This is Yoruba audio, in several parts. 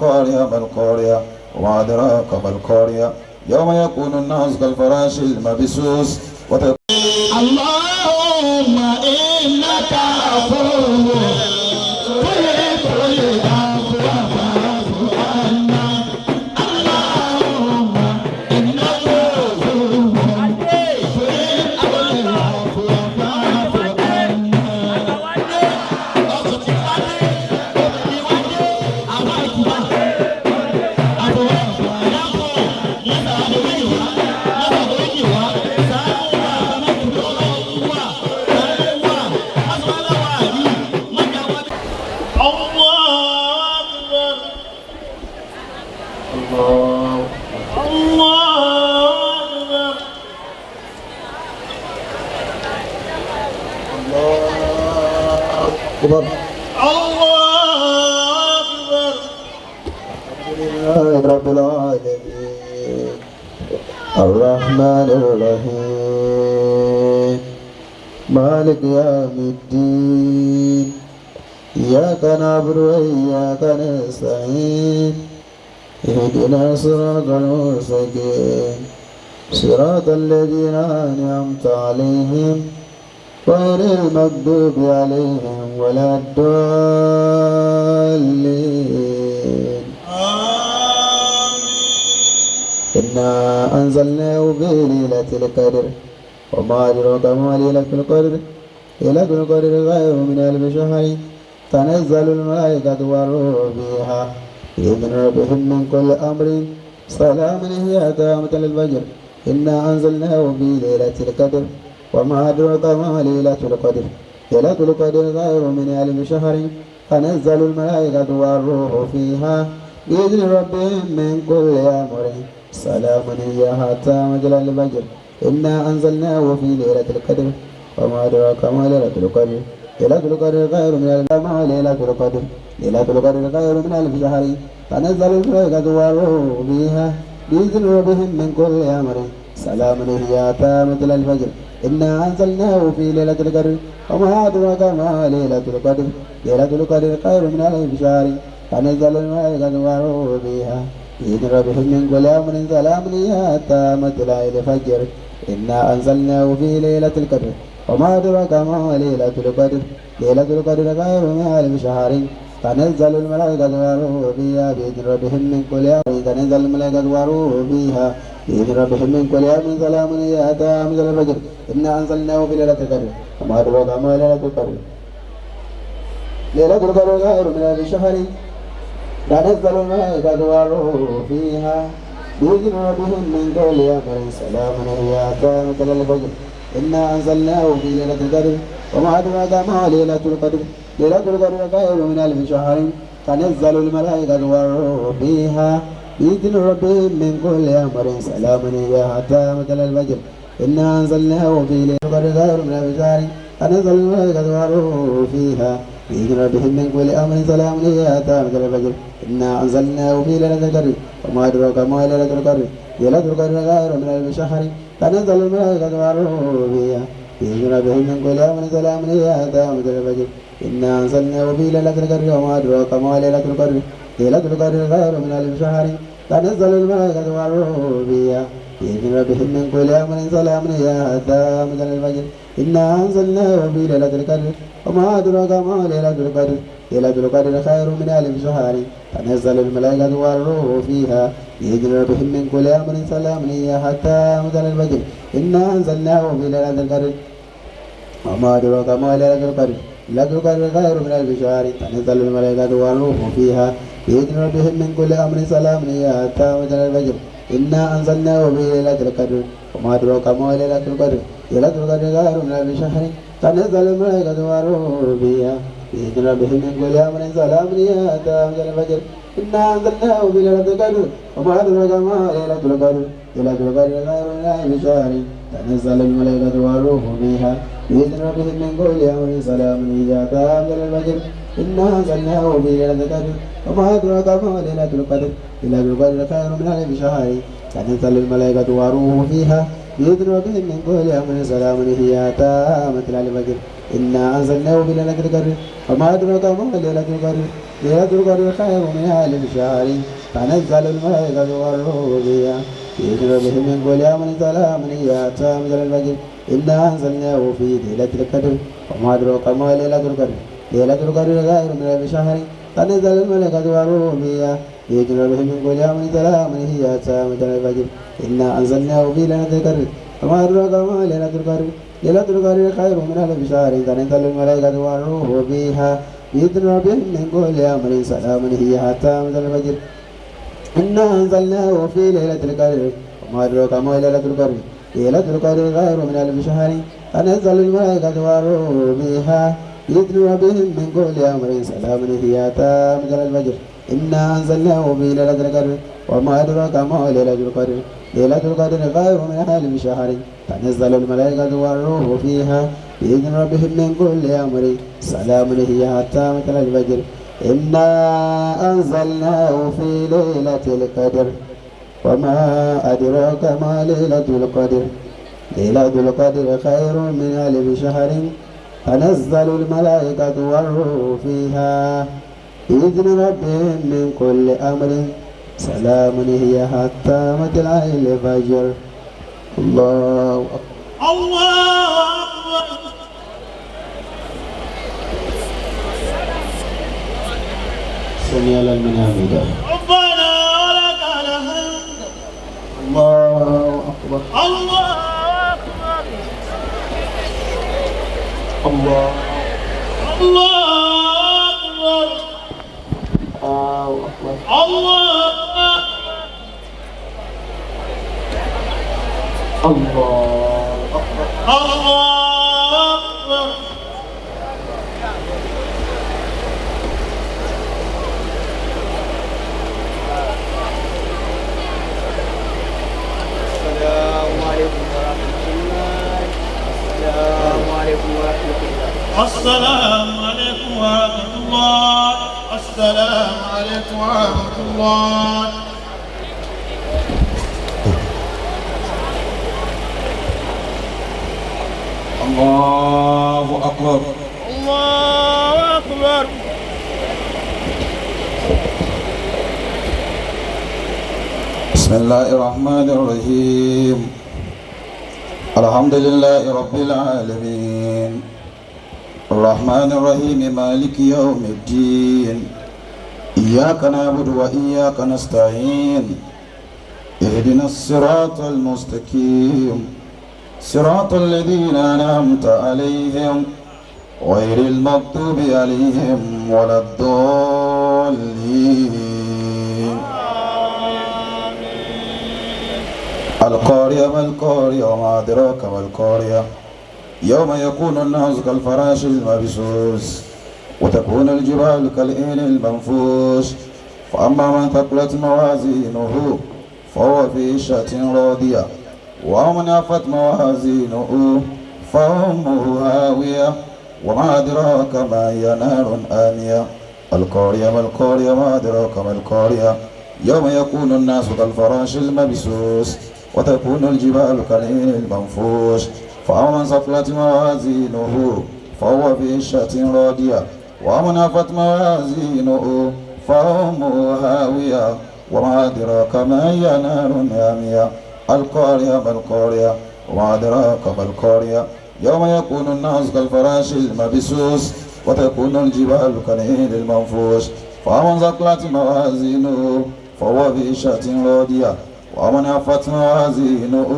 القارعة ما القارعة وما أدراك ما القارعة يوم يكون الناس كالفراش المبثوث. اللهم إنك عفو تحب العفو فاعف عنا. اللهم إنك عفو تحب العفو فاعف عنا. Ọkùnrin wá dé, obìnrin wá dé, àwọn ìkùbà, àbọ̀wọ̀ àdàpọ̀, mọ́tà àbòríjì wá, mọ́tà àbòríjì wá, sàánú wà, bàbá ọlọ́run wà, sàánú wà, mọ́sálá wà yìí, mọ́jà wá. الله أكبر. الله أكبر. أكبر. الله أكبر. الحمد لله رب العالمين الرحمن الرحيم مالك يوم الدين إياك نعبد وإياك نستعين اهدنا الصراط المستقيم صراط الذين أنعمت عليهم غير المغضوب عليهم ولا الضالين. آمين. إنا أنزلناه في ليلة القدر وما أدراك ما ليلة القدر. ليلة القدر خير من ألف شهر تنزل الملائكة والروح فيها بإذن ربهم من كل أمر سلام هي حتى مطلع الفجر. إنا أنزلناه في ليلة القدر وما أدراك ما ليلة القدر. ليلة القدر خير من ألف شهر تنزل الملائكة والروح فيها بإذن ربهم من كل أمر سلام هي حتى مطلع الفجر. إنا أنزلناه في ليلة القدر وما أدراك ما ليلة القدر. ليلة القدر خير من ألف ما ليلة القدر. ليلة القدر خير من ألف شهر تنزل الملائكة والروح فيها بإذن ربهم من كل أمر سلام هي حتى مطلع الفجر. إنا أنزلناه في ليلة القدر وما أدراك ما ليلة القدر. ليلة القدر خير من ألف شهر تنزل الملائكة والروح فيها بإذن ربهم من كل أمر سلام هي حتى مطلع الفجر. إنا أنزلناه في ليلة القدر وما أدراك ما ليلة القدر. ليلة القدر خير من ألف شهر تنزل الملائكة والروح فيها بإذن ربهم من كل أمر تنزل الملائكة والروح فيها بإذن ربهم من كل أمر سلام هي حتى مطلع الفجر. إنا أنزلناه في ليلة القدر وما أدراك ما ليلة القدر. ليلة القدر خير من ألف شهر تنزل الملائكة والروح فيها بإذن ربهم من كل أمر سلام هي حتى مطلع الفجر. إنا أنزلناه في ليلة القدر وما أدراك ما ليلة القدر. ليلة القدر خير من ألف شهر تنزل الملائكة والروح فيها بإذن ربهم من كل أمر سلام هي حتى مطلع الفجر. إنا أنزلناه في ليلة القدر خير من ألف شهر تنزل الملائكة والروح فيها بإذن ربهم من كل أمر سلام هي حتى مطلع الفجر. إنا أنزلناه في ليلة القدر وما أدراك ما ليلة القدر. ليلة القدر خير من ألف شهر تنزل الملائكة والروح فيها بإذن ربهم من كل أمر سلام هي حتى مطلع الفجر. إنا أنزلناه في ليلة القدر وما أدراك ما ليلة القدر. ليلة القدر خير من ألف شهر تنزل الملائكة والروح فيها بإذن ربهم من كل أمر سلام هي حتى مطلع الفجر. إنا أنزلناه في ليلة القدر وما أدراك ما ليلة القدر. ليلة القدر خير من ألف شهر تنزل الملائكة والروح فيها بإذن ربهم من كل أمر سلام هي حتى مطلع الفجر. إنا أنزلناه في ليلة القدر وما أدراك ما ليلة القدر. ليلة القدر خير من ألف شهر تنزل الملائكة والروح فيها بإذن ربهم من كل أمر سلام هي حتى مطلع الفجر. إنا أنزلناه في ليلة القدر وما أدراك ما ليلة القدر. ليلة القدر خير من ألف شهر تنزل الملائكة والروح فيها بإذن ربهم من كل أمر سلام هي حتى مطلع الفجر. إنا أنزلناه في ليلة القدر وما أدراك ما ليلة القدر. ليلة القدر خير من ألف شهر تنزل الملائكة والروح فيها بإذن ربهم من كل أمر سلام هي حتى مطلع الفجر. إنا أنزلناه في ليلة القدر وما أدراك ما ليلة القدر. ليلة القدر خير من ألف شهر تنزل الملائكة والروح فيها بإذن ربهم من كل أمر سلام هي حتى مطلع الفجر. إنا أنزلناه في ليلة القدر وما أدراك ما ليلة القدر. ليلة القدر خير من ألف شهر تنزل الملائكة والروح فيها بإذن ربهم من كل أمر سلام هي حتى مطلع الفجر. إنا أنزلناه في ليلة القدر وما أدراك ما ليلة القدر ليلة القدر خير من ألف شهر تنزل الملائكة والروح فيها بإذن ربهم من كل أمر سلام هي حتى مطلع الفجر. إنا أنزلناه في ليلة القدر وما أدراك ما ليلة القدر ليلة القدر خير من ألف شهر تنزل الملائكة والروح فيها بإذن ربهم من كل أمر سلام هي حتى مطلع الفجر. إنا أنزلناه في ليلة القدر وما أدراك ما ليلة القدر ليلة القدر خير من ألف شهر تنزل الملائكة والروح فيها بإذن ربهم من كل أمر سلام هي حتى مطلع الفجر. إنا أنزلناه في ليلة القدر وما أدراك ما ليلة القدر ليلة القدر خير من ألف شهر تنزل الملائكة والروح فيها بإذن ربهم من كل أمر سلام هي حتى مطلع الفجر. إنا أنزلناه في ليلة القدر وما أدراك ما ليلة القدر ليلة القدر خير من ألف شهر تنزل الملائكة والروح فيها بإذن ربهم من كل أمر سلام هي حتى مطلع الفجر. الله أكبر. الله أكبر. سمع لمن حمده. ربنا ولك الحمد. الله أكبر. الله أكبر. الله الله أكبر. الله أكبر. الله الله أكبر. الله أكبر. السلام عليكم ورحمة الله. السلام عليكم ورحمة الله. السلام عليكم ورحمة الله. السلام عليكم ورحمة الله. الله أكبر. الله أكبر. بسم الله الرحمن الرحيم. الحمد لله رب العالمين الرحمن الرحيم مالك يوم الدين إياك نعبد وإياك نستعين اهدنا الصراط المستقيم صراط الذين أنعمت عليهم غير المغضوب عليهم ولا الضالين. القارية ما القارية وما أدراك ما القارية يوم يكون الناس كالفراش المبثوث وتكون الجبال كالإن المنفوش فأما من ثقلت موازينه فهو في عيشة راضية ومن خفت موازينه فأمه هاوية وما أدراك ما هي نار آنية. القارية ما القارية ما أدراك ما القارية يوم يكون الناس كالفراش المبثوث وتكون الجبال كالعهن المنفوش فأما من ثقلت موازينه فهو في عيشة راضية ومن خفت موازينه فأمه هاوية وما أدراك ما هي نار آنية. القارية ما القارية وما أدراك ما القارية يوم يكون الناس كالفراش المبثوث وتكون الجبال كالعهن المنفوش فمن ثقلت موازينه فهو في عيشة راضية ومن خفت موازينه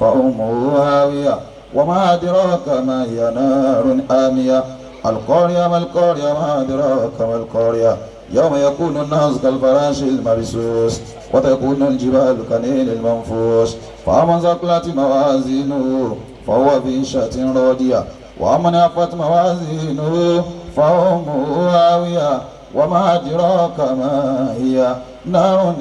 فأمه هاوية وما أدراك ما هي نار آنية. القارية ما القارية ما أدراك ما القارية يوم يكون الناس كالفراش المبثوث وتكون الجبال كالعهن المنفوش فمن ثقلت موازينه فهو في عيشة راضية ومن خفت موازينه فأمه هاوية وما أدراك ما هي نار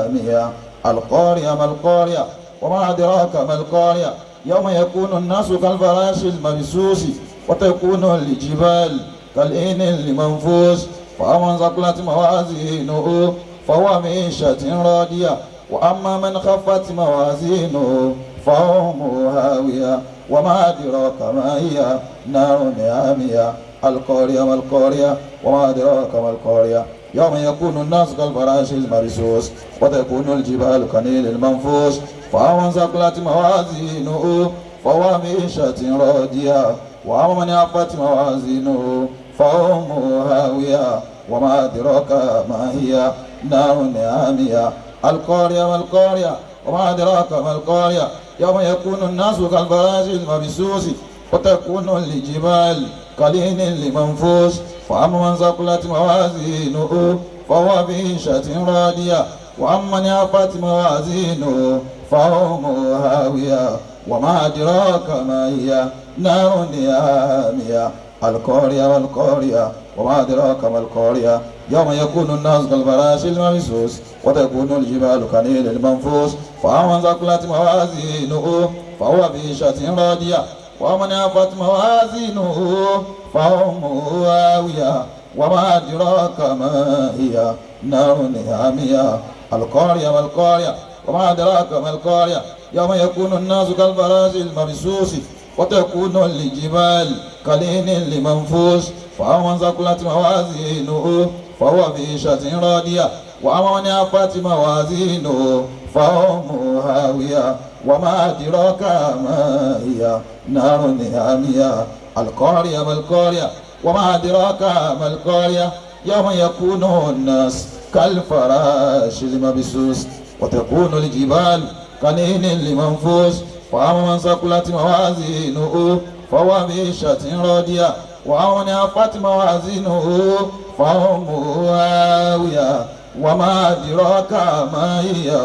آنية. القارية ما القارية وما أدراك ما القارية يوم يكون الناس كالفراش المبثوث وتكون الجبال كالعهن المنفوش فمن ثقلت موازينه فهو في عيشة راضية وأما من خفت موازينه فأمه هاوية وما أدراك ما هي نار آنية. القارية ما القارية وما أدراك ما القارية يوم يكون الناس كالفراش المبثوث وتكون الجبال كالعهن المنفوش فمن ثقلت موازينه فهو في عيشة راضية وأما من خفت موازينه فأمه هاوية وما أدراك ما هي نار حامية القارية ما القارية وما أدراك ما القارية يوم يكون الناس كالفراش المبثوث وتكون الجبال كالعهن المنفوش فأما من ثقلت موازينه فهو في عيشة راضية وأما من خفت موازينه فأمه هاوية وما أدراك ما هي نار حامية القارية ما القارية وما أدراك ما القارية يوم يكون الناس كالفراش المبثوث وتكون الجبال كالعهن المنفوش فأما من ثقلت موازينه فهو في عيشة راضية ومن خفت موازينه فأمه هاوية وما أدراك ما هي نار حامية القارية ما القارية وما أدراك ما القارية يوم يكون الناس كالفراش المبثوث وتكون الجبال كالعهن المنفوش فأما من ثقلت موازينه فهو في عيشة راضية وأما من خفت موازينه فأمه هاوية وما أدراك ما هي نار حامية القارية ما القارية وما أدراك ما القارية يوم يكون الناس كالفراش المبثوث وتكون الجبال كالعهن المنفوش فأما من ثقلت موازينه فهو في عيشة راضية وأما من خفت موازينه فأمه هاوية وما أدراك ما هي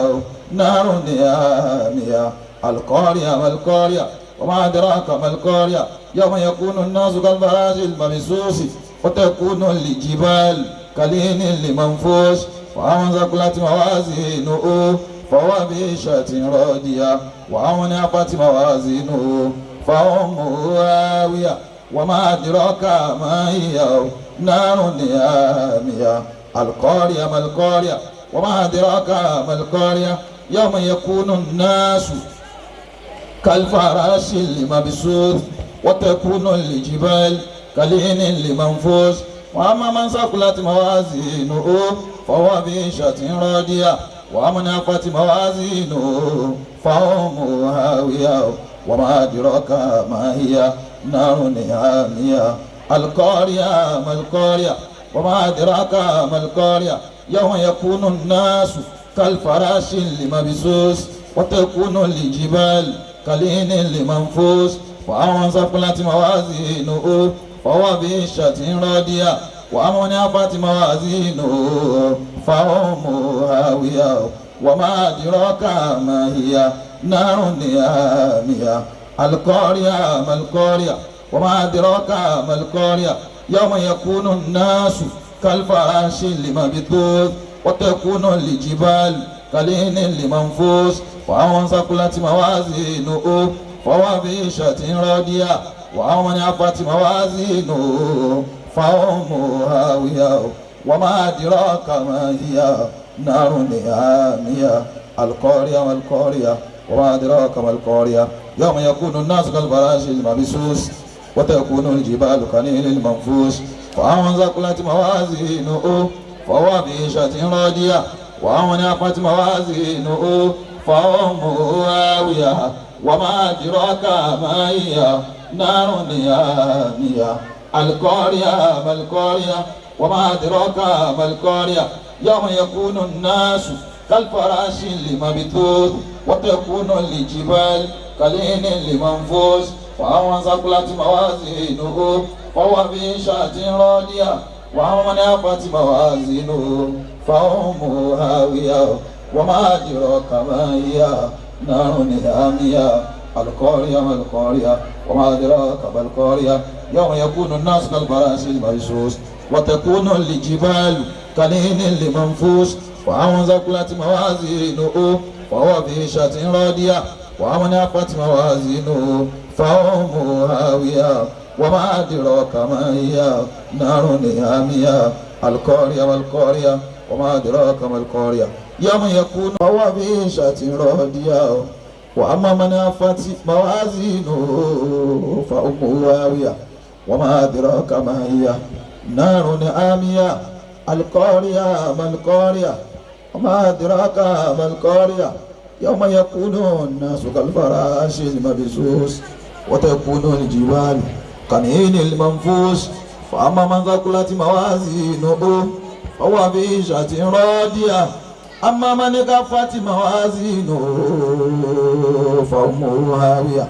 نار حامية القارية ما القارية وما أدراك ما القارية يوم يكون الناس كالفراش المبثوث وتكون الجبال كالعهن المنفوش فأما من ثقلت موازينه فهو في عيشة راضية وأما من خفت موازينه فأمه هاوية وما أدراك ما هي نار حامية القارية ما القارية وما أدراك ما القارية يوم يكون الناس كالفراش المبثوث وتكون الجبال كالعهن المنفوش وأما من ثقلت موازينه فهو في عيشة راضية وأما من خفت موازينه فأمه هاوية وما أدراك ما هي نار حامية القارية ما القارية وما أدراك ما القارية يوم يكون الناس كالفراش المبثوث وتكون الجبال كالعهن المنفوش فأما من ثقلت موازينه فهو في عيشة راضية وأما من خفت موازينه فأمه هاوية وما أدراك ما هي نار حامية القارية ما القارية وما أدراك ما القارية يوم يكون الناس كالفراش المبثوث وتكون الجبال كالعهن المنفوش فأما من ثقلت موازينه فهو في عيشة راضية وأما من خفت موازينه فأمه هاوية وما أدراك ما هي نار حامية القارية ما القارية وما أدراك ما القارية يوم يكون الناس كالفراش المبثوث وتكون الجبال كالعهن المنفوش فأما من ثقلت موازينه فهو في عيشة راضية وأما من خفت موازينه فأمه هاوية وما أدراك ما هي نار حامية القارية ما القارية وما أدراك ما القارية يوم يكون الناس كالفراش المبثوث وتكون الجبال كالعهن المنفوش فأما من ثقلت موازينه فهو في عيشة راضية وأما من خفت موازينه فأمه هاوية وما أدراك ما هي نار حامية القارية ما القارية وما أدراك ما القارية يوم يكون الناس كالفراش المبثوث وتكون الجبال كالعهن المنفوش فأما من ثقلت موازينه فهو في عيشة راضية وأما من خفت موازينه فأمه هاوية وما أدراك ما هي نار حامية القارية ما القارية وما أدراك ما القارية يوم يكون فهو في عيشة راضية وأما من خفت موازينه فأمه هاوية وما أدراك ما هي نار آمية القارية ما القارية وما أدراك ما القارية يوم يكون الناس كالفراش المبثوث وتكون الجبال كالعهن المنفوش فأما من ثقلت موازينه فهو في عيشة راضية أما من خفت موازينه فأمه هاوية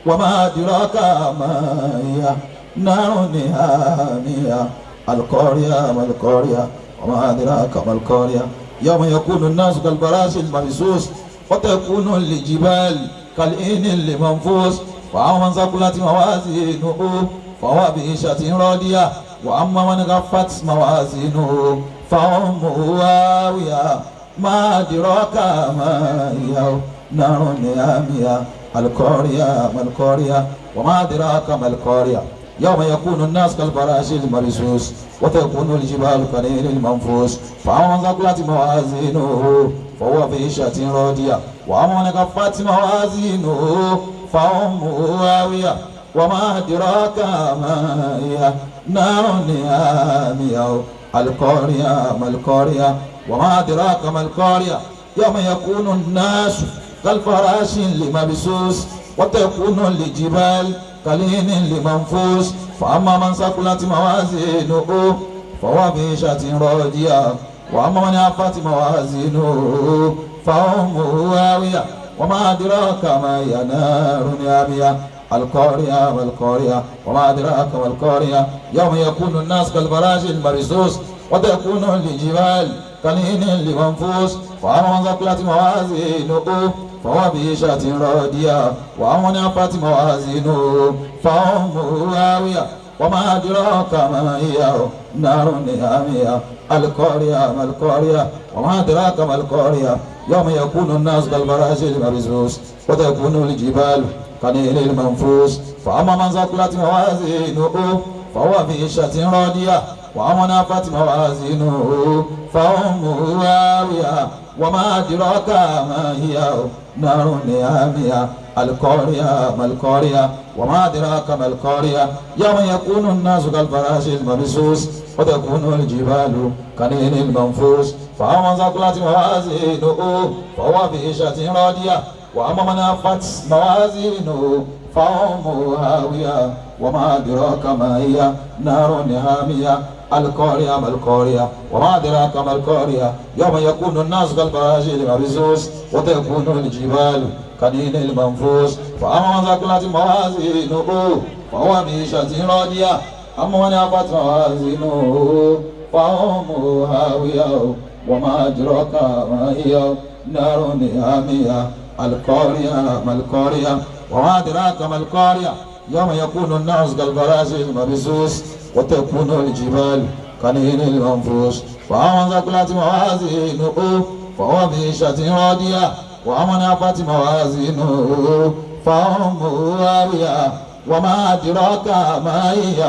وما أدراك ما هي نار هامية القارية ما القارية وما أدراك ما القارية يوم يكون الناس كالفراش المبثوث وتكون الجبال كالعهن المنفوش فأما من ثقلت موازينه فهو بعيشة راضية وأما من خفت موازينه فأمه هاوية ما أدراك ما هي نار هامية القارية ما القارية وما أدراك ما القارية يوم يكون الناس كالفراش المبثوث وتكون الجبال كالعهن المنفوش فأما من ثقلت موازينه فهو في عيشة راضية وأما من خفت موازينه فأمه هاوية وما أدراك ما هي نار هامية القارية ما القارية وما أدراك ما القارية يوم يكون الناس كالفراش المبثوث وتكون الجبال كالعهن المنفوش فأما من ثقلت موازينه فهو في عيشة راضية وأما من خفت موازينه فأمه هاوية وما أدراك ما هي نار هامية القارية ما القارية وما أدراك ما القارية يوم يكون الناس كالفراش المبثوث وتكون الجبال كالعهن المنفوش فأما من ثقلت موازينه فهو في عيشة راضية وأما من خفت موازينه فأمه هاوية وما أدراك ما هي نار هامية القارية ما القارية وما أدراك ما القارية يوم يكون الناس كالفراش المبثوث وتكون الجبال كالعهن المنفوش فأما من ثقلت موازينه فهو في عيشة راضية وأما من خفت موازينه فأمه هاوية وما أدراك ما هي نار هامية القارية ما القارية وما أدراك ما القارية يوم يكون الناس كالفراش المبثوث وتكون الجبال كالعهن المنفوش فأما من ثقلت موازينه فهو في عيشة راضية وأما من خفت موازينه فأمه هاوية وما أدراك ما هي نار هامية القارية ما القارية وما أدراك ما القارية يوم يكون الناس كالفراش المبثوث وتكون الجبال كالعهن المنفوش فأما من ثقلت موازينه فهو في عيشة راضية أما من خفت موازينه فأمه هاوية وما أدراك ما هي نار هامية القارية ما القارية وما أدراك ما القارية يوم يكون الناس كالفراش المبثوث وتكون الجبال كالعهن المنفوش فأما من ثقلت موازينه فهو في عيشة راضية وأما من خفت موازينه فأمه هاوية وما أدراك ما هي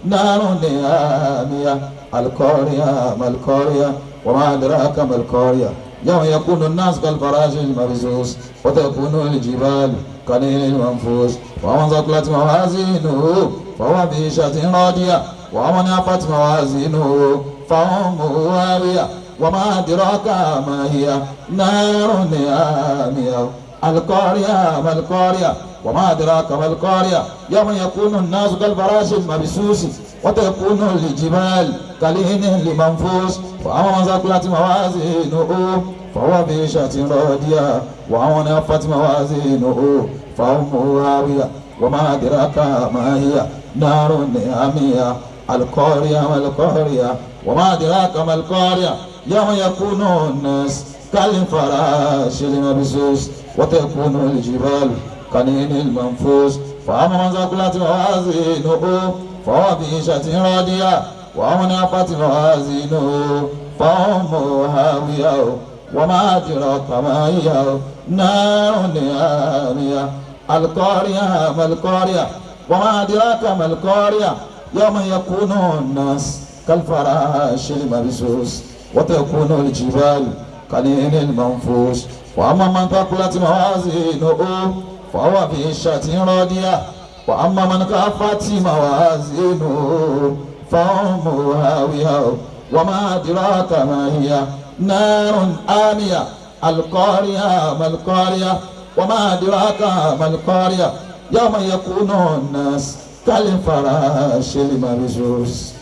نار هامية القارية ما القارية وما أدراك ما القارية يوم يكون الناس كالفراش المبثوث وتكون الجبال كالعهن المنفوش ومن ثقلت موازينه فهو في عيشة راضية ومن خفت موازينه فأمه هاوية وما أدراك ما هي نار هامية القارية ما القارية وما أدراك ما القارية يوم يكون الناس كالفراش المبثوث وتكون الجبال كالعهن المنفوش فأما من ثقلت موازينه فهو في عيشة راضية وأما من خفت موازينه فأمه هاوية وما أدراك ما هي نار هامية القارية ما القارية وما أدراك ما القارية يوم يكون الناس كالفراش المبثوث وتكون الجبال كالعهن المنفوش فأما من ثقلت موازينه فهو في عيشة راضية وأما من خفت موازينه فأمه هاوية وما أدراك ما هي نار هامية القارية ما القارية وما أدراك ما القارية يوم يكون الناس كالفراش المبثوث وتكون الجبال كالعهن المنفوش وأما من ثقلت موازينه فهو في عيشة راضية وأما من خافت موازينه فأمه هاوية وما أدراك ما هي نار آنية القارية ما القارية وما أدراك ما القارية يوم يكون الناس كالفراش المبثوث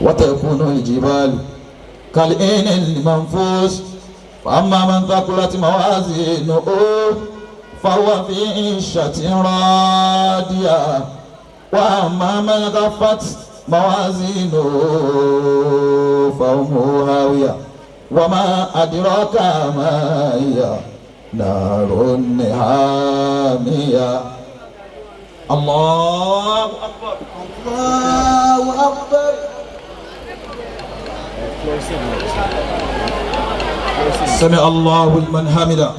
وتكون الجبال كالعين المنفوش فأما من ثقلت موازينه فهو في عيشة راضية وأما من خفت موازينه فأمه هاوية وما أدراك ما هي نار حامية. الله أكبر. الله أكبر. سمع الله لمن حمده.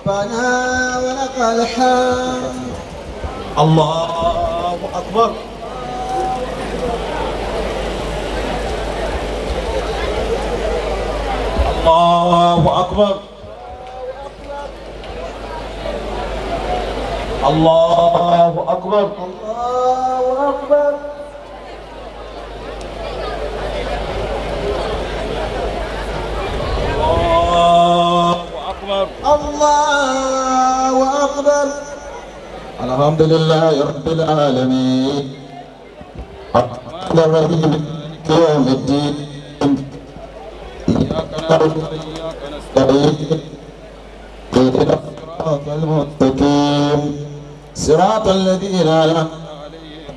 ربنا ولك الحمد. الله أكبر. الله أكبر. الله أكبر. الله أكبر. الله أكبر. الله أكبر. الحمد لله رب العالمين الرحمن الرحيم مالك يوم الدين إياك نعبد وإياك نستعين اهدنا الصراط المستقيم صراط الذين أنعمت عليهم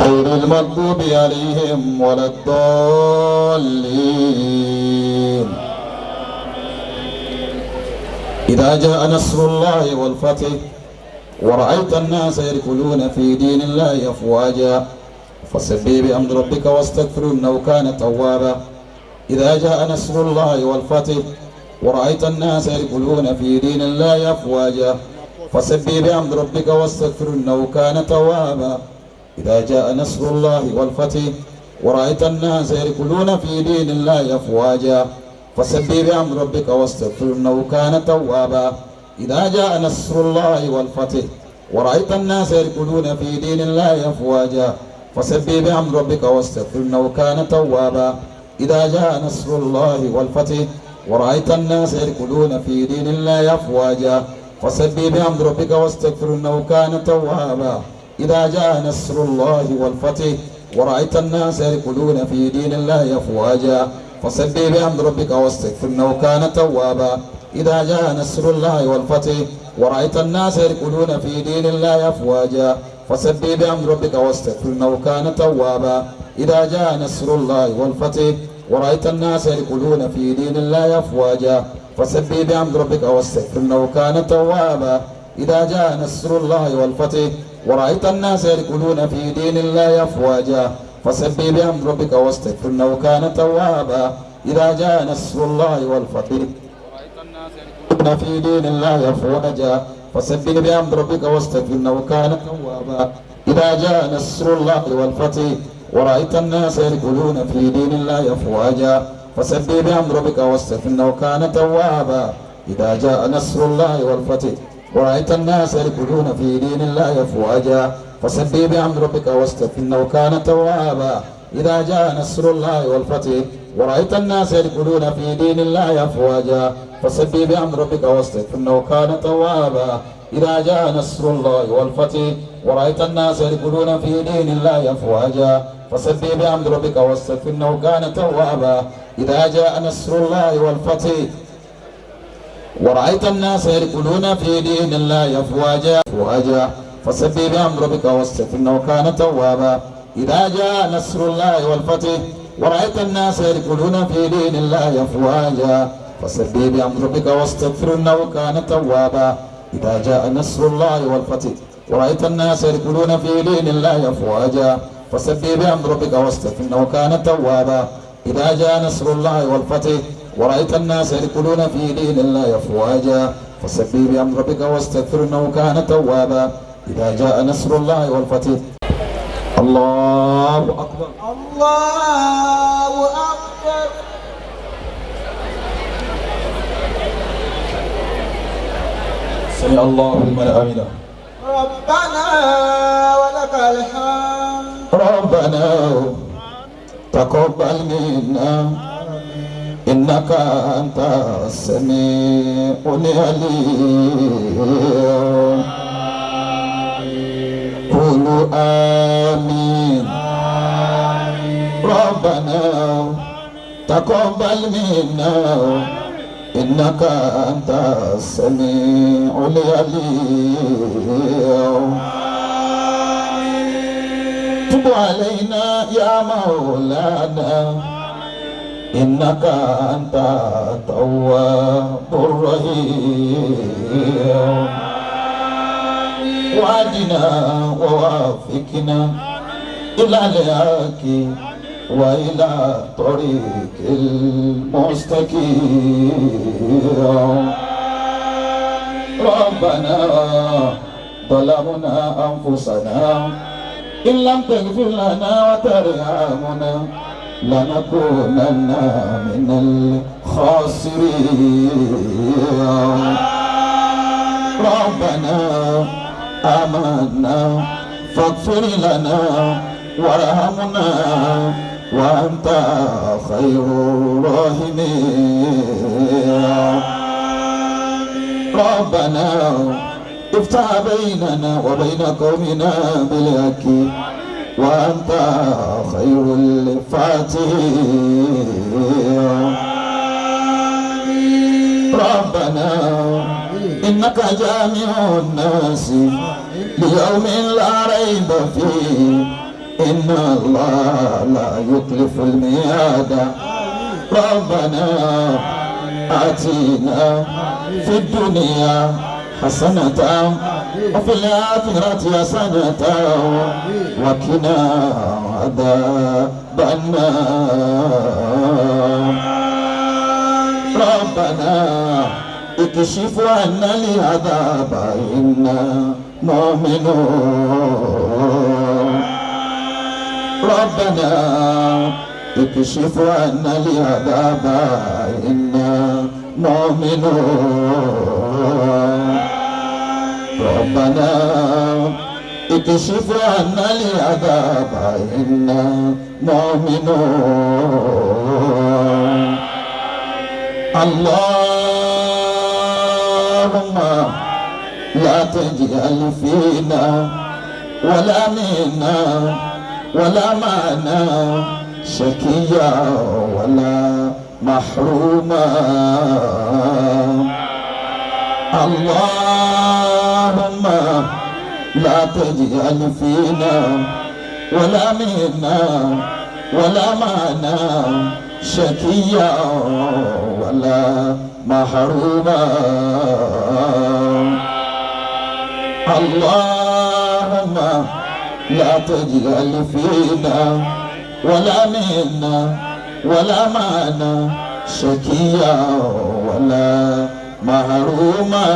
غير المغضوب عليهم ولا الضالين. إذا جاء نصر الله والفتح ورأيت الناس يدخلون في دين الله أفواجا فسبح بحمد ربك واستغفره إنه كان توابا. إذا جاء نصر الله والفتح ورأيت الناس يدخلون في دين الله أفواجا فسبح بحمد ربك واستغفره إنه كان توابا. إذا جاء نصر الله والفتح ورأيت الناس يدخلون في دين الله أفواجا فسبح بحمد ربك واستغفره إنه كان توابا. إذا جاء نصر الله والفتح ورأيت الناس يدخلون في دين الله أفواجا فسبح بحمد ربك واستغفره إنه كان توابا. إذا جاء نصر الله والفتح ورأيت الناس يدخلون في دين الله أفواجا فسبح بحمد ربك واستغفره إنه كان توابا. إذا جاء نصر الله والفتح ورأيت الناس يدخلون في دين الله أفواجا فسبح بحمد ربك واستغفره إنه كان توابا. إذا جاء نصر الله والفتح ورأيت الناس يدخلون في دين الله أفواجا فسبح بحمد ربك واستغفره إنه كان توابا. إذا جاء نصر الله والفتح ورأيت الناس يدخلون في دين الله أفواجا فسبح بحمد ربك واستغفره إنه كان توابا. إذا جاء نصر الله والفتح ورأيت الناس يدخلون في دين الله أفواجا فسبح بحمد ربك واستغفره إنه كان توابا. إذا جاء نصر الله والفتح في دين الله أفواجا فسبح بحمد ربك واستغفره إنه كان توابا. إذا جاء نصر الله والفتح ورأيت الناس يدخلون في دين الله أفواجا فسبح بحمد ربك واستغفره إنه كان توابا. إذا جاء نصر الله والفتح ورأيت الناس يدخلون في دين الله أفواجا فسبح بحمد ربك واستغفره إنه كان توابا. إذا جاء نصر الله والفتح ورأيت الناس يدخلون في دين الله أفواجا فسبح بحمد ربك واستغفره إنه كان توابا. إذا جاء نصر الله والفتح ورأيت الناس يدخلون في دين الله أفواجا فسبح بحمد ربك واستغفره إنه كان توابا. إذا جاء نصر الله والفتح ورأيت الناس يدخلون في دين الله أفواجا فسبح بحمد ربك واستغفره إنه كان توابا. إذا جاء نصر الله والفتح ورأيت الناس يدخلون في دين الله أفواجا فسبح بحمد ربك واستغفره إنه كان توابا. إذا جاء نصر الله والفتح ورأيت الناس يدخلون في دين الله أفواجا فسبح بحمد ربك واستغفره إنه كان توابا. إذا جاء نصر الله والفتح ورأيت الناس يدخلون في دين الله أفواجا فسبح بحمد ربك واستغفره إنه كان توابا. إذا جاء نصر الله والفتح. الله أكبر. الله أكبر. سمع الله لمن حمده. ربنا ربنا تقبل منا إنك أنت السميع العليم. قولوا آمين. ربنا تقبل منا إنك أنت السميع العليم. تب علينا يا مولانا إنك أنت التواب الرحيم. وعدنا ووافقنا إلى الحق وإلى طريق المستقيم. ربنا ظلمنا أنفسنا إن لم تغفر لنا وترحمنا لنكونن من الخاسرين. ربنا آمنا فاغفر لنا وارحمنا وأنت خير الراحمين. ربنا افتح بيننا وبين قومنا بالحق وأنت خير الفاتحين. ربنا إنك جامع الناس ليوم لا ريب فيه إن الله لا يخلف الميعاد. ربنا آتنا في الدنيا حسنة وفي الآخرة حسنة وقنا عذاب النار. ربنا اكشف عنا العذاب إنا مؤمنون. ربنا اكشف عنا العذاب إنا مؤمنون. ربنا اكشف عنا العذاب إنا مؤمنون. اللهم لا تجعل فينا ولا منا ولا معنا شكيا ولا محروما. اللهم لا تجعل فينا ولا منا ولا معنا شكيا ولا محروما. اللهم لا تجعل فينا ولا منا ولا معنا شكيا ولا محروما.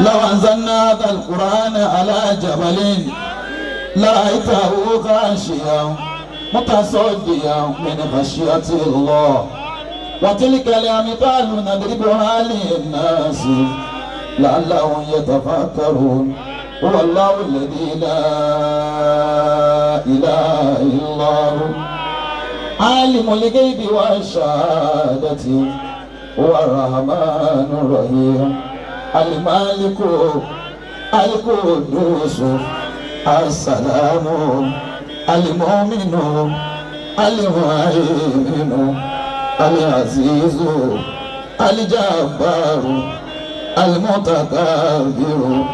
لو أنزلنا هذا القرآن على جبل لرأيته خاشعا متصديا من خشية الله. وتلك الأمثال نضربها للناس لعلهم يتفكرون. هو الله الذي لا إله إلا هو عالم الغيب والشهادة هو الرحمن الرحيم المالك القدوس السلام المؤمن المهيمن العزيز الجبار المتكبر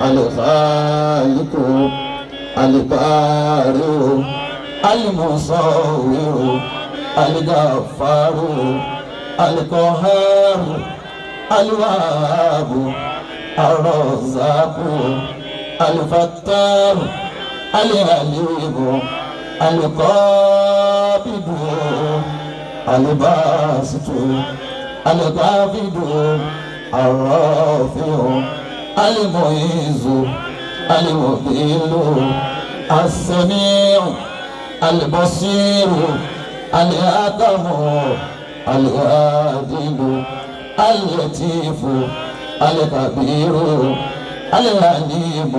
الخالق البارئ المصور الغفار القهار الوهاب الرزاق الفتاح العليم القابض الباسط القابض الرافع المعز المذل السميع البصير الحكم العادل اللطيف الخبير العليم.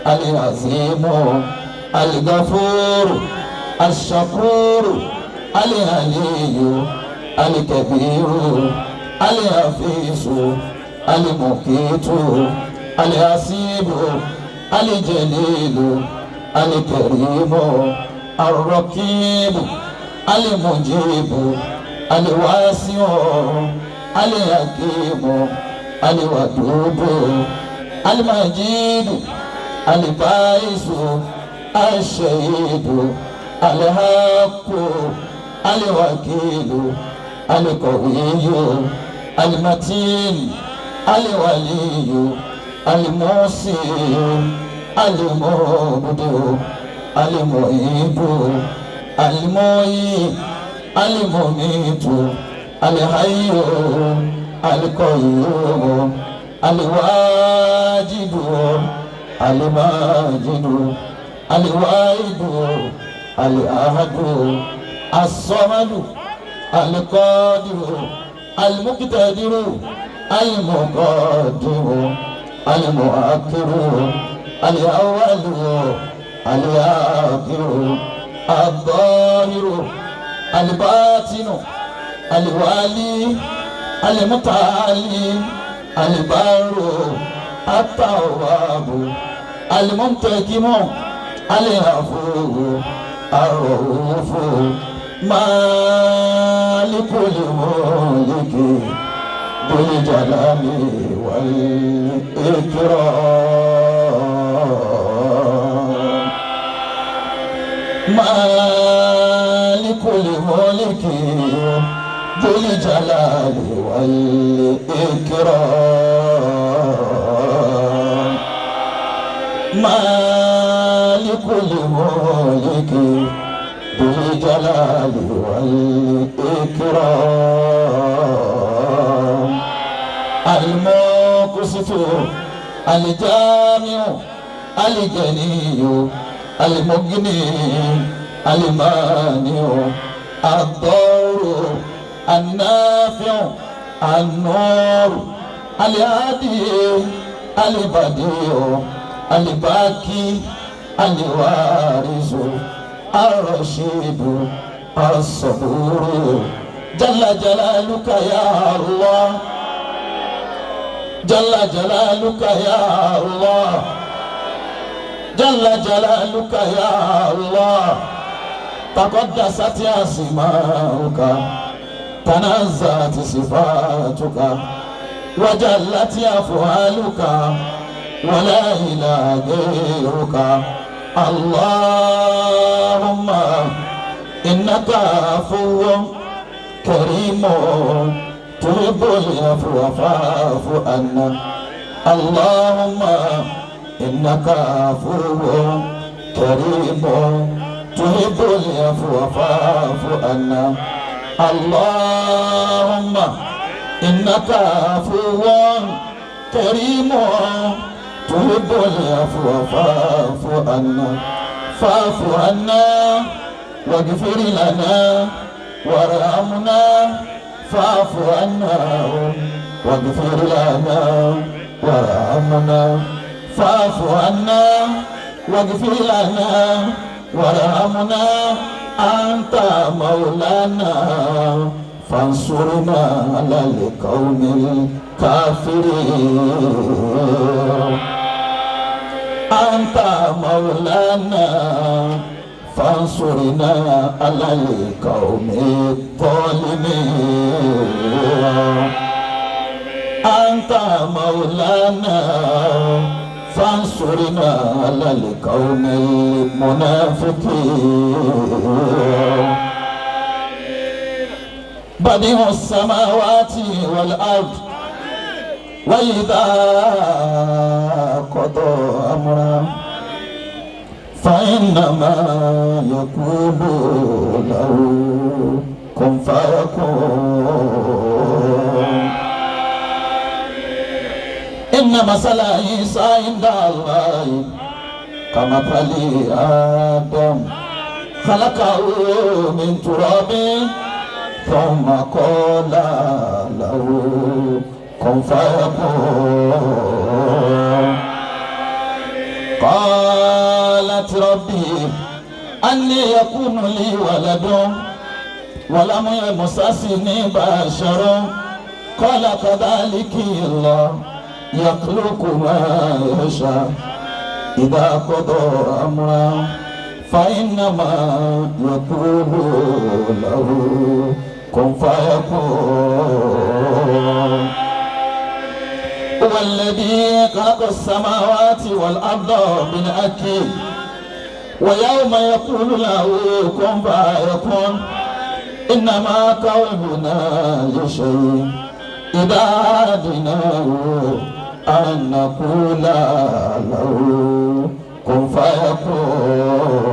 العظيم الغفور الشكور العلي الكبير الحفيظ المقيت الحسيب الجليل الكريم الرقيب المجيب الواسع الحكيم الودود المجيد البائس الشهيد الحق الوكيل القوي المتين الولي الموصي المبدع المعيد المحيي المميت الحي القيوم الواجد الماجد الواحد الأحد الصمد القادر المقتدر المقدم المؤخر الأول الآخر الظاهر الباطن الوالي المتعالي البر التواب المنتقم الغفور الرؤوف مالك الملك ذو الجلال والإكرام مالك الملك ذو الجلال والإكرام مالك الملك ذو الجلال والإكرام المقسط الجامع الجني المغني المانع الضار النافع النور الهادي البديع الباقي الوارث الرشيد الصبور جل جلالك يا الله جل جلالك يا الله جل جلالك يا الله تقدست أسماؤك تنزهت صفاتك وجلت أفعالك ولا إله غيرك اللهم إنك عفو كريم تحب العفو فاعف عنا اللهم إنك عفو كريم تحب العفو فاعف عنا اللهم إنك عفو كريم تحب العفو فاعف عنا فاعف عنا واغفر لنا وارحمنا فاعف عنا واغفر لنا وارحمنا فاعف عنا واغفر لنا وارحمنا أنت مولانا فانصرنا على القوم الكافرين أنت مولانا فانصرنا على القوم الظالمين أنت مولانا فانصرنا على القوم المنافقين بديع السماوات والأرض وإذا قضى أمرا فإنما يقول له كن فيكون إن مثل عيسى عند الله كمثل آدم خلقه من تراب ثم قال له كن فيكون. قالت ربي أني يكون لي ولد ولم يمسسني بشر قال كذلك الله يخلق ما يشاء إذا قضى أمرا فإنما يقول له كن فيكون. هو الذي خلق السماوات والأرض بالحق ويوم يقول له كن فيكون. إنما قولنا لشيء إذا أردناه أن نقول له كن فيكون.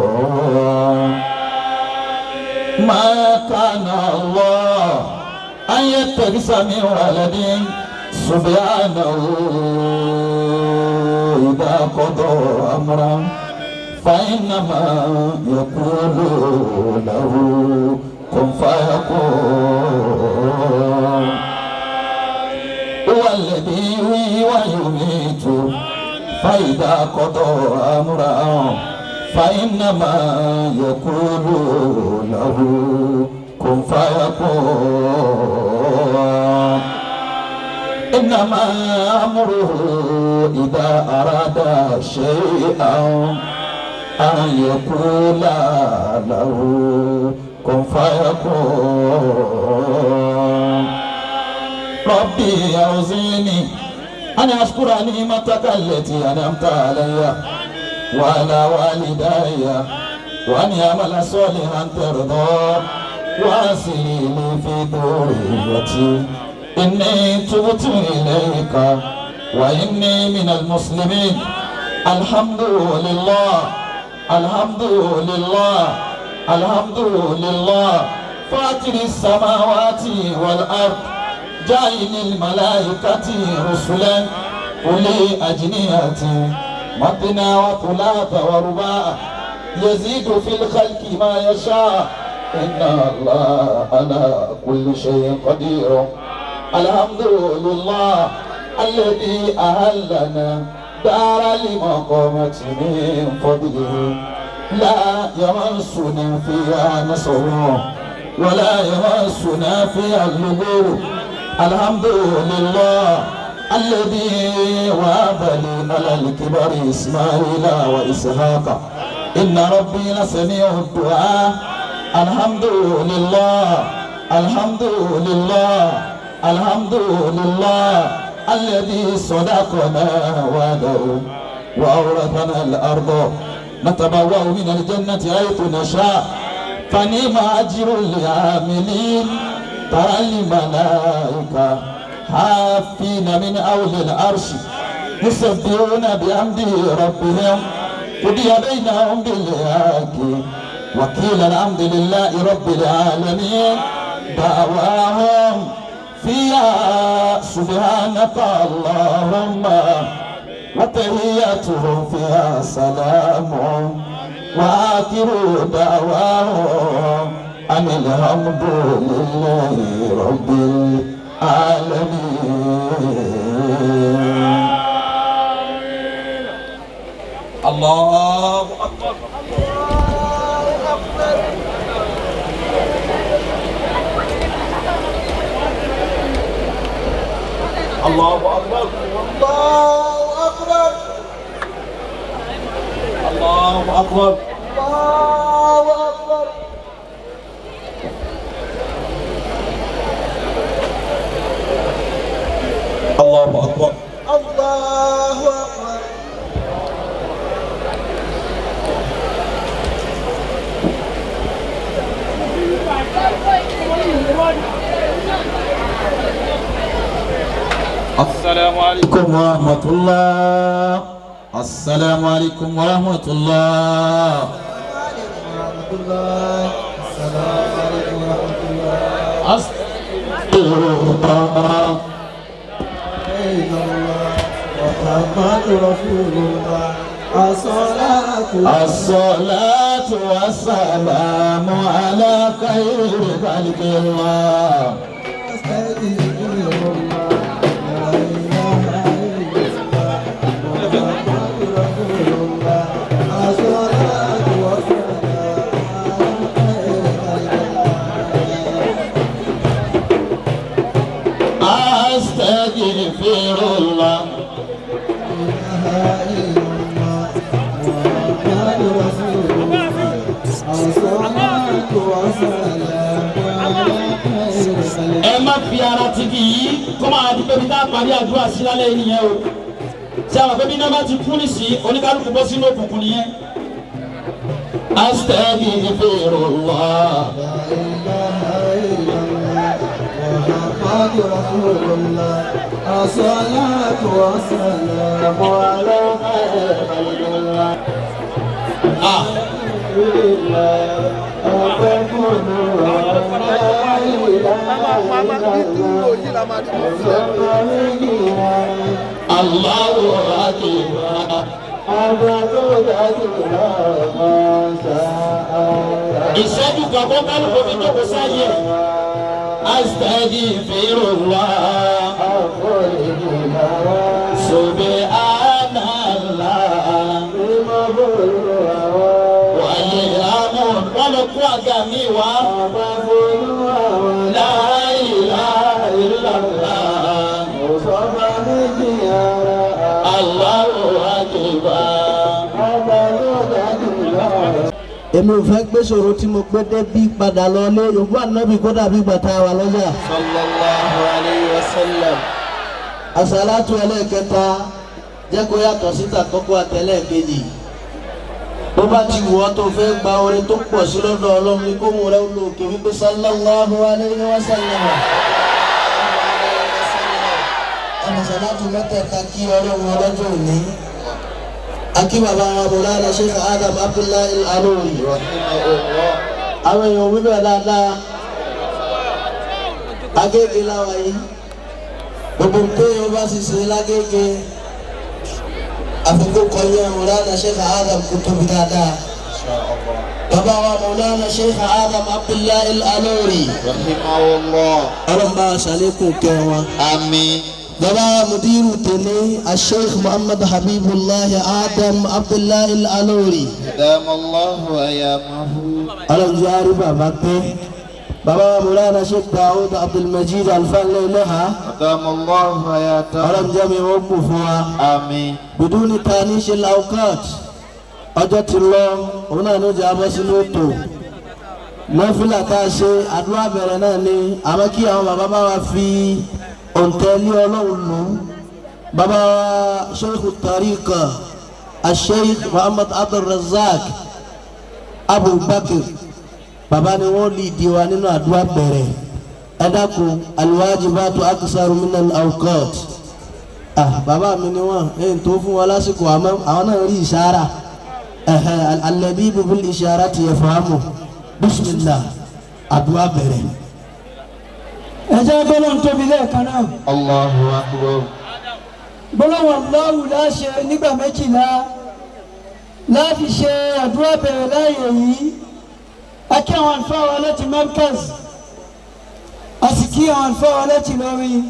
ما كان الله أن يتخذ من ولد سبحانه إذا قضى أمرا فإنما يقول له كن فيكون. هو الذي يحيي ويميت فإذا قضى أمرا فإنما يقول له كن فيكون. إنما أمره إذا أراد شيئا أن يقول له كن فيكون. ربي أوزعني أن أشكر نعمتك التي أنعمت علي وعلى والدي وأن أعمل صالحا ترضى وأصلح لي في ذريتي إني تبت إليك وإني من المسلمين. الحمد لله الحمد لله الحمد لله فاطر السماوات والأرض جاعل الملائكة رسلا أولي أجنحة مثنى وثلاث ورباع يزيد في الخلق ما يشاء إن الله على كل شيء قدير. الحمد لله الذي أهلنا دار المقامة من فضله لا يمسنا فيها نصب ولا يمسنا فيها اللغوب. الحمد لله الذي وهب لي على الكبر إسماعيل وإسحاق إن ربي لسميع الدعاء. الحمد لله الحمد لله الحمد لله الذي صدقنا وعده وأورثنا الأرض نتبوأ من الجنة حيث نشاء فنعم أجر العاملين. ترى الملائكة حافين من أول العرش يسبحون بحمد ربهم قضي بينهم بالحق وقيل الحمد لله رب العالمين. دعواهم فيها سبحانك اللهم وتحيتهم فيها سلام وآخر دعواهم أن الحمد لله رب العالمين. الله أكبر. الله أكبر. الله أكبر. الله أكبر. الله أكبر. الله أكبر. الله أكبر. السلام عليكم عليكم ورحمة الله. السلام عليكم ورحمة الله. ورحمة الله. السلام عليكم ورحمة الله. أستغفر الله. إلا الله محمد رسول الله. الصلاة الصلاة والسلام على خير خلق الله. أستغفر الله. لا إله إلا الله محمد رسول الله. Ẹ má fi ara ti kì í kó máa di pé bí tá a parí àdúrà sí lálẹ́ yìí nìyẹn o. Ṣé àwọn pé bí iná bá ti kú nísìnyí, oníkálukú bọ́ sínú òkùnkùn nìyẹn. Astaghfirullah. لا إله إلا الله محمد رسول الله الصلاة والسلام على خير خلق الله. Ah. الحمد لله أقول لا إله إلا الله. Allahu akbar. Ìṣẹ́jú kan kó kálukú fi jókòó sáyé. Astaghfirullah. Subhanallah. Wàyé àmọ́ wọn lọ kó àga mi wá. La ilaha illallah. Allahu akbar. Èmi ò fẹ́ gbé sọ̀rọ̀ tí mo gbé débí padà lọ lé yòókù ànábì kó dàbí gbàtà wà lọ́jà. Sallallahu alayhi wa sallam. Àsàlátù ẹlẹ́ẹ̀kẹta jẹ́ kó yàtọ̀ síta kọ́kọ́ àtẹlẹ́ẹ̀kejì. Bó bá ti wù ọ́ tó fẹ́ gba orin tó pọ̀ sí lọ́dọ̀ Ọlọ́run ní kó mú rẹ lò òkè wípé sallallahu alayhi wa sallam. Àsàlátù mẹ́tẹ̀ẹ̀ta kí Ọlọ́run ọlọ́jọ́ òní. Akí bàbá wa Mawlana Sheikh Adam Abdullahi Al-Aluri. Rahimahullah. Àwọn èèyàn wíbẹ̀ dáadáa. Agége láwa yìí. Gbogbo nǹkan yóò bá sì ṣe lágége. Àfikún kọyán Mawlana Sheikh Adam kò tóbi dáadáa. Inshallah. Bàbá wa Mawlana Sheikh Adam Abdullahi Al-Aluri. Rahimahullah. Ọlọ́run bá wa ṣàlékún kẹ́ wọn. Àmín. Bàbá wa Mudiru tòní Sheikh Muhammad Habibullah Adam Abdullahi Al-Aluri. Adamallahu ayamahu. Ọlọ́run jẹ́ àrí bàbá pé. Bàbá wa Mawlana Sheikh Daoud Abdulmajid Alfanlé Leha. Adamallahu hayatahu. Ọlọ́run jẹ́ mi wọ́n kù fún wa. Àmín. Biduni tanishi al-awqat. Ọjọ́ ti lọ, òun náà ló jẹ́ abọ́ sínú ètò. Nọ́fìlà tá a ṣe àdúrà bẹ̀rẹ̀ náà ni àmọ́ kí àwọn bàbá bá wa fi òǹtẹ̀lé Ọlọ́run lù ú. Bàbá wa Sheikh Tariqa, Sheikh Muhammad Abdul Razak Abu Bakr. Bàbá ni wọ́n lè di wa nínú àdúrà bẹ̀rẹ̀. Ẹ dákun, al-wajibatu aktharu min al-awqat. Ah, bàbá mi ni wọ́n ẹ̀yìn tó fún wọn lásìkò àmọ́ àwọn náà rí ìṣára. Ẹ̀hẹ̀, al-labibu bil isharati yafhamu. Bismillah, àdúrà bẹ̀rẹ̀. Ẹ jẹ́ gbólóhùn tóbi lẹ́ẹ̀kan náà. Allahu akbar. Gbólóhùn Allahu láṣẹ nígbà méjìlá láti ṣe àdúrà bẹ̀rẹ̀ láàyè yìí. A kí àwọn àlùfáà wa láti Markaz, a sì kí àwọn àlùfáà wa láti Ìlọrin.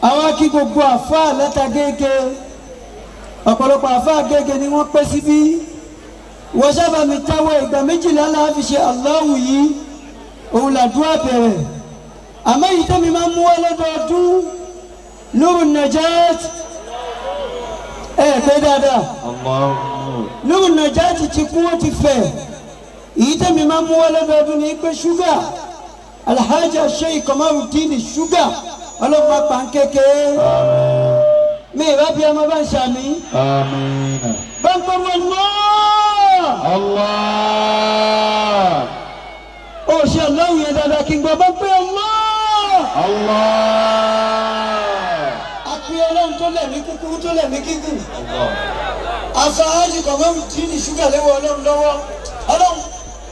Àwọn akí gbogbo àfáà látàgége, ọ̀pọ̀lọpọ̀ àfáà gègé ni wọ́n pẹ́ síbí. Wọ́n sábà mi táwọ̀ ìgbà méjìlá láti ṣe Allahu yìí, òun làdúrà bẹ̀rẹ̀. Àmọ́ èyí tẹ́mi máa ń mú wá lọ́dọọdún, Nuru Najat, ẹ pé dáadáa. Allahu nur. Nuru Najat ti kú, ó ti fẹ̀. Èyí tẹ́mi máa ń mú wá lọ́dọọdún ni pé ṣúgà Alhaja Sheikh Kamarudin ṣúgà ọlọ́pàá pàǹkékè mi ìbá bí ọmọ bá ń ṣàmì. Àmín. Bá ń pẹ́ wọn lọ́ọ́. Allah. Ó ṣe Allahu yẹn dáadáa kí n gbọ́ bá ń pẹ́ Allah. Allah. A pe Ọlọ́run tó lẹ̀mí kúkúrú tó lẹ̀mí gígùn. Allah. Afáájì Kamarudin ṣúgà léwọ Ọlọ́run lọ́wọ́. Ọlọ́run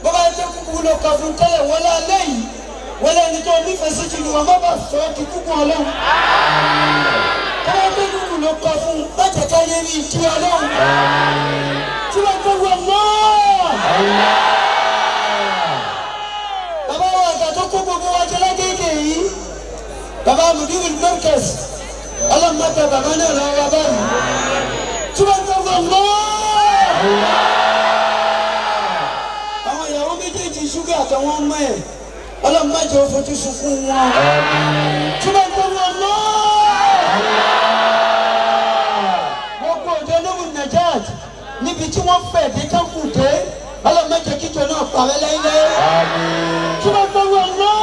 bó bá jẹ́ kúkúrú ló kọ fún tẹ́lẹ̀ wọlé alẹ́ yìí wọlé ẹni tó nífẹ̀ẹ́ sí jù ní wọn má bàa sọ ọ́ di kúkú Ọlọ́run. Káwọ́ pé kúkú ló kọ fún bàjẹ́ káyé rí ìdí Ọlọ́run. Tí wọ́n gbọ́ wọ mọ́. Bàbá wa àgbà tó kó gbogbo wa jẹ lágége yìí. Bàbá Mudirul Markaz. Ọlọ́run má bẹ bàbá náà lọ́wọ́ wa báyìí. Tí wọ́n gbọ́ wọ mọ́. Àwọn ìyàwó méjèèjì ṣúgà àtàwọn ọmọ ẹ̀. Ọlọ́run má jẹ́ ó fojú sunkún wọn. Tí wọ́n gbọ́ wọ mọ́. Gbogbo òjò Nuru Najat níbi tí wọ́n fẹ̀ dé kánkù dé. Ọlọ́run má jẹ́ kíjọ náà parẹ́ láíláí. Tí wọ́n gbọ́ wọ mọ́.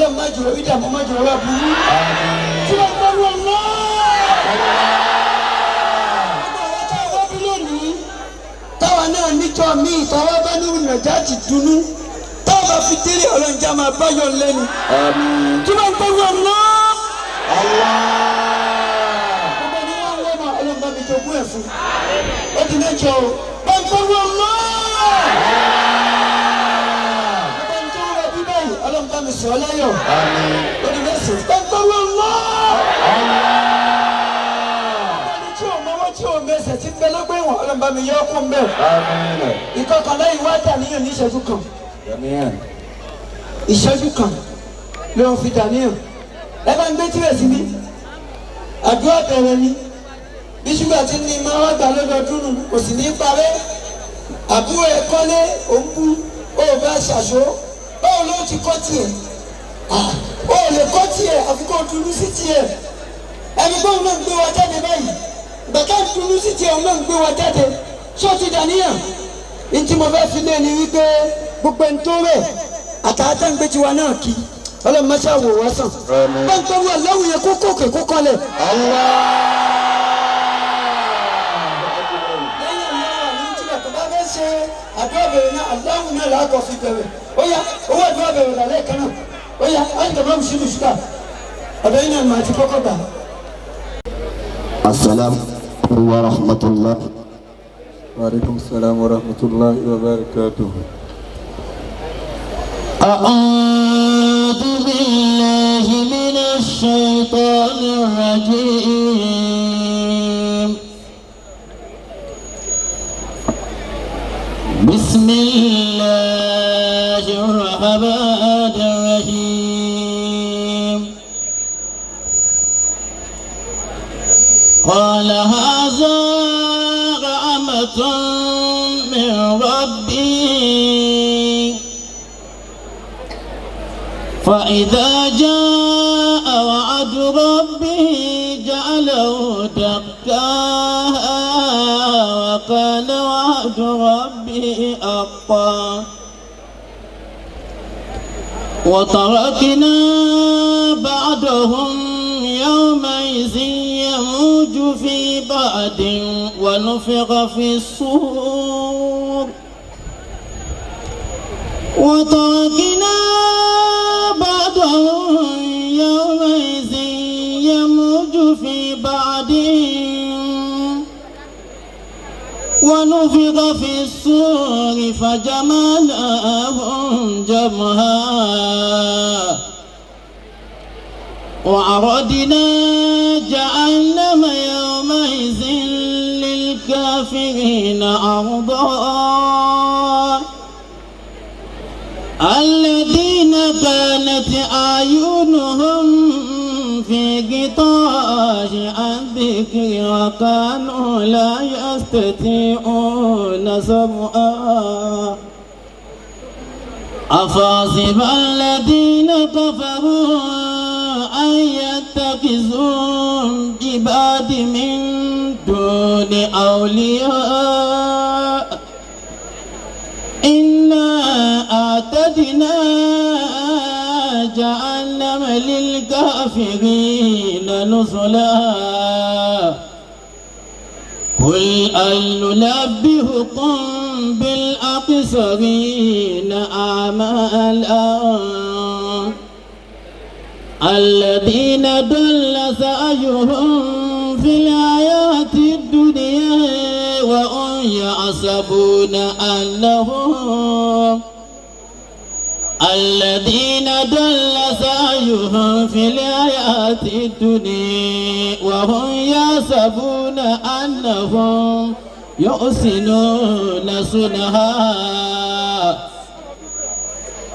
Ọlọ́run má jòrò ìdààmú má jòrò wá burú. Tí wọ́n gbọ́ wọn lọ. Gbogbo àwọn táwọn wá bí lónìí táwa náà níjọ míì táwa bá ní nàìjíríà ti dunnú táwa bá fi délé Ọlọ́run já máa bá yọ lẹ́nu. Tí wọ́n gbọ́ wọn lọ. Gbogbo ẹni wọ́n wọ́n máa Ọlọ́run bá mi jogún ẹ̀ fún. Ó di mẹ́jọ o. Bá ń gbọ́ wọn lọ. Gbogbo ẹni tó ń rọ bí báyìí Ọlọ́run bá mi sọ ọ́ láyọ̀. Ó di mẹ́sàn-án. Bá ń gbọ́ wọn lọ. Gbogbo ẹni tí ò mọwọ́ tí ò mẹsẹ̀ tí ń bẹ lọ́gbẹ́ ìwọ̀n Ọlọ́run bá mi yọ ọ́ kún bẹ́ẹ̀. Ìkọkànlá yìí wá dàníyàn ní ìṣẹ́jú kan. Ìṣẹ́jú kan ló ń fi dàníyàn. Ẹ bá ń gbé tirẹ̀ síbí. Àdúrà bẹ̀rẹ̀ ni. Bí ṣúgà ti ní máa wá gbà lọ́dọọdún nù kò sì ní parẹ́. Àbúrò ẹ kọ́lé òun bú ó bá ṣàṣọ. Báwo ló ti kọ́ tiẹ̀? Ó lè kọ́ tiẹ̀ àfi kó dunú sí tiẹ̀. Ẹni gbóhùn náà ń gbé wa jáde báyìí. Bàtà ń dunú sí tiẹ̀ òun náà ń gbé wa jáde. Ṣé o ti dàníyàn? Ntí mo fẹ́ fi lé ni wípé gbogbo ẹni tó rẹ̀ àtàtà ń gbé tiwa náà kí Ọlọ́run má ṣe wò wá sàn. Báńkì wà lọ́wọ́ yẹn kó kókè kó kọlẹ̀. Lẹ́yìn àlọ́ àní tí bàtà bá fẹ́ ṣe àdúrà bẹ̀rẹ̀ náà aláwọ̀ náà làákọ̀ fi bẹ̀rẹ̀. Ó yá owó àdúrà bẹ̀rẹ̀ lálẹ́ kan náà. Ó yá áyíká bá mi ṣílù ṣúgà. Ọ̀dọ̀ yìí náà màá ti kọ́kọ́ gbà. Assalamu wa rahmatullah. Wa alaikum salam wa rahmatullahi wa barakatuh. أعوذ بالله من الشيطان الرجيم. بسم الله الرحمن الرحيم. قال هذا رحمة من ربي فإذا جاء وعد ربي جعله دكا وكان وعد ربي حقا. وتركنا بعضهم يومئذ يموج في بعض ونفخ في الصور. وتركنا بعضهم يومئذ يموج في بعض ونفخ في الصور فجمعناهم جمعا وعرضنا جهنم يومئذ للكافرين عرضا الذين كانت أعينهم في غطاء عن ذكري وكانوا لا يستطيعون سمعا. أفحسب الذين كفروا أن يتخذوا عبادي من دون أولياء إنا أعتدنا جهنم للكافرين نزلا. قل هل ننبئكم بالأخسرين أعمالا الذين ضل سعيهم في الحياة الدنيا وهم يحسبون أنهم الذين ضل سعيهم في الحياة الدنيا وهم يحسبون أنهم يحسنون صنعا.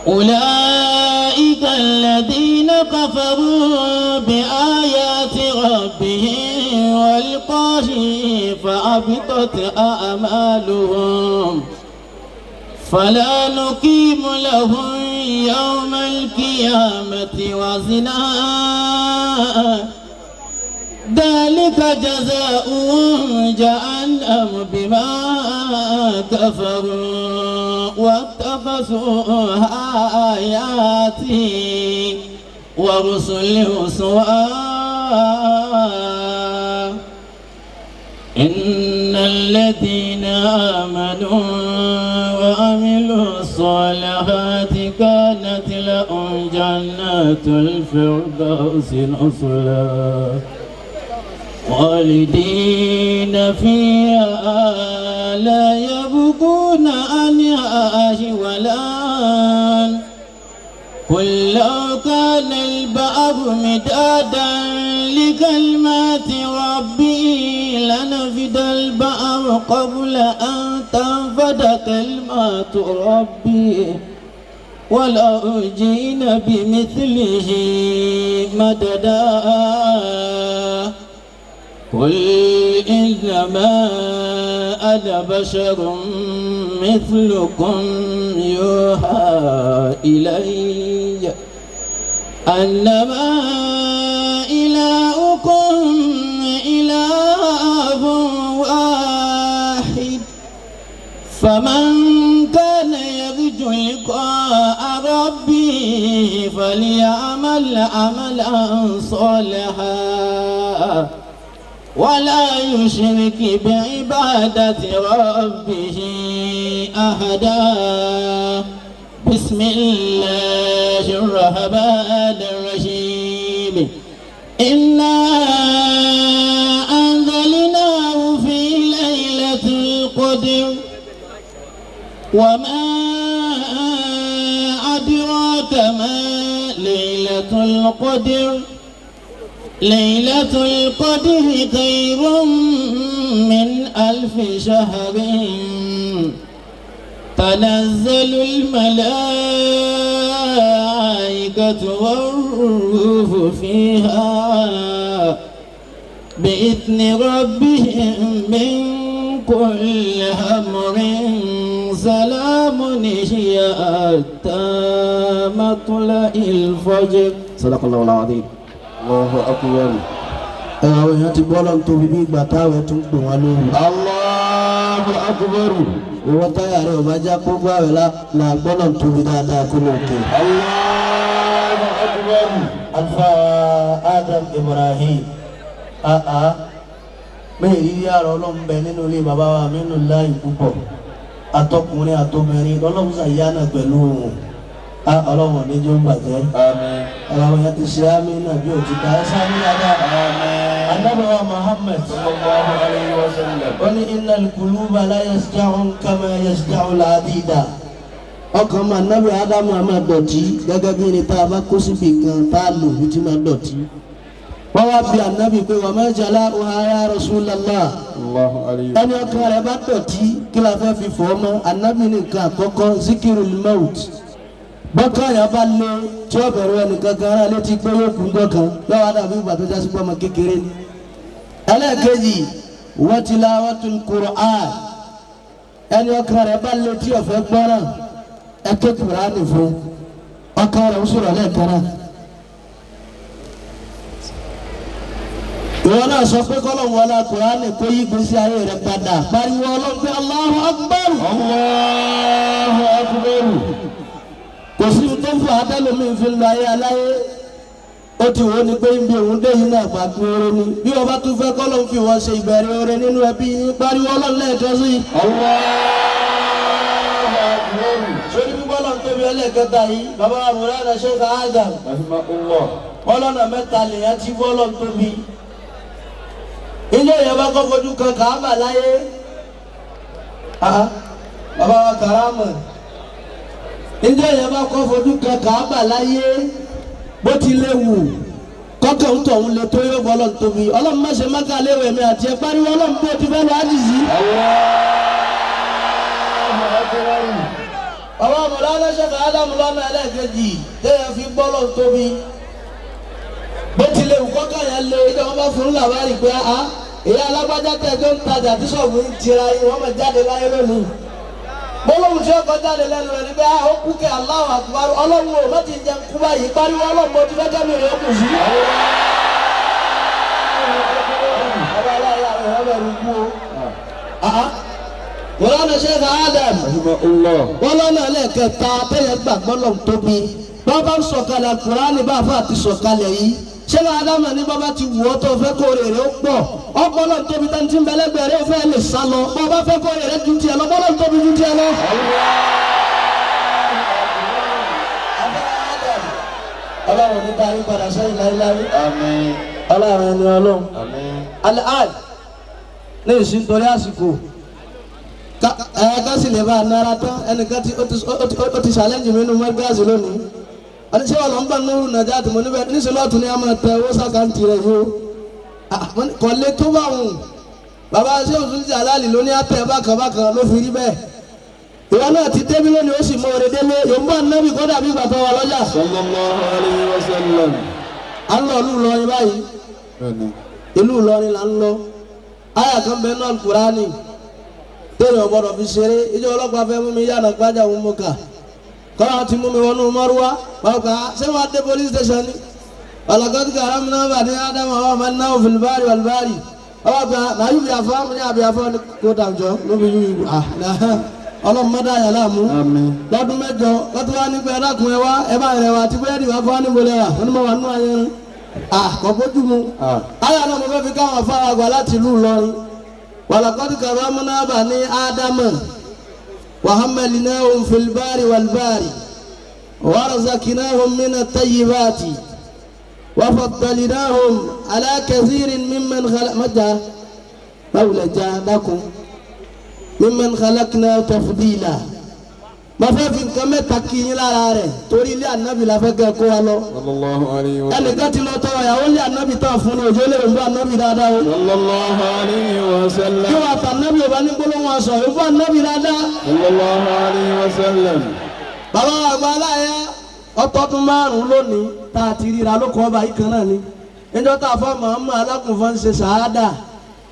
أولئك الذين كفروا بآيات ربهم ولقائه فأحبطت أعمالهم فلا نقيم لهم يوم القيامة وزنا. ذلك جزاؤهم جهنم بما كفروا واتخذوا آياتي ورسله سواء إن الذين آمنوا وعملوا الصالحات كانت لهم جنات الفردوس نزلا خالدين فيها لا يبغون عنها ولا. قل لو كان البحر مدادا لكلمات ربي لنفد البحر قبل أن تنفد كلمات ربي ولو جئنا بمثله مددا. قل إنما أنا بشر مثلكم يوحى إلي أنما إلهكم إله واحد فمن كان يرجو لقاء ربه فليعمل عملا صالحا ولا يشرك بعبادة ربه أحدا. بسم الله الرحمن الرحيم. إنا أنزلناه في ليلة القدر وما أدراك ما ليلة القدر. ليلة القدر خير من 1000 شهر. تنزل الملائكة والروح فيها بإذن ربهم من كل أمر. سلام هي حتى مطلع الفجر. صدق الله العظيم. Allahu akbar. Àwọn èèyàn ti bọ́ lọ́n tóbi bí ìgbà táwọn tún pè wọ́n lóru. Allahu akbar. Ìwọ táyà rẹ̀ ò bá já kó gbá rẹ̀ la gbọ́dọ̀ tóbi dáadáa kó ló ké. Allahu akbar. Alfa Adam Ibrahim bẹ́ẹ̀ rírí àrọ̀ ọlọ́run bẹ nínú ilé bàbá wa nínú láì púpọ̀ atọkùnrin àtobìnrin ọlọ́run ṣàyánà pẹ̀lú òun ọlọ́run níjó ń bàjẹ́. Àwọn èèyàn ti ṣe àmì náà bí òtí ká ẹ sáàmì dáadáa. Ànábì wa Muhammad sallallahu alayhi wa sallam. Ó ní innal quluba la yasja'u kama yasja'u al-hadida. Ọkàn máa nábì Ádámù á máa dọ̀tí gẹ́gẹ́ bí ní tá a bá kó síbi kan tá a lò ní tí máa dọ̀tí. Wọ́n wá bi ànábì pé wa ma jala'uha ya Rasulallah. Ẹni ọkàn rẹ̀ bá dọ̀tí kí la fẹ́ fi fọ́ mọ́? Ànábì ní nǹkan àkọ́kọ́ zikirul maut. Bọ́kàn yẹn bá lé tí ó bẹ̀rù ẹnìkan kan rán létí pé yóò kú gbọ́kan lọ́wọ́ àdàbí ìgbà tó jásí pé ọmọ kékeré ni. Ẹlẹ́ẹ̀kejì wa tilawatul Qur'an. Ẹni ọkàn rẹ̀ bá lé tí ọ̀fẹ́ gbọ́ràn ẹ ké Kùránì fún ọkàn rẹ̀ ń sọ̀rọ̀ lẹ́ẹ̀kan náà. Ìwọ náà sọ pé kọ́lọ̀ wọlé Kùránì kó yí gbèsè ayé rẹ̀ padà pariwo Ọlọ́run pé Allahu Akbar. Allahu Akbar. Kò sí tó fún adálómi fi lọ ayé aláyé ó ti wọ́n ní pé ibi òun dé yìí náà pàtó oore ni bí ọba tún fẹ́ kọ́lọ̀ ń fi wọ́n ṣe ìbẹ̀rẹ̀ oore nínú ẹbí yín pariwo Ọlọ́run lẹ́ẹ̀kan sí. Allahu Akbar. Sórí bíbọ́ lọ́n tóbi ẹlẹ́ẹ̀kẹta yìí bàbá àmúránà Sheikh Adam Rahimahullah. wọ́n lọ́nà mẹ́ta lèèyàn ti bọ́ lọ́n tóbi. Ilé ìyẹn bá kọ́ fojú kan Kàábà láyé bàbá wa kàrámù. Ilé ìyẹn bá kọ́ fojú kan Kàábà láyé bó ti léwu kọ́kẹ́ ń tọ̀hún lé tó yóò bọ́ lọ́n tóbi. Ọlọ́run má ṣe máka léwu ẹ̀mí àti ẹ̀ pariwo Ọlọ́run bó ti fẹ́ lọ ájì sí. Bàbá Mọ̀lánà Sheikh Adam lọ́nà ẹlẹ́ẹ̀kejì téèyàn fi gbọ́ lọ́n tóbi. Bó ti léwu kọ́kẹ́ yẹn lé ilé wọn bá fún làbárì pé a ìyá alágbájá tẹ̀jọ́ ń tajà tí sọ̀gùn ń tira yìí wọ́n mọ̀ jáde láyé lónìí. Gbólóhùn tí ọkọ̀ jáde lẹ́nu rẹ̀ ni pé a ó kú kẹ́ Allahu Akbar Ọlọ́run ò má ti jẹun kú báyìí pariwo Ọlọ́run mo ti fẹ́ kẹ́mi rẹ̀ ó kù sí. Bàbá aláya rẹ̀ wọ́n bẹ̀rù kú o. Mọ̀lánà Sheikh Adam Rahimahullah. wọ́n lọ́nà ẹlẹ́ẹ̀kẹta tẹ́yẹ gbàgbọ́ lọ́n tóbi bàbá ń sọ̀kalẹ̀ Kùránì bá àfa àti sọ̀kalẹ̀ yìí Sheikh Adam ní bàbá ti wù ọ́ tó fẹ́ kó rèrè ó pọ̀ ọpọlọ tóbi tán tí ń bẹlẹ́gbẹ̀ rẹ fẹ́ lè sá lọ bàbá fẹ́ kó rèrè ju tiẹ̀ lọ bọ́lọ̀ tóbi ju tiẹ̀ lọ. Ọlọ́run ní báyìí padà sẹ́yìn láéláé. Àmín. Ọlọ́run ẹni Ọlọ́run. Àmín. Al-an ní ìsìn torí àsìkò ẹ ká sì lè bá a nára tán ẹnìkan tí ó ti ṣàlẹ́jì mi nínú mọ́gàzì lónìí ọdún tí wọn lọ ń bá nínú nàìjíríà tí mo níbẹ̀ níṣẹ́ lọ́ọ̀tún ni a máa tẹ owó sàkáǹtì rẹ̀ yìí o kò lè tó bá wùn bàbá ṣé òtún ti àlálì lóní àtẹ bákan bákan ló fi rí bẹ́ẹ̀ ìwọ náà ti débi lónìí ó sì mọ òrè délé yòǹbó ànábì kọ́ dàbí ìgbà tó wà lọ́jà Sallallahu alayhi wa sallam. à ń lọ ìlú Ìlọrin báyìí Bẹ́ẹ̀ni. ìlú Ìlọrin là ń lọ àyà kan bẹ náà Kùránì tẹ́lẹ̀ ọ̀gbọ́dọ̀ fi ṣeré ìjọ ọlọ́pàá fẹ́ mú mi yànnà gbájà òun mú kà kọ́lá ti mú mi wọnú mọ́rúwá pàápàá ṣé wàá dé police station ni ọ̀làkọ́tù karamna bani ádámù àwọn ọmọ náà fìlbárì wàlbárì ọlọ́pàá nàájú bí afọ́ mi ní àbí afọ́ ní kó dàjọ́ lóbi yúyú ọlọ́run mọ́dá yà láàmú Àmín. lọ́dún mẹ́jọ lọ́tún wá nípa ẹ̀dákun ẹ wá ẹ bá rẹ̀ wá àti búrẹ́dì wá fún wa níbo lẹ́wà wọn ni mo wà nínú ayé rẹ̀ kò bójú mu Ah. ayé àná mo fẹ́ fi káwọn afárá àgbà láti ìlú Ìlọrin wàlàkọ́tù karamna bani ádámù وحملناهم في البار والبار ورزقناهم من الطيبات وفضلناهم على كثير ممن خلق متى مولى لكم ممن خلقنا تفضيلا mo fẹ́ fi nǹkan mẹ́ta kí yín lára rẹ̀ torí ilé ànábì la fẹ́ kẹ́ kó wa lọ. Sallallahu alayhi wa sallam. ẹnìkan ti lọ tọrọ ìyàwó ilé ànábì tán fún ni òjò lè rìn bá ànábì dáadáa o. Sallallahu alayhi wa sallam. kí wàá fà ànábì ò bá ní gbólóhùn aṣọ ìfún ànábì dáadáa. Sallallahu alayhi wa sallam. bàbá àgbà aláya ọtọdún márùn lónìí tá a ti ríra ló kọ ọba yìí kan náà ni níjọ́ tá a fọ màmá alákùnfọ́n ń ṣe sàádà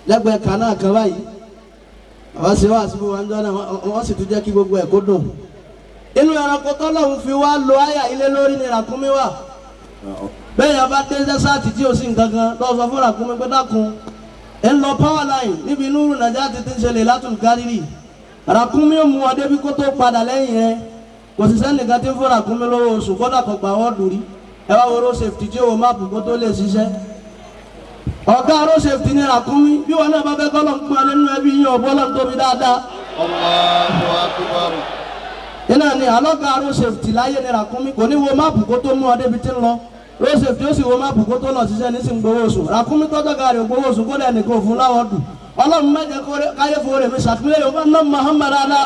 lẹ́gbẹ̀ẹ́ kan náà kan báyìí bàbá ṣe wá àṣìbò wọn jọ náà wọ́n sì tún jẹ́ kí gbogbo ẹ̀ kó dùn. inú ẹranko tọ́lọ́hún fi wá lo àyà ilé lórí ni ràkúnmí wà bẹ́ẹ̀ yẹn bá dé dẹ́sáàtì tí o sì ń gangan lọ sọ fún ràkúnmí pé dákun ẹ̀ ń lọ power line níbi inú nàìjíríà ti ti ń ṣẹlẹ̀ látùn kárírì ràkúnmí ò mú ọ débi kó tó padà lẹ́yìn ẹ kò sì sẹ́nìkan tí ń fún ràkúnmí lówó oṣù kódà kò gbà wọ́n dùn rí ẹ wá wo road safety tí ó wo máàpù kó tó lè ṣiṣẹ́ ọ̀gá road safety ní ràkúnmí bí wọn náà bá fẹ́ kọ́ lọ́n pọn nínú ẹbí yín ọ̀bọ lọ́n tóbi dáadáa Allahu akbar. iná ni alọ́gà road safety láyé ní ràkúnmí kò ní wo máàpù kó tó mú ọ débi tí ń lọ road safety ó sì wo máàpù kó tó lọ ṣiṣẹ́ ní sì ń gbowó oṣù ràkúnmí tọ́jọ́ ga rẹ̀ gbowó oṣù kó dẹ̀ nìkan òfun láwọ̀ dùn ọlọ́run má jẹ́ káyé fowó rẹ̀ mi ṣàtúnyẹ̀ yóò bá ná Muhammad ala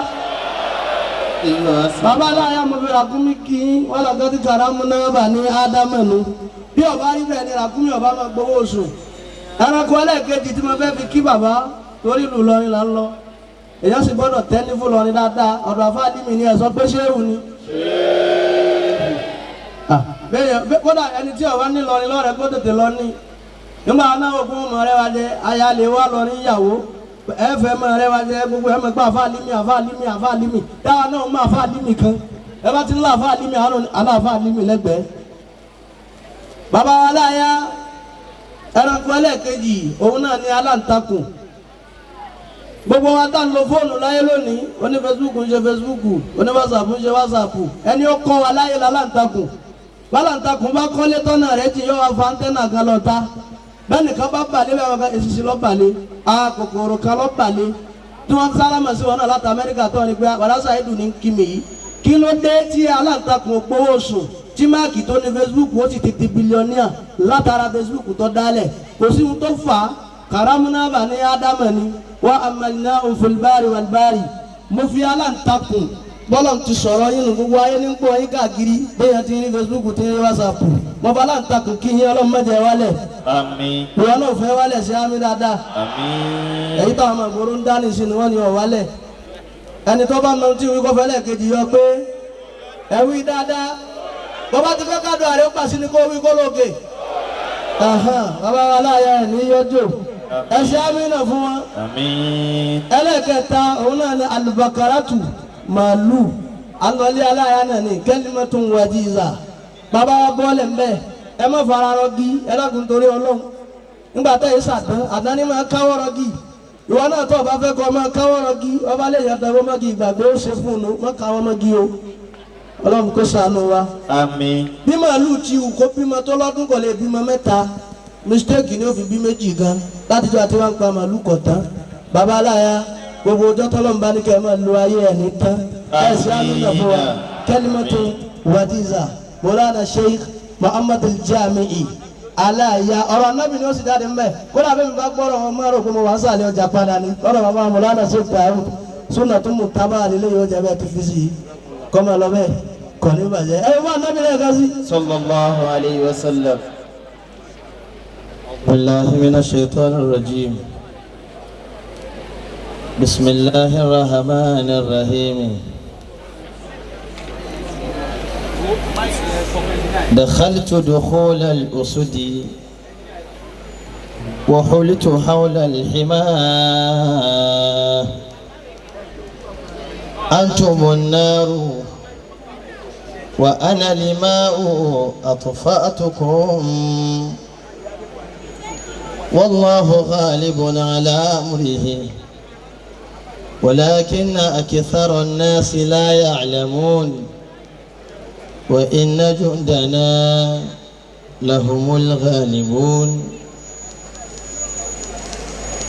bàbá aláya mo fi ràkúnmí kí wọn lọ gẹ́tì kàrámù náà bà ní ádámù nu bí ọba rí bẹ́ẹ̀ ni ràkúnmí ọba máa gbowó oṣù ẹranko ẹlẹ́ẹ̀kejì tí mo fẹ́ fi kí bàbá torí ìlú Ìlọrin là ń lọ èèyàn sì gbọ́dọ̀ tẹ́ ní fún Ìlọrin dáadáa ọ̀dọ̀ àfáàdì mi ni ẹ̀ sọ pé ṣéwù ni. Bẹ́ẹ̀ kódà ẹni tí ọba ní Ìlọrin lọ́rẹ̀ kó tètè lọ ní nígbà náà ogun ọmọ rẹ wá jẹ aya lè wá lọ níyàwó ẹ fẹ́ mọ rẹ wá jẹ gbogbo ẹ mọ pé àfáàlì mi àfáàlì mi àfáàlì mi dáhà náà mọ àfáàlì mi kan ẹ bá ti ń lọ àfáàlì mi àánú àfáàlì mi lẹ́gbẹ̀ẹ́. Bàbá wa láyà ẹranko ẹlẹ́ẹ̀kejì òun náà ní aláǹtakùn gbogbo wa tá ń lo fóònù láyé lónìí oní Facebook ń ṣe Facebook oní WhatsApp ń ṣe WhatsApp ẹni ó kọ́ wa láyé láláǹtakùn báláǹtakùn bá kọ́lé tọ́nà rẹ̀ jì yóò wá fa antenna kan lọ ta bẹ́ẹ̀ nìkan bá balẹ̀ bẹ́ẹ̀ wọn kan esisi lọ balẹ̀ a kòkòrò kan lọ balẹ̀ tí wọ́n sálámà sí wọn náà láti Amẹ́ríkà tó ní pé wàlásà ẹ̀dùn ní kí mi yìí kí ló dé tí aláǹtakùn gbowó sùn tí máàkì tó ní Facebook ó sì ti di bílíọ̀nìà látara Facebook tó dálẹ̀ kò sí ohun tó fà á kàrámúnábà ní ádámà ni wà àmàlìná òfìlbárì wàlbárì mo fi aláǹtakùn bọ́lọ̀ ti sọ̀rọ̀ yín nù gbogbo ayé ní gbọ́ yín káàkiri bẹ́ẹ̀ ti ní Facebook ti ní WhatsApp mo fi aláǹtakùn kí yín ọlọ́run má jẹ́ wálẹ̀. Àmín. Ìwọ náà fẹ́ wálẹ̀ sí àmì dáadáa. Àmín. Èyí táwọn ọmọ ìgboro ń dání sí ni wọ́n ní ọ̀ wálẹ̀. Ẹni tó bá mọ tí wí kó fẹ́ lẹ́ẹ̀kejì yọ pé ẹ wí dáadáa. Bọ́bá ti fẹ́ kádùn àrẹ ó pàṣẹ ni kó wí kó lókè. Bàbá wa láàyè ẹ̀ ní yọjò. Ẹ ṣe àmì náà fún wọn. Àmín. Ẹlẹ́ẹ̀kẹta òun náà ni alubakaratu màálù alọ́lé aláya náà ni kẹ́límẹ́tò ń wájú ìzà. Bàbá wa bọ́ọ̀lẹ̀ ń bẹ́ẹ̀ ẹ má fara rọgí ẹ dákun torí Ọlọ́run nígbà tá yìí sàdán àdán ni máa káwọ́ rọgí Ìwọ náà tó o bá fẹ́ kọ́ ọmọ káwọ́ rọgí ọba lè yàn tẹ́wọ́ mọ́gì ìgbàgbé ó ṣe fún un mọ́ káwọ́ mọ́gì o. Ọlọ́run kó ṣàánú wa. Àmín. Bí màálù ti wù kó bímọ tó lọ́dún kò lè bímọ mẹ́ta, mistake ni ó fi bí méjì gan. Látijọ́ àti wá ń pa màálù kọ̀ tán. Bàbá aláya gbogbo ọjọ́ tọ́lọ́mùbá ní kẹ́ ẹ máa lo ayé ẹ̀ ní tán. Ẹ̀ ṣe àánú fún wa. Kalimatu wadiza Mawlana Sheikh Muhammad al-Jami'i aláya ọ̀rọ̀ anábì ni ó sì jáde mbẹ́ kódà bẹ́ẹ̀ mi bá gbọ́rọ̀ wọn máa rò pé mo wà ń sàlẹ̀ ọjà padà ni lọ́dọ̀ bàbá Mawlana Sheikh Daud súnà tó mú tábà nílé yóò jẹ́ bẹ́ẹ̀ tó fi sí i kọ́mọ lọ bẹ́ẹ̀ kọ́ ní bàjẹ́ ẹ wọ́n anábì lẹ́ẹ̀kan sí. Sallallahu alayhi wa sallam. بالله من الشيطان الرجيم بسم الله الرحمن الرحيم دخلت دخول الأسد وحلت حول الحمى أنتم النار وأنا الماء أطفأتكم والله غالب على أمره ولكن أكثر الناس لا يعلمون وإن جندنا لهم الغالبون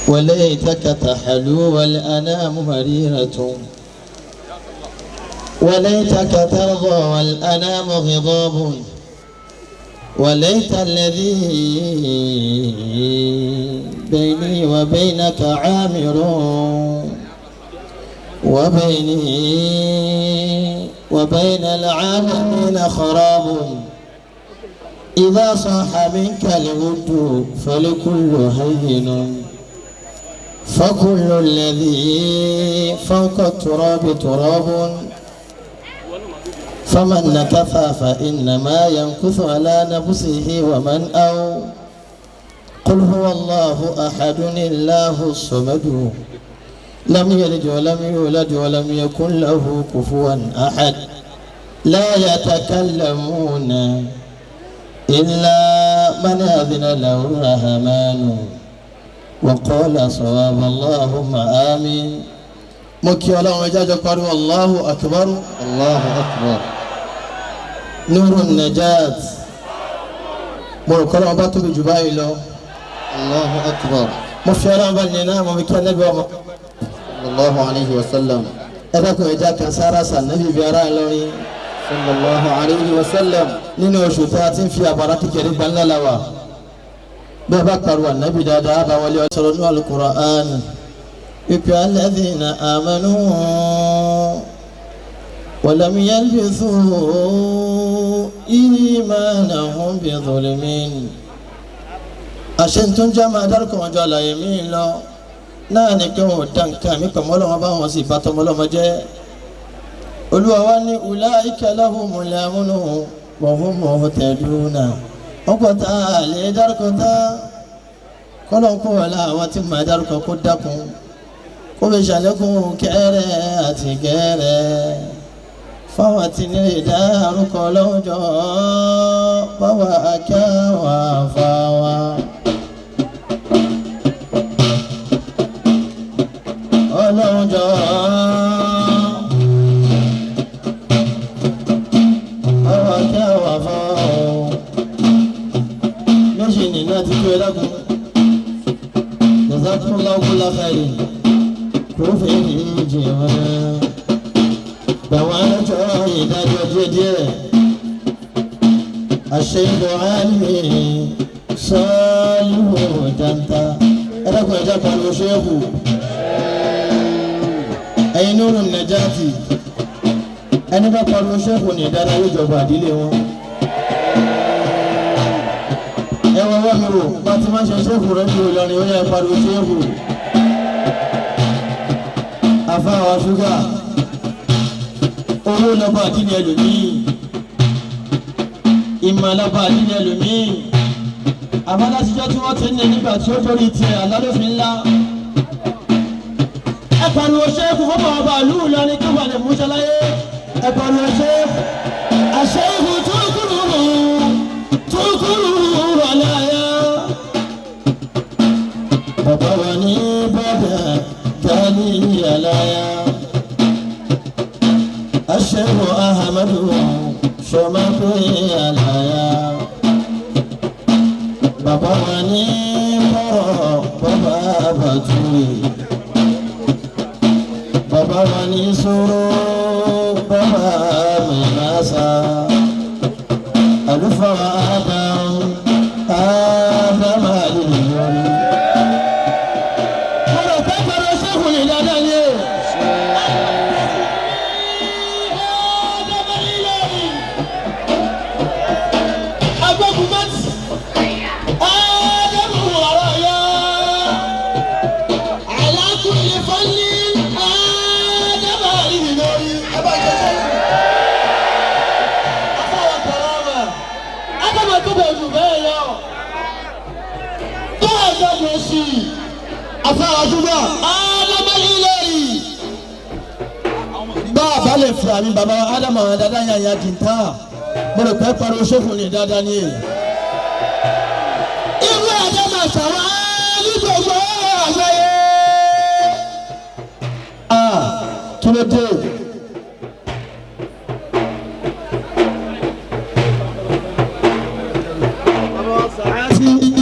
وليتك تحلو والأنام مريرة وليتك ترضى والأنام غضاب وليت الذي بيني وبينك عامر وبيني وبين العالمين خراب إذا صح منك الود فلكل هين فكل الذي فوق التراب تراب فمن نكث فإنما ينكث على نفسه ومن أو قل هو الله أحد الله الصمد لم يلد ولم يولد ولم يكن له كفوا أحد لا يتكلمون إلا من أذن له الرحمن وقال صواب اللهم آمين مكي الله وجاج قالوا الله أكبر الله أكبر نور النجاة مركل عباتو بجبايلو الله أكبر مفيران بالننا ممكن النبي صلى الله عليه وسلم ẹ̀dàkùn ẹja kan sára sànẹ́bí bí ara Ìlọrin صلى الله عليه وسلم nínú oṣù tí a ti ń fi àbàrà kékeré gba ńlá la wà bẹ́ẹ̀ bá pariwo ànábì dáadáa bá wọlé ọ̀sọ̀rọ̀ ní Al-Qur'an ìpè alladhina amanu wa lam yalbisu imanahum bi-dhulmin àṣẹ tó ń jẹ́ máa dárúkọ wọn jọ àlàyé mi lọ náà ni pé wọn ò dá nǹkan mi pẹ̀mọ́ lọ́wọ́ bá wọn sì bá tọmọ lọ́mọ jẹ́ Olúwa wa ní ulaika lahumul amnu wa hum muhtaduna wọn kò tá a lè dárúkọ tá kọ́lọ̀ kó wà láwọn tí màá dárúkọ kó dákun kó fi ṣàlékún kẹrẹ àti kẹrẹ fáwọn tí nílé dárúkọ lọ́jọ́ báwa akẹ́wà fáwa. Ọlọ́run jọ̀ọ́ báwa akẹ́wà fáwa méjì nínú àti tó ẹlẹ́kùn jazakumullahu kulla khairin kò fẹ́ ìjì wọn gbàwọn alájọ ìdájọ́ díẹ̀díẹ̀ àṣeyìnbó alimi sọ́ọ́lù dáńtà ẹlẹ́kùn ẹ̀jẹ̀ pariwo ṣéèkù ẹ̀yin nuru nàjàtì ẹni bá pariwo ṣéèkù ní ìdára yóò jọba àdílé wọn ẹ wọ wọ́n mi wò bá ti máa ṣe ṣéèkù rẹ̀ ju Ìlọrin ó yẹ pariwo ṣéèkù afáwa ṣúgà owó lọ́ba àdínní ẹlòmíì ìmọ̀ lọ́ba àdínní ẹlòmíì àbálásíjọ́ tí wọ́n ti ń ní nígbà tí ó torí tiẹ̀ alálòfin ńlá ẹ pariwo ṣéèkù fún bàbá ìlú Ìlọrin kí wọ́n lè mú ṣọláyé ẹ pariwo ṣéèkù àṣeyìkù túkúrú túkúrú wàláyà bàbá wa ní bàbá. Ṣẹ́gun Ahamadu sọmọ pé àlàyé. Bàbá wa ní kọ̀rọ̀ bàbá bàtúrì. Bàbá wa ní sọ̀rọ̀ bàbá mẹ́nàṣà. Àlùfáà Ádámù Ádámù àlùyọrí. Mo rò pé pẹ̀lú ṣẹ́gun lè dáadáa ní èrò. Afárajúgbà Ádámù Ìlọrin bá a bá lè fi àmì bàbá Ádámù àwọn dáadáa yàn yàn jìntà mo rò pé pariwo sófin ní dáadáa ní èyí. Irú Ádámù àṣàwọ̀ ní gbogbo àgbáyé. Kí ló dé?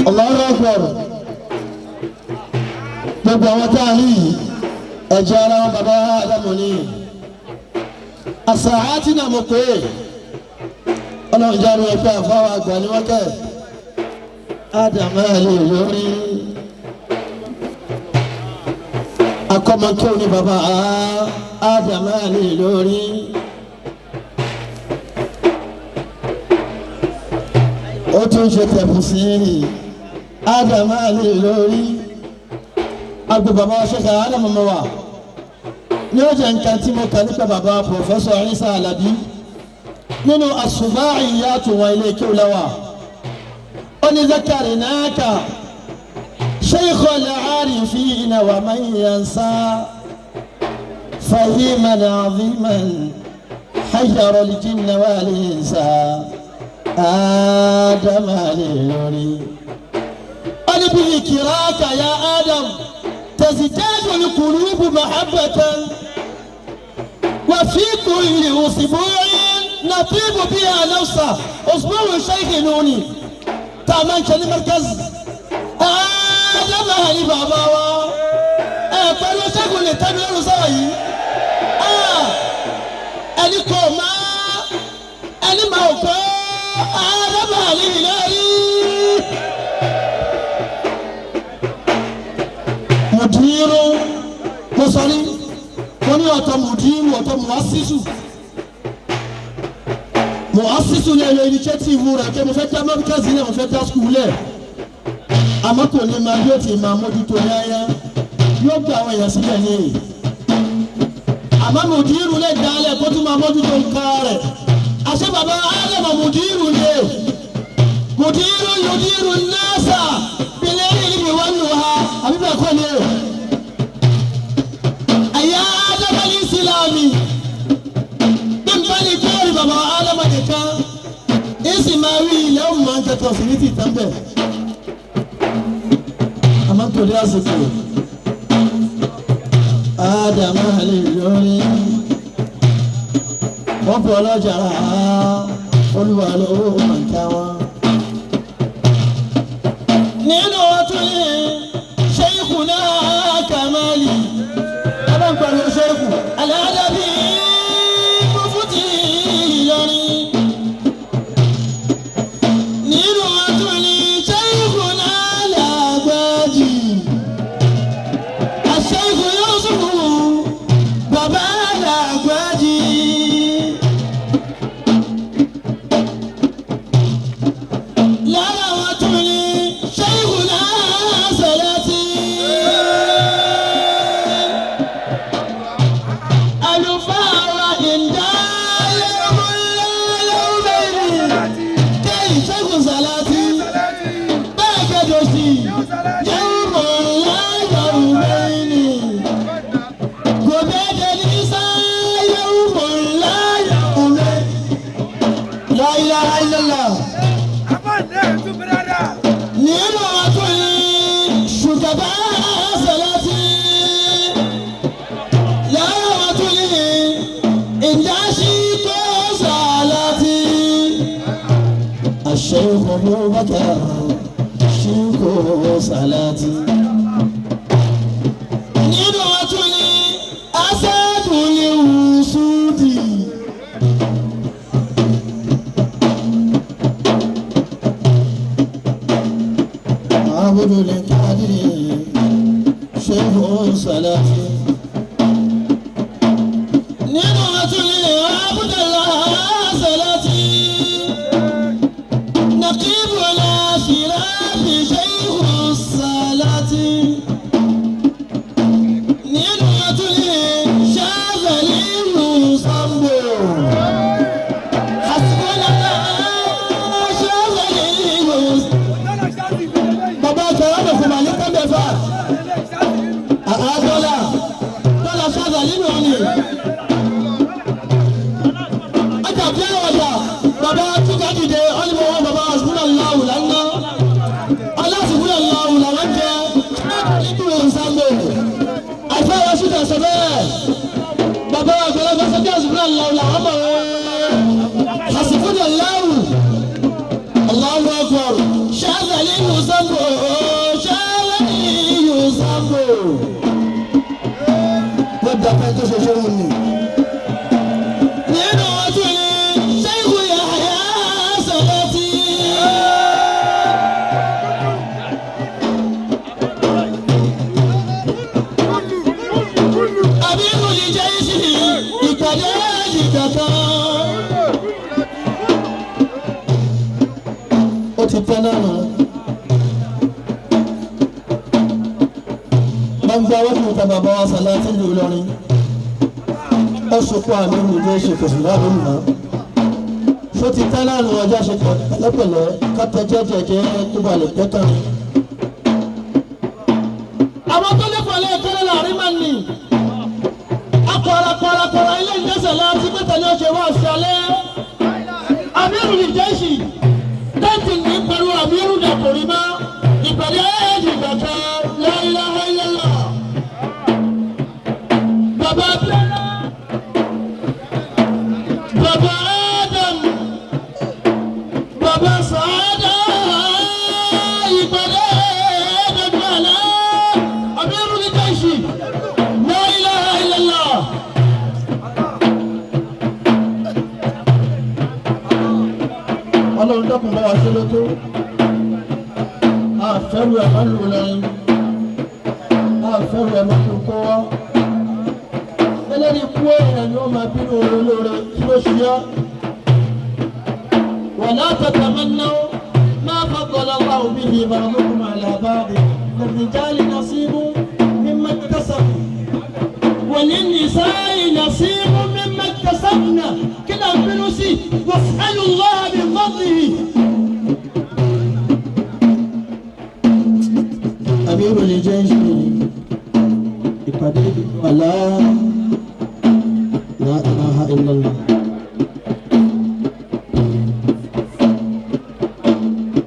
Allahu Akbar. Gbogbo àwọn tá a rí yìí ẹ̀jẹ̀ ara wọn bàbá Ádámù ni. Àsàhátì náà mo pè é. Ọlọ́run jáde ẹgbẹ́ àfáwọn àgbà ni wọ́n kẹ́. Ádámù ẹ̀ lè lórí. Akọ́mọkẹ́ òní bàbá Ádámù ẹ̀ lè lórí. Ó tún ṣe tẹ̀bù sí i. Ádámù ẹ̀ lè lórí. Agbo bàbá wa ṣẹ̀ṣẹ̀ Ádámù mọ̀ wá. Ní ó jẹ́ nǹkan tí mo kà nípa bàbá Pòfẹ́sọ̀ Isa Alabi nínú àsùbáàyàtò wọn ilé kí o lọ́wọ́. Ó ní zakari náà sheikh al-arifina wa man yansa fahiman aziman hayyara al-jinna wal-insa Ádámù alẹ́. Ó ní bí ìkìrákà ya Ádámù tazdadu al-qulubu mahabbatan wa fi kulli usbu'in natibu biha nafsa usbu'u sheikh nuni tá a máa ń ṣe ní markaz. Ádámù àní bàbá wa ẹ pẹ̀lú ṣẹ́gun lè tẹ́bi lọ́rùn sọ̀rọ̀ yìí. Ẹni kò má ẹni máa ò kọ́ Ádámù àní ìlérí. Mùdírù mo sọ ní mo ní ọ̀tọ̀ mùdírù ọ̀tọ̀ mùásísù. Mùásísù ní ẹ̀rọ initiative rẹ̀ kí mo fẹ́ dá mọ́ríkàsì lẹ̀ mo fẹ́ dá skul lẹ̀. Àmọ́ kò ní máa bí ó ti máa mójútó yáyá yóò gbé àwọn èèyàn síbẹ̀ ní èyí. Àmọ́ mùdírù lè dálẹ̀ kó tún máa mójútó nǹkan rẹ̀. Àṣé bàbá Ádámù mùdírù ni è. Mùdírù yùdírù nasa bílẹ̀ ìlú wọn lù ha àbí bẹ́ẹ̀ kọ́ ni è. Àyà Ádámù ní Ìsìlámì bí n bá ní kóòrì bàbá Ádámù nìkan ìsì máa rí ilẹ̀ òun máa ń kẹ́kọ̀ọ́ sí ní tìtàn bẹ́ẹ̀. Àmọ́ torí àsìkò Ádámù àlè lórí wọ́n fi ọlọ́jà rà á olúwa lówó màkà wọn. Nínú ọtún yìí ṣéyíkù náà Kàmáàlì ẹ bá ń pariwo ṣéyíkù Al-Adabi Mufti Ìlọrin. Nínú ọtún yìí ṣéyíkù náà Làgbàjì. Àṣeyíkù Yúsúfù bàbá Làgbàjì. Lára àwọn tún ní ṣéyíkù náà Sàlátì. Àlùfáà wa ìdá lẹ́wọ̀n kẹ́yìn ṣẹ́gun Sàlátì bẹ́ẹ̀ kẹ́jọ sí yẹ́wò láyọ̀rù bẹ́ẹ̀ni gòbẹ́jẹ ní sá yẹ́wò Abubakar Shehu Salati. Nínú wọn tún ní Asadul Wusudi. Abdul Qadir Shehu Salati. Nínú wọn tún ní Abdullah Salati. Naqibul Ashrafi Shehu Salati. Nínú wọn tún ní Shazaliyu Sambo. Hasbunallah Shazaliyu. Bàbá Kẹ̀rọ̀mù kò mà ní kẹ́mbẹ̀fà. Àá dọ́là dọ́là Shazaliyu ni. Ọjà bí ọjà bàbá Túkà dìde ọ́nìmọ̀ wọn bàbá Hasbunallahu lánàá. Aláṣùbúnallahu làwọn jẹ nínú Sambo. Àfẹ́wọ́ ṣúgà sọ bẹ́ẹ̀. Bàbá àgbàlagbà sọ bí Hasbunallahu làwọn mọ̀ ọ́. Hasbunallahu. Allahu akbar. Shazaliyu Sambo. Shazaliyu Sambo. Wọ́n dàpẹ́ tó ṣe ṣé wù ní. Nínú ọtún ni Sheikh Yahya Salati. Amirul Jayshi ìpàdé ìkàkà. Ó ti tẹ́ náà nù. Gbangba wọ́n fi ta bàbá wa Salati lù lọ́rin. Ó sunkún Amirul Jayshi kò sì láàrin mọ́. Ṣó ti tẹ́ náà nù ọjọ́ ṣe pẹ̀lẹ́pẹ̀lẹ́ kátẹ jẹ́jẹ́jẹ́ tó balẹ̀ pẹ́ kàn. Àwọn tó lé pọ̀lẹ́ kéré láàrin máa ń nì. Akọ̀rọ̀kọ̀rọ̀kọ̀rọ̀ ilé ìjọsìn láti pé tẹ̀lé ọ̀ṣẹ̀ wá sí alẹ́. Amirul Jayshi tẹ́ǹtì ní pẹ̀lú Amiru dàkùnrin mọ́ ìpàdé ẹ̀ẹ́dì gbàgbẹ́ la ilaha illallah. Bàbá Abiola, Bàbá Adam, Bàbá Sàádà, ìpàdé ẹ̀ẹ́dì gbàlẹ́ Amirul Jayshi la ilaha illallah. Ọlọ́run dákun bá wa ṣe lótó àfẹ́rù ẹ̀ máa ń lò lọ́rin àfẹ́rù ẹ̀ máa ń lò kó wá ẹlẹ́ni kú èèyàn ni wọ́n máa bínú oore lóore kí ló ṣe yá wala tatamannaw ma faddala Allahu bihi ba'dakum ala ba'd lirrijali nasibun mimma iktasabu wa linnisa'i nasibun mimma iktasabna kí là ń bínú sí was'alu Allaha min fadlihi. Amirul Jayshi ìpàdé àlá la ilaha illallah.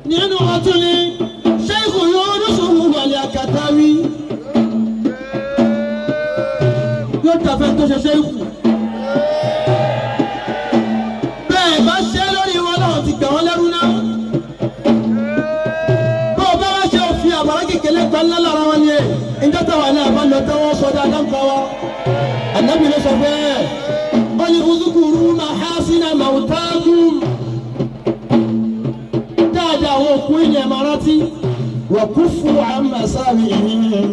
Nínú ọtún ni Sheikh Yunus Al-Akatawi yóò tàfẹ́ tó ṣe Sheikh. Bẹ́ẹ̀ bá ṣe lórí wọn náà ti gbà wọ́n lẹ́rú náà. Bó o bá wá ṣe òfin àbàrá kékeré gba ńlá lára wọn ni ẹ̀ ǹjẹ́ táwa náà bá lọ tẹ́wọ́ sọ dáadáa ń kọ́ wa. Ànábì ló sọ bẹ́ẹ̀. Ó ní uzukuru mahasina mautakum. Dáadáa àwọn òkú ilẹ̀ máa rántí. Wa kufu amma sami'ihim.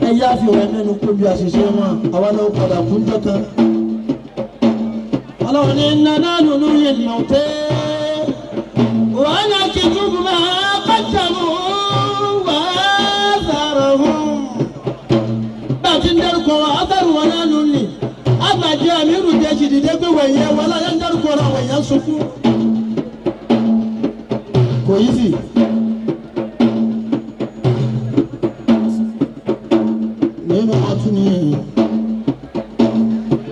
Ẹ yá fi wọ́n mẹ́nu kó bí àṣìṣe wọn, àwa náà padà kú jọ kan. Ọlọ́run ní nana nínú ìmọ̀tẹ́. Wa naktubu ma qaddamu wa atharahum. Bá a ti ń dárúkọ wa, atharu wọn náà nù ní. Àgbàjẹ́ Amirul Jayshi dìde pé wẹ̀yẹ wọn láyé ń dárúkọ ra wẹ̀yẹ ń sunkún. Kò yí sí. Nínú ọtún ní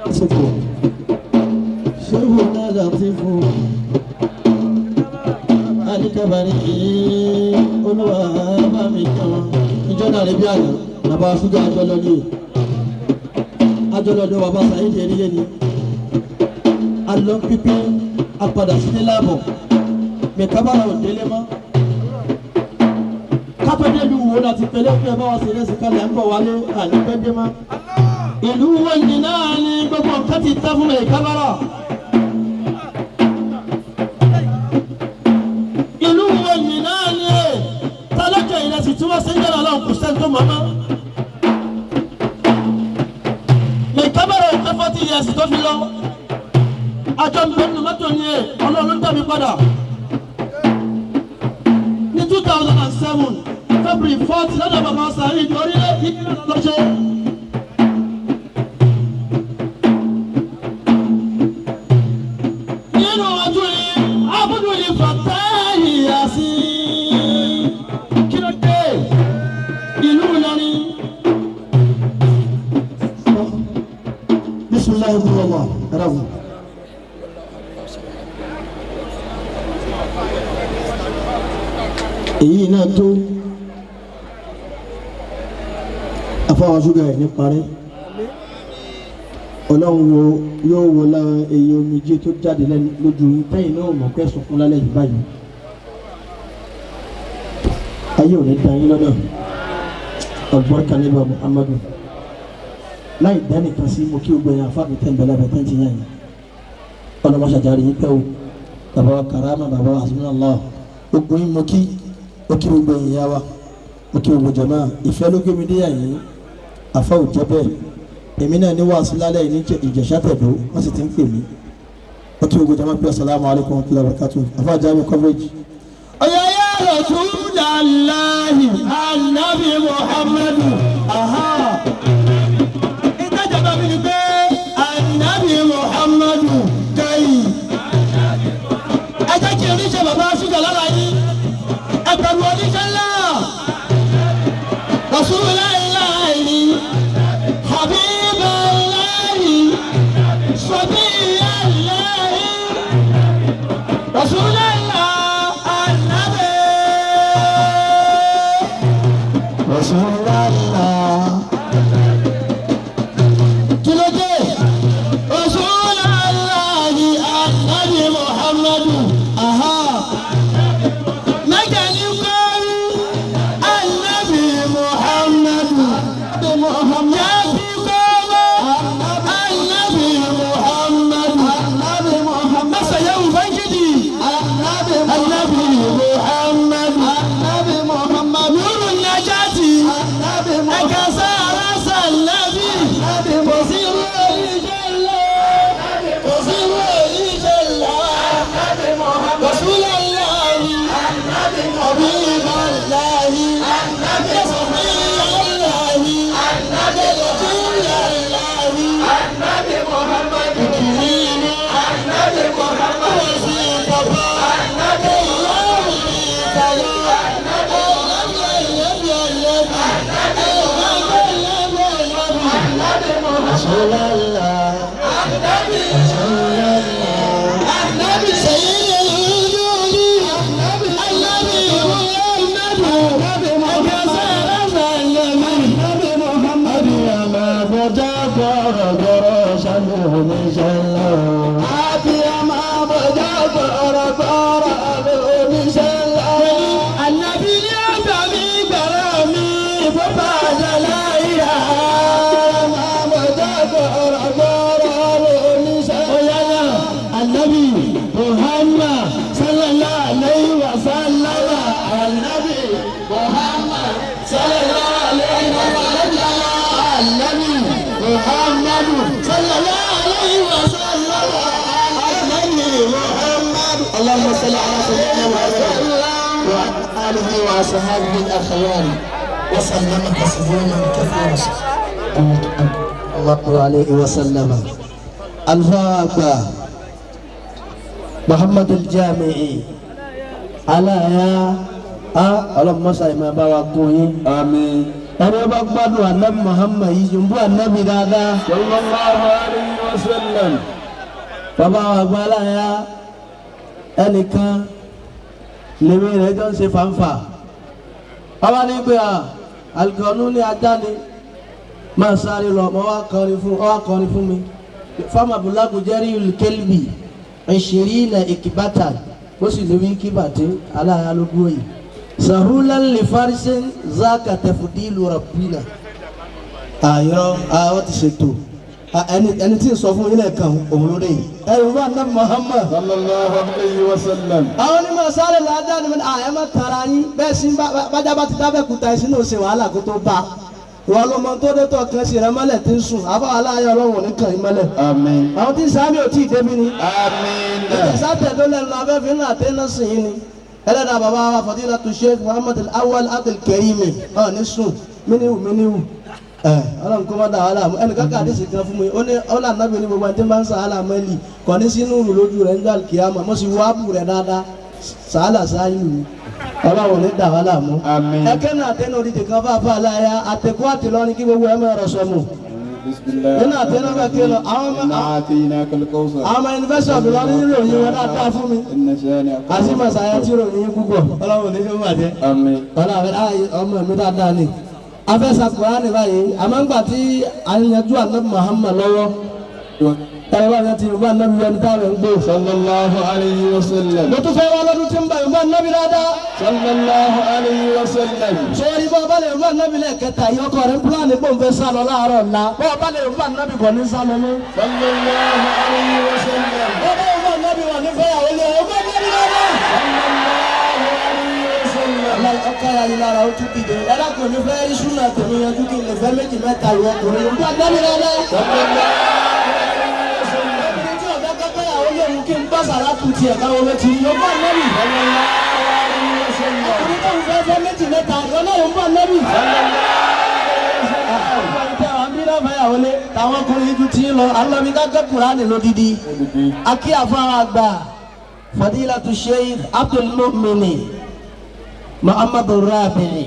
àsìkò. Shehu náà Latifu Alikabari olúwa bá mi kàn. Ìjọ náà rí bí àná, bàbá ṣúgà àjọlọ ni. Àjọlọ ni bàbá Sàyídì Eríyé ni. Alọ́ pípín apadà sílé láàbọ̀. Mẹ̀kábàrà ò délé mọ́. Kátó débi wò láti pẹ̀lẹ́ pé ẹ bá wa ṣe lẹ́sìn kalẹ̀ ń bọ̀ wálé ànípẹ́ dé má. Ìlú wo ni náà ni gbogbo nǹkan ti tẹ́ fún mi kábàrà. Ìlú wo ni náà ni ẹ̀ tálákà ìrẹsì tí wọ́n ṣe ń jẹ́ lọ́wọ́ kò sẹ́ni tó mọ̀ mọ́. Mi kábàrà ò pé 40 years tó fi lọ. Àjọ ń bẹ nínú mọ́tò ni ẹ̀ Ọlọ́run dá mi padà. Ní 2007 February 4 lọ́dọ̀ bàbá Saheed orílẹ̀ ìdílé lọ́sẹ̀. Nínú ọdún yìí, Abudul Fatai Yasin. Kí ló dé? Ìlú Ìlọrin. Bisimilahi rahman rahim. Èyí náà tó afáwọn ṣúgà ẹ̀ ní parí. Ọlọ́run wo yóò wo lára èyí omijé tó jáde lójú yín tẹ́yìn náà mọ̀ pé sunkún lálẹ́ yìí báyìí. Ayé ò ní da yín lọ́nà. Albarka níbà Muhammadu. Láì dá nìkan sí mo kí o gbẹ̀yìn afáàmì tẹ́ ń bẹ̀rẹ̀ abẹ́ tẹ́ ń ti yàn yín. Ọlọ́mọ ṣàjáde yín pẹ́ o. Bàbá wa karama bàbá wa hasbunallah. Gbogbo yín mo kí o kí gbogbo yín yá wa. Mo kí gbogbo jàmá. Ìfẹ́ ló gbé mi dé yàn yín. Àfa ò jẹ́ bẹ́ẹ̀. Èmi náà ní wàásù lálẹ́ yìí ní Ìjẹ̀ṣà Tẹ̀dó wọ́n sì ti ń pè mí. Ó kí gbogbo jàmá pé asalaamu alaykum wa rahmatulahi wa barakatuh. Àfa jami coverage. Ọ̀yà ya Rasulallahi Anabi Muhammadu. Aha. Ìtajà bá mi ni pé Anabi Muhammadu kẹ́yì. Ẹ jẹ́ kí oníṣẹ́ bàbá ṣúgà lára yín. Ẹ pẹ̀lú oníṣẹ́ ńlá. Rasulallahi. Habiballahi. Sabiyallahi. Rasulallah Anabi. Rasulallah. Kí ló dé? Rasulallahi Anabi Muhammadu. Aha. Mẹ́jẹ̀ ní kọ́rí Anabi Muhammadu. Jẹ́bi kọ́wọ́ Anabi Muhammadu. Mẹ́sàn-án Ubangiji. Anabi Muhammadu. Nuru Najati. Ẹ̀ka sára sàlábì. Kò sí irú oníṣẹ́ ńlá. Kò sí irú oníṣẹ́ ńlá. Rasulallahi. Habiballahi. Safiyallahi. Rasulallahi. Ìkìrìmù. Muhammad sallallahu alayhi wa sallam, Anabi Muhammad sallallahu alayhi wa sallam, Anabi Muhammad sallallahu alayhi wa sallam, Anabi Muhammad. اللهم صل على سيدنا محمد وعلى آله وصحبه الأخيار وسلم تسليما كثيرا. الله عليه وسلم. Alfa Muhammad al-Jami'i alaya a ọlọmọsá yìí máa bá wa kún yín. Àmín. Ẹni wọ́n bá gbádùn anabi Muhammad yìí jùmbú anabi dáadáa. Sallallahu alayhi wa sallam. Bàbá wa gba alaya ẹnìkan lèmi rẹ̀ jọ ń ṣe fanfa. Bàbá ní pé a alikọ̀nù ní ajá ni máa sáré lọ mọ wá kọrin fún ọ wá kọrin fún mi. Fáwọn abúlágùn jẹ́rí kẹ́lbì ìṣirí ilẹ̀ ìkìbátà ó sì lè wí kíbàtí aláya ló dúró yìí. Sahulan li farisin zaka tẹfudilu rabbina. Àyọrọ àwọn ti ṣètò ẹni tí ń sọ fún yín lẹ́ẹ̀kan òun ló dé yìí. Ẹ̀rù bá ná Muhammad. Sallallahu alayhi wa sallam. Àwọn onímọ̀ sáré làádá ni ẹ má tara yín bẹ́ẹ̀ sí bájá bá ti dábẹ́ kúta ẹ̀ sínú ṣe wàhálà kó tó bá. Ìwà ló mọ tó dé tó kan sí rẹ mọ́lẹ̀ tí ń sùn àbá aláyọ̀ ọlọ́run ní kàn yín mọ́lẹ̀. Àmín. Àwọn tí ń sáámi ò tí ì débi ni. Àmín. Ìtẹ̀sátẹ̀ tó lẹ́nu abẹ́fín náà tẹ́ náà sìn yín ni. Ẹlẹ́dàá bàbá wa Fadilatu Sheikh Muhammad Al-Awwal Abdul Karim ọ̀ ní sùn míníwù míníwù. Ọlọ́run kó má dà wàhálà mú ẹnìkan kà àdéhùn kan fún mi ó ní ọlọ́run ànábì ní gbogbo ẹni tí ń bá ń sàhálà mẹ́lì kò ní sínú rù lójú rẹ̀ nígbà kìámà mo sì wá bù rẹ̀ dáadáa sàhálà sáyù mi ọlọ́run ní dà wàhálà mú. Àmín. Ẹkẹ́ náà àtẹnu òdìdì kan fà fà láyà àtẹkọ́ àtìlọ́ni kí gbogbo ẹ máa rọ̀ sọmù. Bismillah. Nínú àtẹnu bá ké lọ àwọn ọmọ Inna atainaka al-kawthar. àwọn ọmọ yunifásitì of Ìlọrin ní ìròyìn wọn dáadáa fún mi. Inna shani'aka. Àti màsáyà tí ìròyìn púpọ̀ ọlọ́run ní yóò bàjẹ́. Àmín. Ọlọ́run ọmọ mi dáadáa ni. Afẹ́sà Kùránì báyìí àmọ́ ńgbà tí a ń yanjú ànábì Muhammad lọ́wọ́ ẹ̀rọ bá yẹn ti yorùbá ànábì yẹn táwọn ń gbé. Sallallahu alayhi wa sallam. Mo tún fẹ́ wá lọ́dún tí ń bá yorùbá ànábì dáadáa. Sallallahu alayhi wa sallam. Sọ́ọ́rí bọ́ ọba lè yorùbá ànábì lẹ́ẹ̀kẹta yìí ọkọ rẹ̀ ń pílánì pò ń fẹ́ sálọ láàárọ̀ ńlá. Bọ́ ọba lè yorùbá ànábì kò ní sálọ mọ́. Sallallahu alayhi wa sallam. Bọ́ ọba yorùbá ànábì wà ní fẹ́yàwó lé yorùbá ànábì dáadáa. Sallallahu alayhi wa sallam. Ọkọ ya yìí lára ó tún dìde. Ẹ dákun mi fẹ́ rí súnà tèmi yanjú kí n lè fẹ́ méjì mẹ́ta ìwọ ọkùnrin yorùbá ànábì dáadáa. Obìnrin tí ọ̀gá kọ́kọ́ yàwó lòun kí n bá sàràtù tiẹ̀ káwọn ọmọ ti yọ bá nẹ́bì. Ọkùnrin tó ń fẹ́ fẹ́ méjì mẹ́ta ìwọ náà ń bọ̀ nẹ́bì. Táwọn ọkùnrin ju ti ń lọ, alọ́bí kákẹ́ Kùránì lódìdí. Akí àfáà àgbà Fadilatu Sheikh Abdul Mu'mini Muhammadu Rabi'i.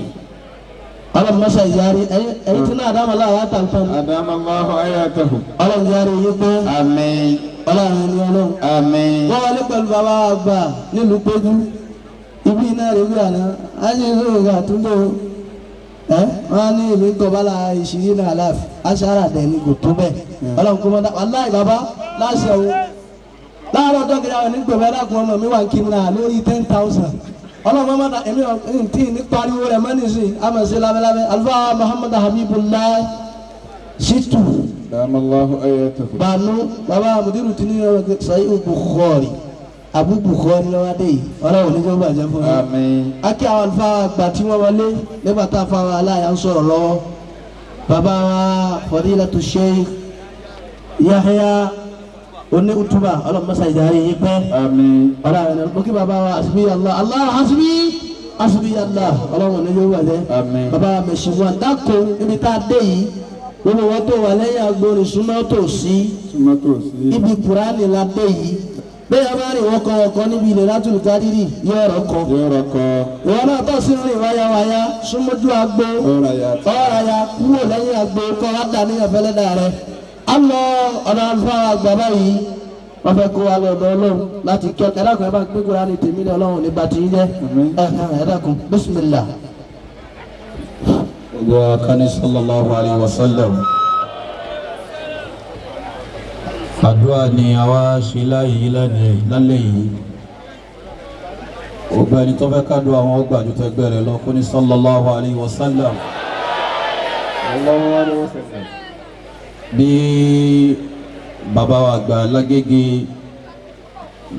Ọlọ́run mọ́sá ìyárí ẹ̀yin tí náà dáhùn aláwọ̀ àtàntàn. Adama Allahu ayatahu. Ọlọ́run yára yín pé Àmín. ọlọ́run ẹni ọlọ́run. Àmín. Wọ́n wọlé pẹ̀lú bàbá àgbà nílùú Péjú. Ibi iná rẹ̀ wí àná, á ní ìlú ìgbà àtúndò. Ẹ́ wọ́n á ní ìlú Gọ̀bálà ìṣirí náà láàfin. Aṣáára dẹ̀ ni kò tó bẹ́ẹ̀. Ọlọ́run kó mọ́tà wàláì bàbá láṣẹ o. Láàárọ̀ ọjọ́ kejì àwọn onígbèmọ̀ ẹ̀dàkùn ọmọ mi wà ń kí mi náà lórí 10,000. Ọlọ́run mọ́tà èmi ò tí ì ní pariwo rẹ̀ mọ́ nísìnyí. A mọ̀ sí lábẹ́lábẹ́. Àlùfáà Muhammad Habibullah Shitu Adama Allahu ayatahu. Banu baba mudiru ti ní sọyí Bukhari Abu Bukhari lọ́wọ́ dé yìí ọlọ́run ní jọba jẹ́ fún mi. Àmín. Akí àwọn àlùfáà àgbà tí wọ́n wọlé nígbà tá a fa wa aláya ń sọ̀rọ̀ lọ́wọ́ baba wa Fadilatu Sheikh Yahya oní utuba ọlọ́run mọ́sá ìdarí yín pẹ́. Àmín. Ọlọ́run ẹni mo kí baba wa hasbi Allah Allah hasbi hasbi Allah ọlọ́run ní jọba jẹ́. Àmín. Baba mẹ̀sìnwó dákun níbi tá a dé yìí gbogbo wọn tó wà lẹ́yìn agbórin súnmọ́ tòsí Súnmọ́ tòsí. ibi kùránì la dé yìí bẹ́ẹ̀ bá rìn wọ́n kọ́ ọkọ níbi ilẹ̀ látùlù kádírì yóò rọ̀ kọ́ Yọ̀rọ̀ kọ. ìwọ náà tó sí rìn wáyáwáyá súnmọ́jú agbo Ọ̀rọ̀ ya. ọ̀rọ̀ ya kúrò lẹ́yìn agbo kọ́ wá dà níyàn fẹ́lẹ́ dà rẹ á lọ ọ̀nà àlùfáà àgbà báyìí wọ́n fẹ́ kó wa lọ ọ̀dọ̀ ọlọ́run láti kí ọkẹ́ dákun ẹ bá gbé kùránì tèmi ní ọlọ́run ní bàtí yín jẹ́ Àmín. ẹ dákun bísímìlà. Wa kani sallallahu alayhi wa sallam. Àdúrà ni àwa ṣe láàyè yìí lálẹ́ yìí. Gbogbo ẹni tó fẹ́ kádùn àwọn ọgbà ju tẹgbẹ́ rẹ̀ lọ kó ní sallallahu alayhi wa sallam. Sallallahu alayhi wa sallam. Bí bàbá wa àgbà Lágége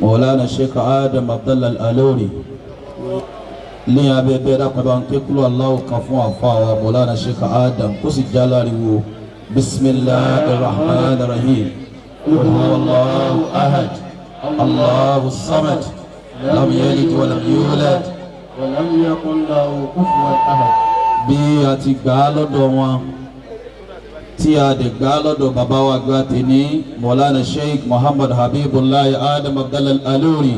Mawlana Sheikh Adam Abdallah Al-Alori ní abẹ́bẹ́ dákọ̀dọ̀ àwọn kékulù aláwọ̀ kan fún àfa wa Mawlana Sheikh Adam kó sì já láriwo bisimilahi rahman rahim qul huwa Allahu ahad Allahu samad lam yalid wa lam yulad. Wa lam yakun lahu kufuwan ahad. Bí a ti gbà á lọ́dọ̀ wọn tí a dẹ̀ gbà á lọ́dọ̀ bàbá wa gba tèmi Mawlana Sheikh Muhammad Habibullah Adam Abdallah Al-Alori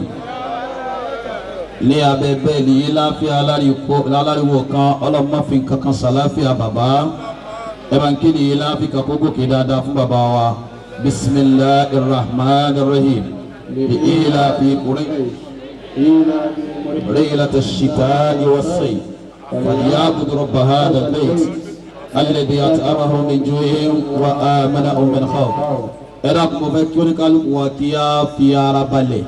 ní abẹ́ bẹ́ẹ̀lì yìí láfíà aláriwo kan ọlọ́mọ́fin kankan sàláfíà bàbá ẹ bá ń kéde yìí láfíà kó gòkè dáadáa fún bàbá wa bisimilahi rahman rahim bi ila fi Quraysh رحلة الشتاء والصيف فليعبدوا رب هذا البيت الذي أطعمهم من جوع وآمنهم من خوف. Ẹ dákun mo fẹ́ kí oníkálukú wa kí á fi ara balẹ̀.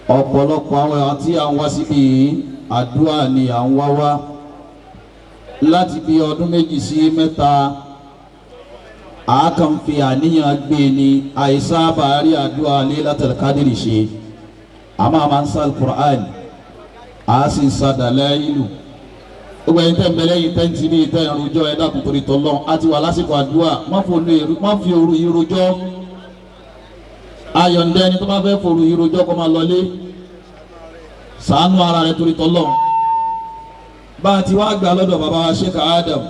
Ọ̀pọ̀lọpọ̀ àwọn èèyàn tí à ń wá síbí yìí Àdúrà ni à ń wá wá láti bí ọdún 2 sí 3. A kàn fi àníyàn gbé ni, àìsábà rí àdúrà Laylatul Qadri ṣe. A máa ń sa Al-Qur'an, a sì ń sa dàláìlù. Gbogbo ẹ̀yin tẹ́ ń bẹ lẹ́yìn tẹ́ǹtì ní ìtẹ́ ìrújọ́, ẹ dákun torí tọ́lọ́, a ti wà lásìkò àdúrà. Má fi òru yìí rojọ́. Ayọ̀ǹdẹ́ ẹni tó bá fẹ́ fòru yìí rojọ́ kó máa lọlé. Ṣàánú ara rẹ torí tọ́lọ́. Bá a ti wá gbà lọ́dọ̀ bàbá wa Sheikh Adam,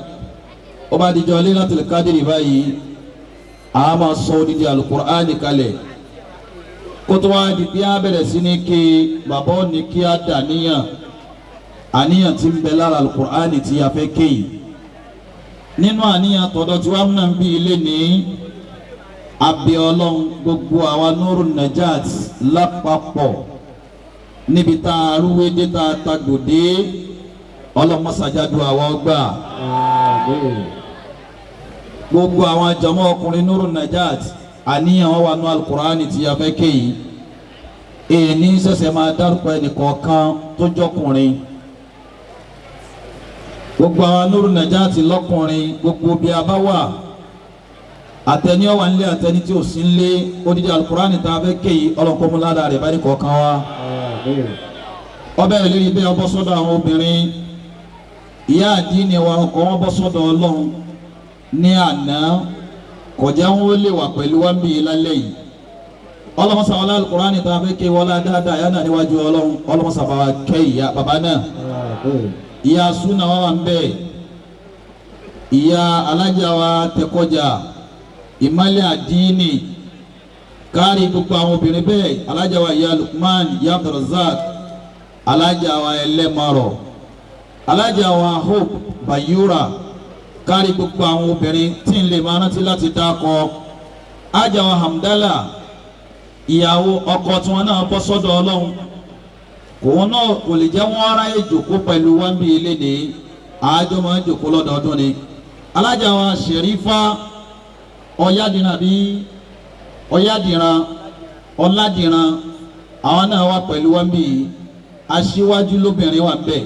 ó bá dijọ́ Laylatul Qadri báyìí, a máa sọ odidi Al-Qur'ani kalẹ̀ kótó wá di bí a bẹ̀rẹ̀ sí ní ké. Bàbá ò ní kí a dà níyàn, àníyàn tí ń bẹ lára Al-Qur'ani tí a fẹ́ ké yìí. Nínú àníyàn tọ̀dọ̀ tí wàá múnà ń bí ilé ní abẹ́ Ọlọ́run, gbogbo àwa Nuru Najat lápapọ̀, níbi tá a rúwé dé, tá a tagbòdé, ọlọ́mọsàjádù àwa ọgbà. Gbogbo àwọn jàmọ́ ọkùnrin Nuru Najat, àníyàn wọn wà nú Al-Qur'ani tí a fẹ́ ké yìí. Èyí ní sẹ̀sẹ̀ máa dárúkọ ẹnìkọ̀ọ̀kan tó jọkùnrin. Gbogbo àwọn Nuru Najat lọ́kùnrin, gbogbo bí a bá wà, àtẹni ọwà ńlẹ, àtẹni tí ò sí ńlé, odidi Al-Qur'ani tá a fẹ́ ké yìí, ọlọ́kọ́múládàá rẹ̀ bá ní kọ̀ọ̀kan wa. Ọbẹ̀ ìlérí bẹ́ẹ̀ ọbọ̀ sọ́dọ̀ àwọn obìnrin. Ìyá àdínní wa, ọkọ wọn bọ́ sọ́dọ̀ Ọlọ́run ní àná, kọjá wọn ó lè wà pẹ̀lú wa bí lálẹ́ yìí. Ọlọ́mọsà wọlé Al-Qur'ani tá a fẹ́ ké wọlé dáadáa yánà níwájú Ọlọ́run. Ọlọ́mọsà bá wa kẹ́ ìyá bàbá náà. Ìyá súnà wa wà ń bẹ̀, ìyá alájà wa tẹkọjà ìmálẹ̀ àdínní, kárí gbogbo àwọn obìnrin bẹ́ẹ̀, alájà wa ìyá Lukman, ìyá Abdulrazak, alájà wa ẹlẹ́mọ̀rọ̀, alájà wa Hope Bayura, kárí gbogbo àwọn obìnrin tí ń lè máa rántí láti dákọ. Ajáwa Hamdala, ìyàwó ọkọ tí wọn náà bọ́ sọ́dọ̀ Ọlọ́run, kòun náà kò lè jẹ́ wọ́n aráyè jòkó pẹ̀lú wọn bí ilé ní àájọ máa ń jòkó lọ́dọọdún ni. Alájà wa Sherifa Ọ̀yádìran bí Ọ̀yádìran Ọ̀làdìran, àwọn náà wà pẹ̀lú wọn bí. Aṣíwájú lóbìnrin wà ń bẹ̀.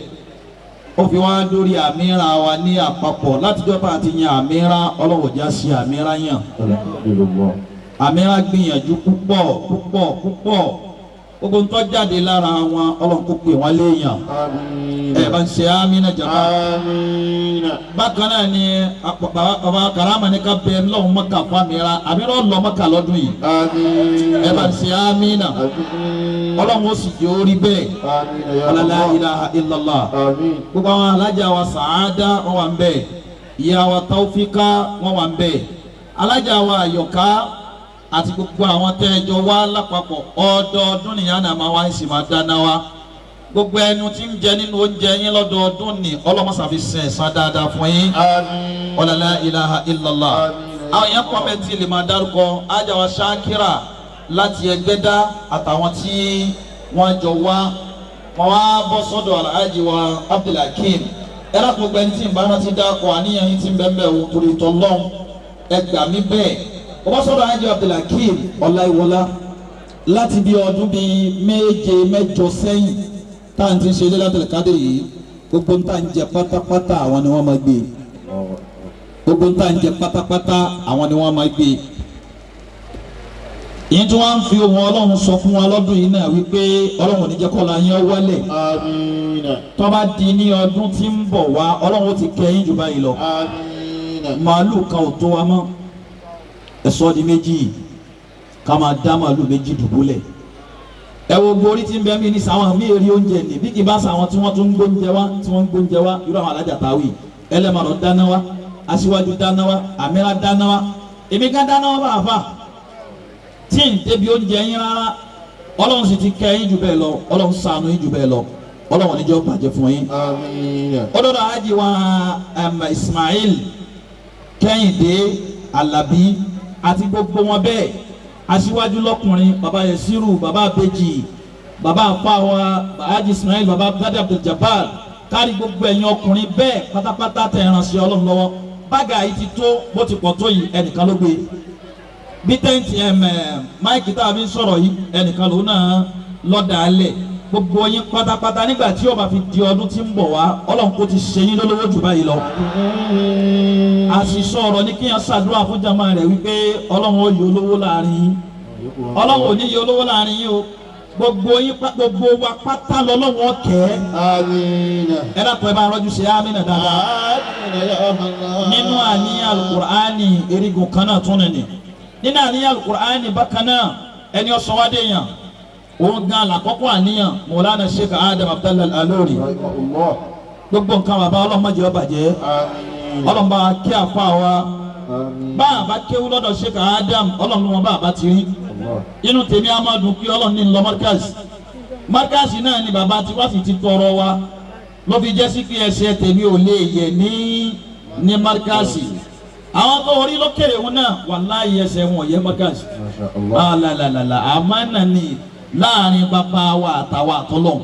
Ó fi wá lórí àmìrà wa ní àpapọ̀ látijọ́ tá a ti yan àmìrà. Ọlọ́wọ́ já sí àmìrà yàn. Àmìrà gbìyànjú púpọ̀ púpọ̀ púpọ̀. Gbogbo ń tó jáde lára wọn, Ọlọ́run kó pè wọ́n léèyàn. Ẹ bá ń ṣe àmìnà jàmbá. Bákan náà ni bàbá karama ní ká bẹ lọ́hùn Mọ́kà fún àmìrà. Àmìrà ọ̀lọ́ Mọ́kà lọ́dún yìí. Ẹ bá ń ṣe àmìnà. Ọlọ́run ó sì jẹ́ orí bẹ́ẹ̀. La ilaha illallah. Gbogbo àwọn alájà wa Sàádà wọn wà ń bẹ, ìyá wa Taofika wọn wà ń bẹ, alájà wa Àyọ̀ká àti gbogbo àwọn tẹ́ẹ̀jọ wá lápapọ̀. Ọdọọdún nìyá náà máa wá ń sì máa dáná wa. Gbogbo ẹnu tí ń jẹ nínú oúnjẹ yín lọ́dọọdún ni, ọlọ́mọsàfi sẹ̀ ẹ̀san dáadáa fún yín. La ilaha illallah. Àwọn yẹn kọ́ bẹ́ẹ̀ tí lè máa dárúkọ ajáwa wa Ṣakira láti Ẹgbẹ́dá àtàwọn tí wọ́n jọ wá, wọ́n wá bọ́ sọ́dọ̀ Alhaji wa Abdulhakeem. Ẹ lápò gbẹ́ni tí ń bá rántí dákọ̀, àníyàn yín ti ń bẹ́ẹ̀ bẹ́ẹ̀ o, torí tọ́lọ́n ẹ gbà mí bẹ́ẹ̀. Wọ́n bọ́ sọ́dọ̀ Alhaji Abdulhakeem Ọláìwọlá láti bí ọdún bíi 7 mẹ́jọ sẹ́yìn tá à ń ti ṣe Laylatul Qadr yìí. Gbogbo ń tà ń jẹ pátápátá, àwọn ni wọ́n máa gbé. Gbogbo ń tà ń jẹ pátápátá, àwọn ni wọ́n máa gbé. Ìyẹn tí wọ́n fi ohun Ọlọ́run sọ fún wa lọ́dún yìí náà wípé Ọlọ́run ò ní jẹ́ kọ́la yín wálẹ̀. Tó bá di ní ọdún tí ń bọ̀ wá, Ọlọ́run ó ti kẹ́ yín jù báyìí lọ. Màálù kan ò tó wa mọ́, ẹ̀sọ́ di méjì, ká máa dá màálù méjì dùbúlẹ̀. Ẹ wo gbórí tí ń bẹ mí ní sàwọn mí èrè oúnjẹ ní bí kì í bá sàwọn tí wọ́n tún ń gbóúnjẹ wá, tí wọ́n ń gbóúnjẹ wá, irú àwọn alájà táwì ẹlẹ́mọ̀rọ̀ dáná wá, aṣíwájú dáná wá, àmìrà dáná wá, èmi ká dáná wá bá a fà tí ń débi oúnjẹ yín rárá. Ọlọ́run sì ti kẹ́ yín jù bẹ́ẹ̀ lọ. Ọlọ́run ṣàánú yín jù bẹ́ẹ̀ lọ. Ọlọ́run níjọ́ bàjẹ́ fún yín. Ọdọọdọ Alhaji wa Ismail Kẹ́hìndé Alábí àti gbogbo wọn bẹ́ẹ̀, aṣíwájú lọ́kùnrin, baba Yesiru, baba Abeji, baba afawa Alhaji Ismail, baba Dadi Abdul Jabbar, kárí gbogbo ẹ̀yin ọkùnrin bẹ́ẹ̀ pátápátá tẹ̀ ẹ̀ránṣẹ́ Ọlọ́run lọ́wọ́. Bága yìí ti tó bó ti pọ̀ tó yìí, ẹnìkan ló gbé bí tẹ́ǹtì máìkì tá a fi ń sọ̀rọ̀ yìí, ẹnìkan lòun náà lọ́dà alẹ̀. Gbogbo yín pátápátá nígbà tí ó bá fi di ọdún tí ń bọ̀ wá, Ọlọ́run kò ti ṣe yín lólówó jù báyìí lọ. Àṣìṣọ ọ̀rọ̀ ní kíyàn ṣàdúrà fún jama rẹ̀ wípé Ọlọ́run ó yọ olówó láàrin yín. Ọlọ́run ò ní yọ olówó láàrin yín o. Gbogbo yín gbogbo wa pátá lọ́lọ́run ọ̀kẹ́. Ẹ dàpọ̀ ẹ bá rọ́jú ṣe àmín dáadáa. Nínú àníyàn Alukur'ani erigun kan náà tún nìyí. Nínú àníyàn Alukur'ani bákan náà ẹni ọ̀sán wá dé yàn. Òun gan làkọ́kọ́ àníyàn Mọ̀lánà Sheikh Adam Abdallah Al-Alori. Gbogbo nǹkan bàbá ọlọ́mọdé ó bàjẹ́. Ọlọ́mọba kí àfa wa. Bá a bá kéwú lọ́dọ̀ Sheikh Adam ọlọ́run wọn bá a bá ti rí. Inú tèmi á máa dùn kí ọlọ́run ní lọ Markaz. Markaz náà ni bàbá tí wá sì ti tọrọ wa. Ló fi jẹ́ sí pé ẹsẹ̀ tèmi ò lè yẹ ní Markaz. Àwọn tó orí lókèrè wọn náà wàláhì ẹsẹ̀ wọn ò yẹ Markaz. Alàlàlà àmánà ni láàrin bàbá wa àtàwọn àtọ́lọ́hún.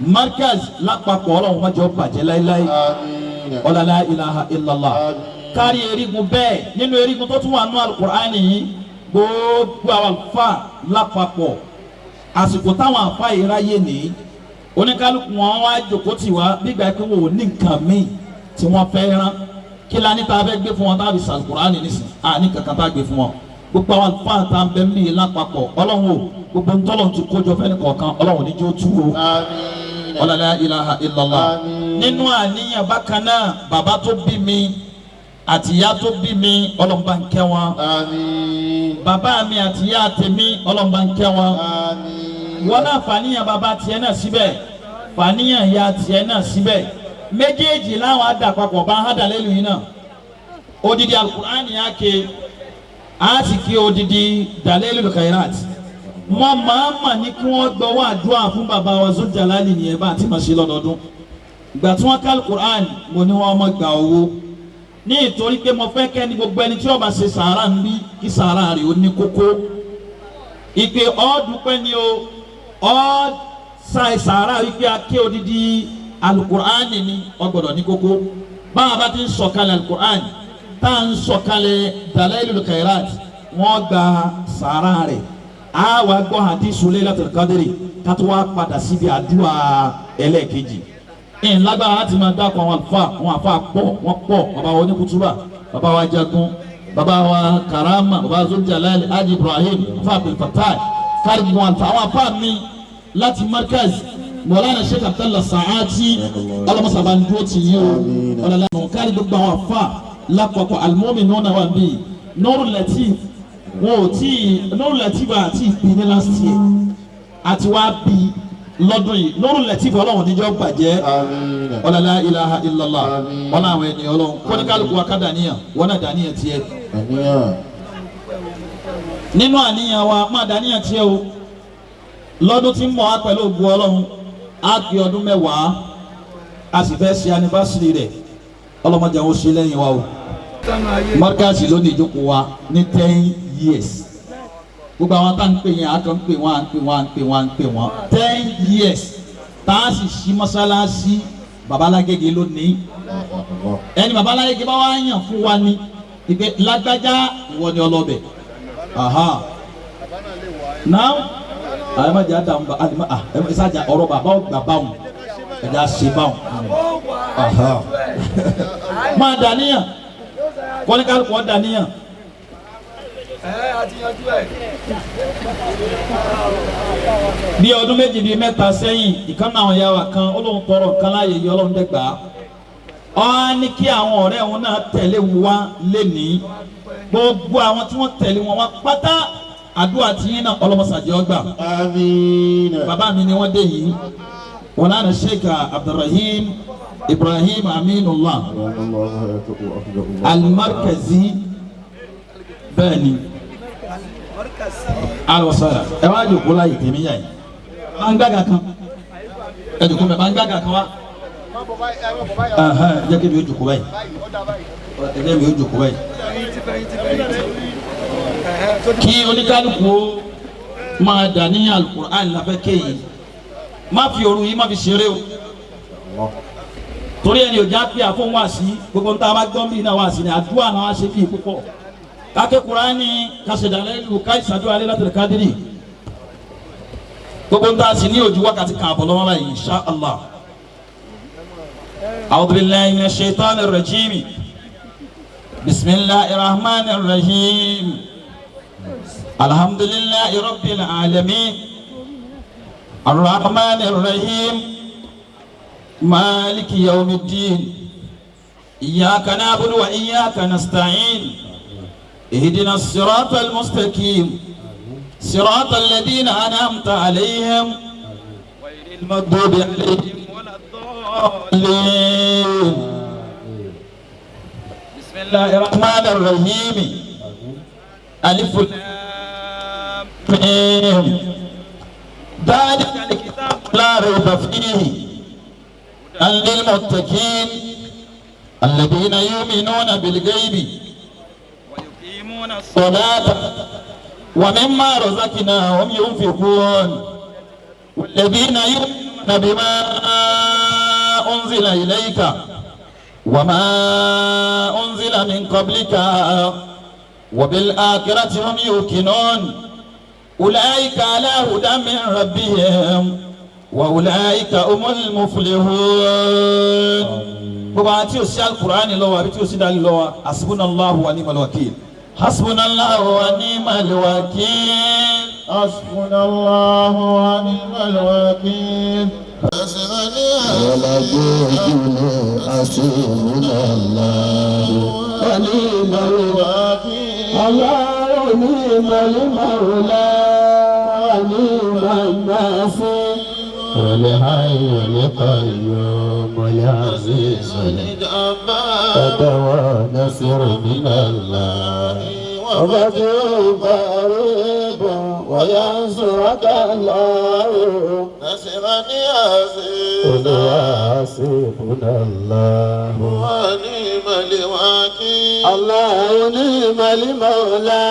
Markaz lápapọ̀ ọlọ́run wọ́n jọ bàjẹ́ láéláé. Ọ̀làlá ilaha illallah. Kárí erigun bẹ́ẹ̀ nínú erigun tó tún wà nú Al-Qur'ani yìí gbogbo àwọn àlùfáà lápapọ̀ àsìkò táwọn àlùfáà yìí ráyè ní oníkálukú wọn wá jókòó tì wá nígbà pé wọn ò ní nǹkan míì tí wọ́n fẹ́ rán kí la ní tá a fẹ́ gbé fún wọn tá a fi sàlùkùránì nísìn àní kankan tá a gbé fún wọn gbogbo àwọn àlùfáà tá a bẹ mí lápapọ̀ ọlọ́run o gbogbo ntọ́lọ́run ti kójọ fẹ́ni kọ̀ọ̀kan ọlọ́run ní jó tú o ọlọ́lá ilaha illallah. Nínú àníyàn bákan náà bàbá tó bí mi àtìyá tó bí mi ọlọ́run bá ń kẹ́ wọn. Bàbá mi àtìyá tèmi ọlọ́run bá ń kẹ́ wọn. Wọn náà fàníyàn bàbá tiẹ̀ náà síbẹ̀ fàníyàn ìyá tiẹ̀ náà síbẹ̀ méjèèjì láwọn àdàpapọ̀ bá ń hádà lẹ́lu yìí náà. Odidi Al-Qur'ani yà ké a sì kí odidi Dalailul Khairat. Mọ màmá ní kí wọ́n gbọ́ wá àdúrà fún bàbá wa Zuljalali nìyẹn bá àti màṣẹ lọ́dọọdún. Ìgbà tí wọ́n ká Al-Qur'an mo ní wọ́n mọ̀ gbà owó ní ìtorí pé mo fẹ́ kẹ́ni gbogbo ẹni tí ó bá ṣe sàárà ń bí kí sàárà rẹ̀ ó ní kókó. Ìpè ọ́ọ́dúpẹ́ ni o ọ́ọ́ sàárà wípé aké odidi Al-Qur'an ni ó gbọ́dọ̀ ní kókó. Báwa bá ti ń sọ̀kalẹ̀ Al-Qur'an tá à ń sọ̀kalẹ̀ Dalailul Khairat wọ́n gba sàárà rẹ̀. A wá gbọ́ hadisu Laylatul Qadri kátó wá padà síbi àdúrà ẹlẹ́ẹ̀kejì. Ńlágbára láti máa dákọ̀ àwọn àlùfáà àwọn àfáà pọ̀ wọ́n pọ̀ bàbá wa oníkútúbà bàbá wa jagun bàbá wa karama bàbá Zuljalali Haji Ibrahim afa Abdul Fattah kárí gbogbo àlùfáà àwọn àfáà mi láti Markaz Mọ̀lánà Sheikh Abdallah Sa'ati ọlọ́mọsàbà ń dúró tì yín o ọlọ́lá kárí gbogbo àwọn àfáà lápapọ̀ Al-Mu'minuna wà bíi Nurul Latif wọn ò tí Nurul Latif àti ìpín ní last year àti wá bí lọ́dún yìí Nurul Latif ọlọ́run níjọ́ bàjẹ́ ọ̀làlá ilaha illallah ọ̀là àwọn ènìyàn ọlọ́run kọ́níkálukú wa ká dàníyàn wọn náà dàníyàn tiẹ̀. Nínú àníyàn wa máa dàníyàn tiẹ̀ o lọ́dún tí ń mọ̀ á pẹ̀lú ògùn ọlọ́run á gbé ọdún mẹ́wàá a sì fẹ́ ṣe anniversary rẹ̀ ọlọ́mọdé àwọn ṣe lẹ́yìn wa o. Markaz ló ní ìjókòó wa ní 10 years. Gbogbo àwọn tá à ń pè yẹn à kàn ń pè wọ́n à ń pè wọ́n à ń pè wọ́n à ń pè wọ́n 10 years tá a sì ṣí mọ́sálásí Babalágége lónìí. Ẹni Babalágége bá wá yàn fún wa ní ìgbé lágbájá ìwọ ni ọlọ́bẹ̀. Náà àyè má jẹ́ àdàmú bá àdìmọ́ à ẹ ṣáàjà ọ̀rọ̀ bàbá ọ̀gbà báwọn ẹ̀dá ṣe báwọn. Máa dàníyàn kọ́níkálukú ọ̀ dàníyàn. Bí ọdún méjì bíi mẹ́ta sẹ́yìn ìkànnì àwọn ìyá wa kan Ọlọ́run tọrọ nǹkan láàyè yìí Ọlọ́run dẹ́gbà á ní kí àwọn ọ̀rẹ́ òun náà tẹ̀lé wa lénìí gbogbo àwọn tí wọ́n tẹ̀lé wọn wá pátá àdúrà tí yín náà ọlọ́mọsàjẹ́ ọgbà. Àmín. Bàbá mi ni wọ́n dé yìí wọn náà Sheikh Abdulrahim Ibrahim Aminullah Al-Markazi bẹ́ẹ̀ ni alwasala ẹ wá jòkó láyè tèmi yà yìí máa ń gbàgà kan ẹ jòkó mẹ máa ń gbàgà kan wá jẹ́ kí mi ó jòkó báyìí ẹ jẹ́ mi ó jòkó báyìí kí oníkálukú máa dà ní Al-Qur'an láfẹ́ kéyìí má fi òru yìí má fi ṣeré o torí ẹni ò já pé àfọ̀n wá sí gbogbo nta bá gbọ́n bí náà wá sí ni àdúrà náà wá ṣe fi púpọ̀ káké Kùránì kásìdálẹ́ ìlú káìsàdúrà alẹ́ látìrì kádìrì Gbogbo ń tà sí ní ojú wákàtí kan àbọ̀ lọ́wọ́ báyìí insha Allah. A'udhu billahi minash shaitanir rajim. Bismillahir rahmanir rahim. Alhamdulillahi rabbil alamin. Arrahmanir rahim. Maliki yawmiddin. Iyyaka na'budu wa iyyaka nasta'in. اهدنا الصراط المستقيم صراط الذين أنعمت عليهم غير المغضوب عليهم ولا الضالين. بسم الله الرحمن الرحيم. ألف لام ميم. ذلك الكتاب لا ريب فيه هدى للمتقين الذين يؤمنون بالغيب ويقيمون الصلاة ومما رزقناهم ينفقون والذين يؤمنون بما أنزل إليك وما أنزل من قبلك وبالآخرة هم يوقنون أولئك على هدى من ربهم وأولئك هم المفلحون. Gbogbo àwọn tí o sí alukur'ani lọ́wọ́ àbí tí o sí dali lọ́wọ́, hasbunallahu wa ni'mal wakil, hasbunallahu wa ni'mal wakil. Hasbunallahu wa ni'mal wakil. Wa ni'mal wakil. Allahu ni'mal mawla wa ni'man nasir. والحي القيوم العزيز الجبار نصر من الله وفتح قريب وينصرك الله نصرا عزيزا حسبنا الله ونعم الوكيل الله نعم المولى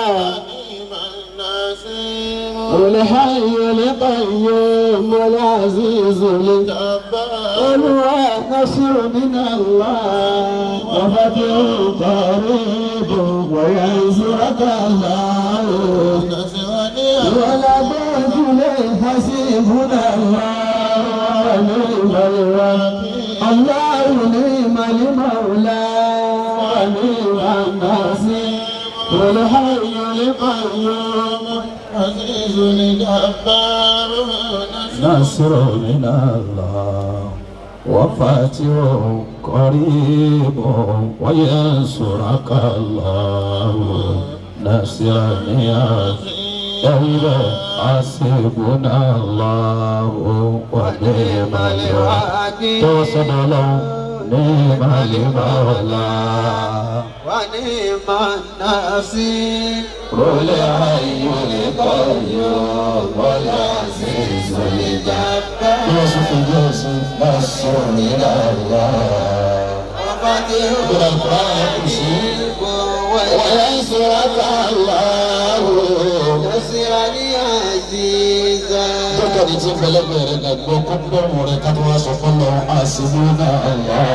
ونعم النصير الحي القيوم العزيز الجبار نصر من الله وفتح قريب وينصرك الله نصرا ولا باطل حسيبنا الله ونعم الوكيل الله نعم المولى ونعم النصير والحي القيوم عزيز الجبار نصر من الله وفتح قريب وينصرك الله نصرا عزيزا حسبنا الله ونعم الوكيل. توسل له نعم المولى ونعم النصير الحي القيوم والعزيز الجبار يوسف يوسف نصر من الله وفتح قريب وينصرك الله نصرا عزيزا. Dókítà tí ń bẹ̀lẹ́gbẹ̀ rẹ̀ gbàgbọ́ kó gbọ́mù rẹ̀ ká tó wá sọ fún lọ àṣìbúnà Allah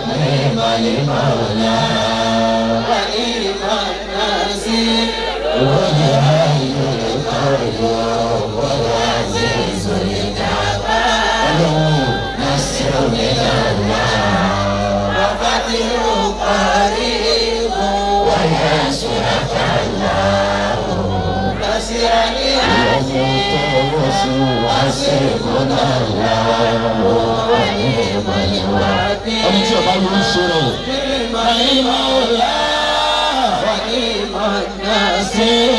ni'mal mawla wa ni'man nasir wal hayyul qayyum wal azizul jabbar nasrun min Allah wa fathun qarib wa yansuraka Allah nasran حسبنا الله ونعم الوكيل. Ẹni tí ọba yóò ṣe rẹ̀. Al-Mawla wa ni'man nasir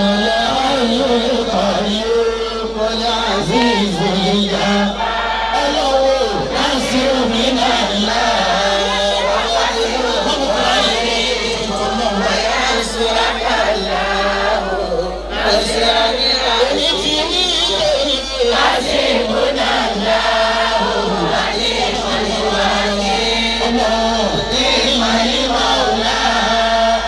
al-hayyul qayyum wal-azizul jabbar. Ọlọ́wọ́ nasrun min Allah. Wa yansuraka Allah nasran حسبنا الله ونعم الوكيل نعم المولى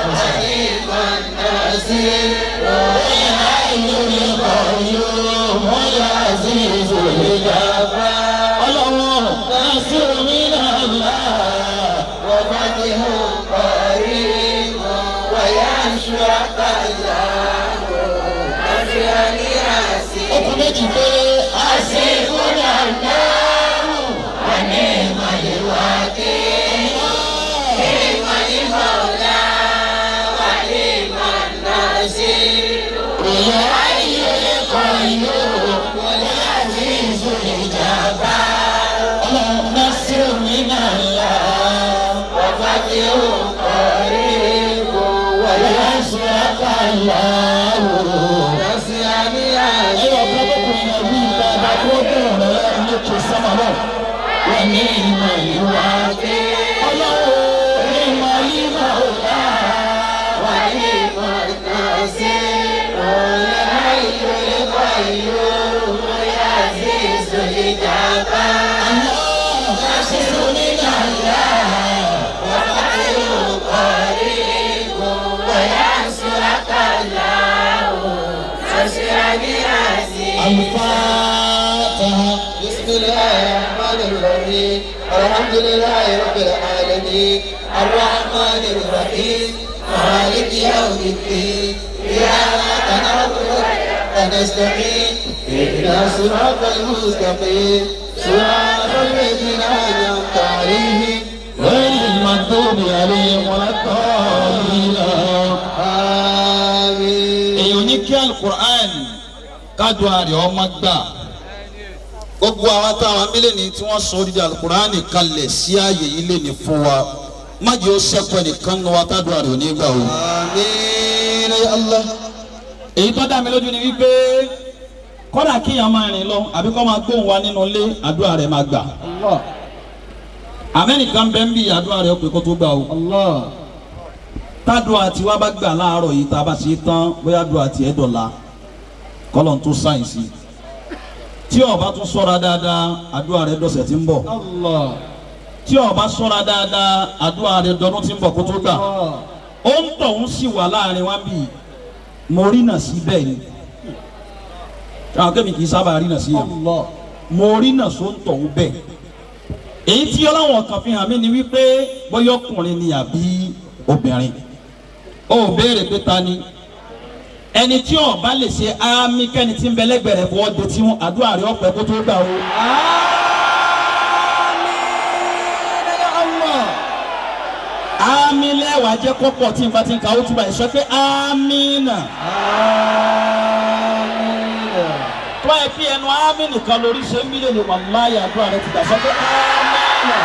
ونعم النصير الحي القيوم والعزيز الجبار. الله نصر من الله وفتح قريب ويا وينصرك الله نصرا عزيزا. Okùn méjì péré. حسبنا الله ونعم الوكيل نعم المولى ونعم النصير الحي القيوم العزيز الجبار نصر من الله وفتح قريب وينصرك الله. نصرا Ẹyọ kan tó kù yẹn wí dáadáa kó bẹ̀rẹ̀ rẹ lókè sọ́mọ náà. Wọ́n ní ìmọ̀ ìwà. Ọlọ́run ní ìmọ̀ ìmọ̀ ọ̀la. ونعم النصير الحي القيوم العزيز الجبار نصر من الله وفتح قريب وينصرك الله نصرا عزيزا. الفاتحة. بسم الله الرحمن الرحيم الحمد لله رب العالمين الرحمن الرحيم مالك يوم الدين إياك نعبد وإياك نستعين اهدنا الصراط المستقيم صراط الذين أنعمت عليهم غير المغضوب عليهم ولا الضالين. آمين. Èèyàn ní kí alukur'an kádùá rẹ̀ ọmọ gbà. Gbogbo àwọn táwọn mílíọ̀nù tí wọ́n sọ odidi alukur'an kalẹ̀ sí ààyè yìí lè ní fún wa, má jẹ́ ó sẹ́kọ̀ọ́ ẹnìkan nu wa kádùá rẹ̀ ò ní gbà o. آمين يا الله. Èyí tó dá mi lójú ni wípé kọ́dà kíyàn máa rìn lọ àbí kọ́ máa gbóhùn wa nínú ilé, àdúrà rẹ̀ máa gbà. Amẹ́nìkan bẹ́ẹ̀ ń bí àdúrà rẹ̀ ó pé kó tó gbà o. Tádùá tiwa bá gbà láàárọ̀ yìí, tá a bá ṣe tán, bóyá àdúrà tiẹ̀ dọ̀la kọ́lọ̀ ń tún sáyẹ̀nsì tí ó bá tún ṣọ́ra dáadáa, àdúrà rẹ̀ dọ̀sẹ̀ tí ń bọ̀. Tí ó bá ṣọ́ra dáadáa, àdúrà rẹ̀ dọdún tí ń bọ̀ kó tó gbà. Ó ń tọ̀hún sì wà láàrin wa bí mo rí nà sí bẹ́ẹ̀ ni àwọn kẹ́mi kì í sábà rí nà sí yẹn, mo rí nà só ń tọ̀hún bẹ́ẹ̀. Èyí tí ọlọ́wọ̀n kan fi hàn mí ni wípé bóyá ọkùnrin ni àbí obìnrin. Ó béèrè pé ta ni ẹni tí ó bá lè ṣe àmì kẹ́ni tí ń bẹ lẹ́gbẹ̀ẹ́ rẹ̀ fọwọ́ de tí wọn, àdúrà rẹ̀ ọ̀pẹ kó tó gbà o. آمين يا الله. Àmì lẹ́wàá jẹ́ kọ́pọ̀ tí n bá ti ń ka ó túbà yìí, sọ pé àmì nà. Tó bá yẹ kí ẹnu àmì nìkan lórí ṣe ń bí lè ní, wàláyé àdúrà rẹ̀ ti gbà, sọ pé àmì nà.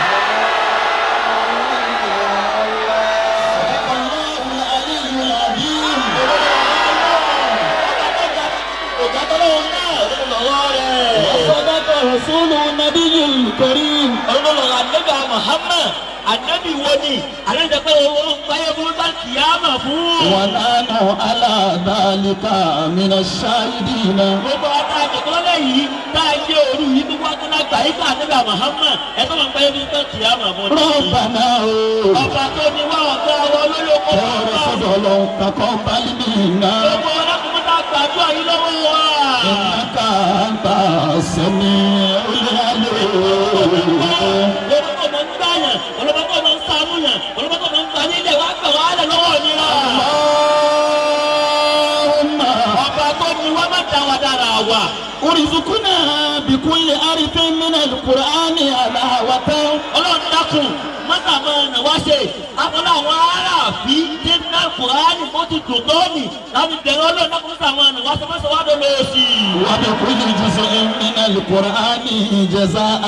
وصدق رسوله النبي الكريم. Ọlọ́run anabi Muhammad, anabi wo ni anabi pé owó báyọ̀ fún bá kìámà fún. ونحن على ذلك من الشاهدين. Gbogbo ọ̀tá àjẹkọ́lẹ̀ yìí tá a jẹ́ òru yìí, gbogbo ọ̀tá gbà yìí ká anabi Muhammad ẹ̀ tó máa ń báyọ̀ fún bá kìámà fún. ربنا Ọba tó ní wá, ọ̀gá wa lórí oko tọrọ sọ́dọ̀ Ọlọ́run تقبل منا. Gbogbo ọlọ́kùnrin tá a gbàdúrà yìí lọ́wọ́ wa. إنك أنت السميع العليم. Olùkọ́ tó máa ń gbà yàn, olùkọ́ tó máa ń ṣàánú yàn, olùkọ́ tó máa ń gbà nílẹ̀ wá gbà wá lẹ̀ lọ́wọ́ nira. اللهم Ọba tó ní wá, má dá wa dára wa. ارزقنا بكل حرف من القرآن حلاوة. Ọlọ́run dákun, mọ́tà máa nà wá ṣe àfọlọ́ àwọn aráàfin dènà Kùránì bó ti dùn tóní láti bẹ̀rẹ̀. Ọlọ́run dákun, mọ́tà máa nà wá ṣe, mọ́tà wá dọ̀ lọ́ọ̀sì. وبكل جزء من القرآن جزاء.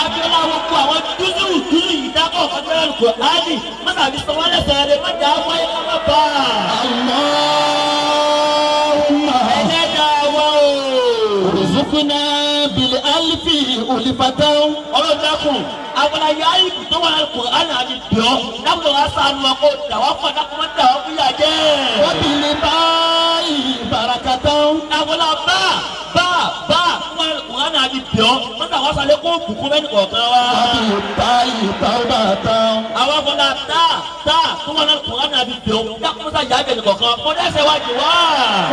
Abiola, gbogbo àwọn dúdú dúdú yìí dákọ̀ ọ̀kọ́jọ́ Kùránì, mọ́tà fi sọ wọ́n lẹ́sẹ̀ rẹ̀, mọ́tà wáyé ká má bà á. اللهم Ẹlẹ́dàá wa o. ارزقنا بالألف ألفة. Ọlọ́run dákun, abala yá ibù tó wà Kùránì àti bíọ́ dákun, wá ṣàánú wa kó dà wá pọ̀, dákun má dà wá fúyà jẹ́. وبالباء بركة. Abala bá bá bá fún Kùránì àti bíọ́, mọ́tà wá sálẹ̀ kó bùkún bẹ́ẹ̀ nìkọ̀ọ̀kan wa. وبالتاء توبة. Àwọn afọlá tá tá tó wà Kùránì àti bíọ́, dákun mọ́tà yá bẹ́ẹ̀ nìkọ̀ọ̀kan mọ́tà wá jù wá.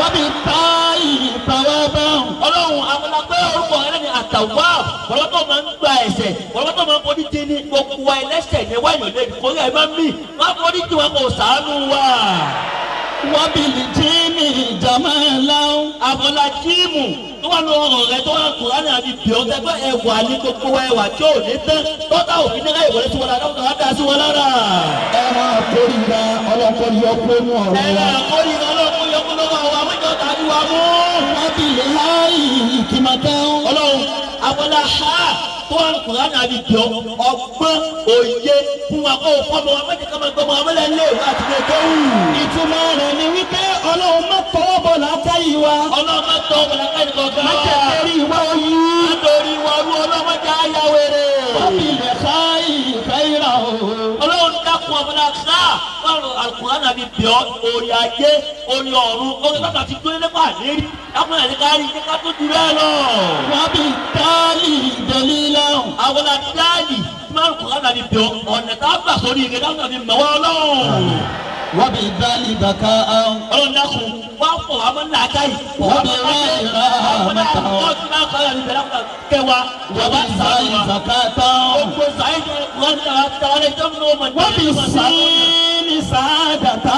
وبالتاء ثوابا. Ọlọ́run, abala pé orúkọ rẹ ní àtàwà, wọ́n tó máa ń gba ẹ̀ṣẹ̀, wọ́n tó máa ń forí jì ní gbogbo wa. Ẹlẹ́ṣẹ̀ ní wáyọ̀ lẹ́nu kórè ẹ̀ máa ń mì, wọ́n forí jì wọn kò ṣàánú wa. Wabili jimi jamala. Àbọ̀là jíìmù tó wà lọ́rọ̀ rẹ tó wà Kùránì àti bíọ́ tẹ́gbẹ́ ẹ̀wà ní gbogbo ẹ̀wà tí ò ní tán tọ́ta òfin nígbà ìwọlé tí wọ́n dáadáa wọ́n dá sí wọn lára. Ẹran àkórìíra ọlọ́kọ́ yọ kó nù ọ̀rọ̀ Ẹ̀rọ wa. àkórìíra ọlọ́kọ́ yọ kó lọ́wọ́ àwọn amẹ́jọ́ tàbí wa mú. Wabili hayi hikimata. Ọlọ́run àbọ̀là ha tó wà Kùránì àti bíọ́ ọgbọ́n òye fún wa kó fọ́mọ wa mẹ́jẹ ká máa gbọ́mọ amẹ́lẹ̀ lé ìwé àti ilé kéwù. Ìtumọ̀ rẹ̀ ni wípé Ọlọ́run má tọwọ́ bọ̀ látàyè wa. Ọlọ́run má tọ́ ọmọ làkàyè kọ̀ọ̀kan. Má jẹ́ kẹ́rì ìwà oyún. Nítorí wa rú ọlọ́run má jẹ́ àyà wèrè. Wabili hayi khayra o. Ọlọ́run dákun ọmọdé ká báwo alukóran àbí bíọ́ orí ajé orí ọ̀run orí bàtà ti gbé nípa àlérí dákun ẹ̀ ní ká rí ká tó ju bẹ́ẹ̀ lọ. Wabi dali dalila. Àwọn àdáàlì tí alukóran àbí bíọ́ ọ̀nà tá a gbà sórí ire dákun àbí mọ̀wá ọlọ́run. Wabi dali baka. Ọlọ́run dákun wá pọ̀ wá mọ́ làákà yìí. Wabi rayi rahmata. Kẹwa Wabi zayi zakata. Gbogbo zayi Wabi sini saadata.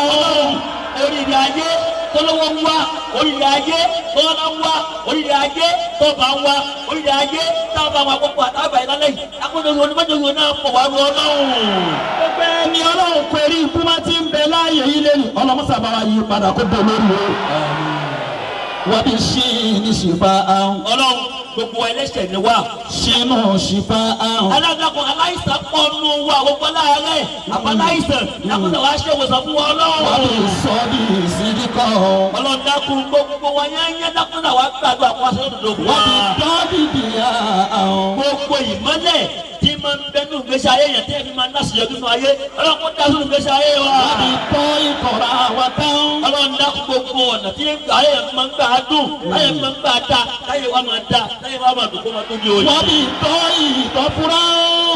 Oríire ayé tọ́lọ́wọ́ ń wá, oríire ayé tọ́lá ń wá, oríire ayé tọ́ba ń wá, oríire ayé táwọn àwọn àkókò àtàgbà yìí lálẹ́ yìí. Akóso ìwọ ni mọ́jọ ìwọ náà pọ̀ wá rú ọlọ́run. Gbogbo ẹni Ọlọ́run pẹ̀lú ikú máa ti ń bẹ láàyè yìí lẹ́nu. Ọlọ́mọ́sàbá wa yí padà kó bẹ̀ lórí o. Wabi sini shifa. Ọlọ́run gbogbo ẹlẹ́ṣẹ̀ ni wá. Sinu shifa. Alágbàkọ̀ aláìsàn pọ̀ nù wá gbogbo aláàárẹ̀ àbáláìsàn lákòóso wa ṣe ìwòsàn fún wa ọlọ́run. Wabi sọ́ọ̀bì sídìkọ̀. Ọlọ́run dákun gbogbo wa yányá dákun náà wá gbàdúrà kó wá sọ́dọ̀ dòdò fún wa. Wabi dọ́ọ̀bì bìyà. Gbogbo ìmọ́lẹ̀ tí máa ń bẹnu ìgbésí ayé yẹn tí ẹ̀mí máa ń láṣeyọrí nínú ayé Ọlọ́run kó dá sínú ìgbésí ayé wa. Wabi tọ́ ìkọ̀rọ̀ àwa tán. Ọlọ́run dákun gbogbo ọ̀nà tí ayé yẹn máa ń gbà á dùn ayé máa ń gbà á dá táyé wa máa dá táyé wa máa dùn kó máa tóbi òye. Wabi tọ́ ìtọ́fúrá.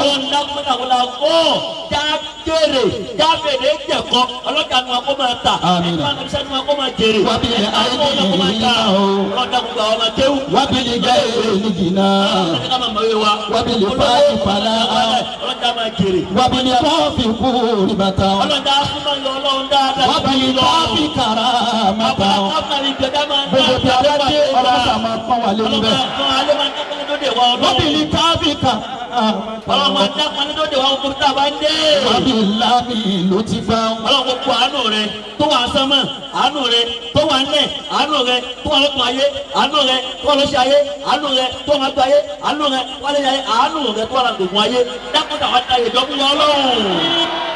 Ọlọ́run dákun mọ́tà wọlé àgọ́ já jèrè já fèrè jẹ̀kọ́ ọlọ́jà nu wa kó máa tà Àmín. ẹ̀ka ọlọ́jà nu wa kó máa jèrè Wabi ẹ̀ka ọlọ́jà kó máa tà Ọlọ́run dákun gba ọmọ kéwù. Wabi gẹ́rẹ́ jìnnà. Ọlọ́run ká máa mọ̀ wé wa. Wabi fàájì fàlà. Ọlọ́jà máa jèrè. Wabi kọ́ọ̀fì kúrì bàtà. Ọlọ́jà súnmọ́ yọ ọlọ́run dáadáa. Wabi kọ́ọ̀fì kàràmàtà. Gbogbo bí a bá dé ọlọ́mọṣà máa pọ́n wà lé níbẹ̀. Wabi káfí kàràmàtà. Wabi lámì ló ti fà. Ọlọ́run gbogbo àánú rẹ tó wà sánmọ̀ àánú rẹ tó wà ńlẹ̀ àánú rẹ tó wà lọ́kùn ayé àánú rẹ tó wà lọ́sẹ̀ ayé àánú rẹ tó wà gbọ́ ayé àánú rẹ tó wà lẹ́yìn ayé àánú rẹ tó wà lọ́gbọ̀n ayé dákúndà wà dá ìdọ́kúnyọ ọlọ́run.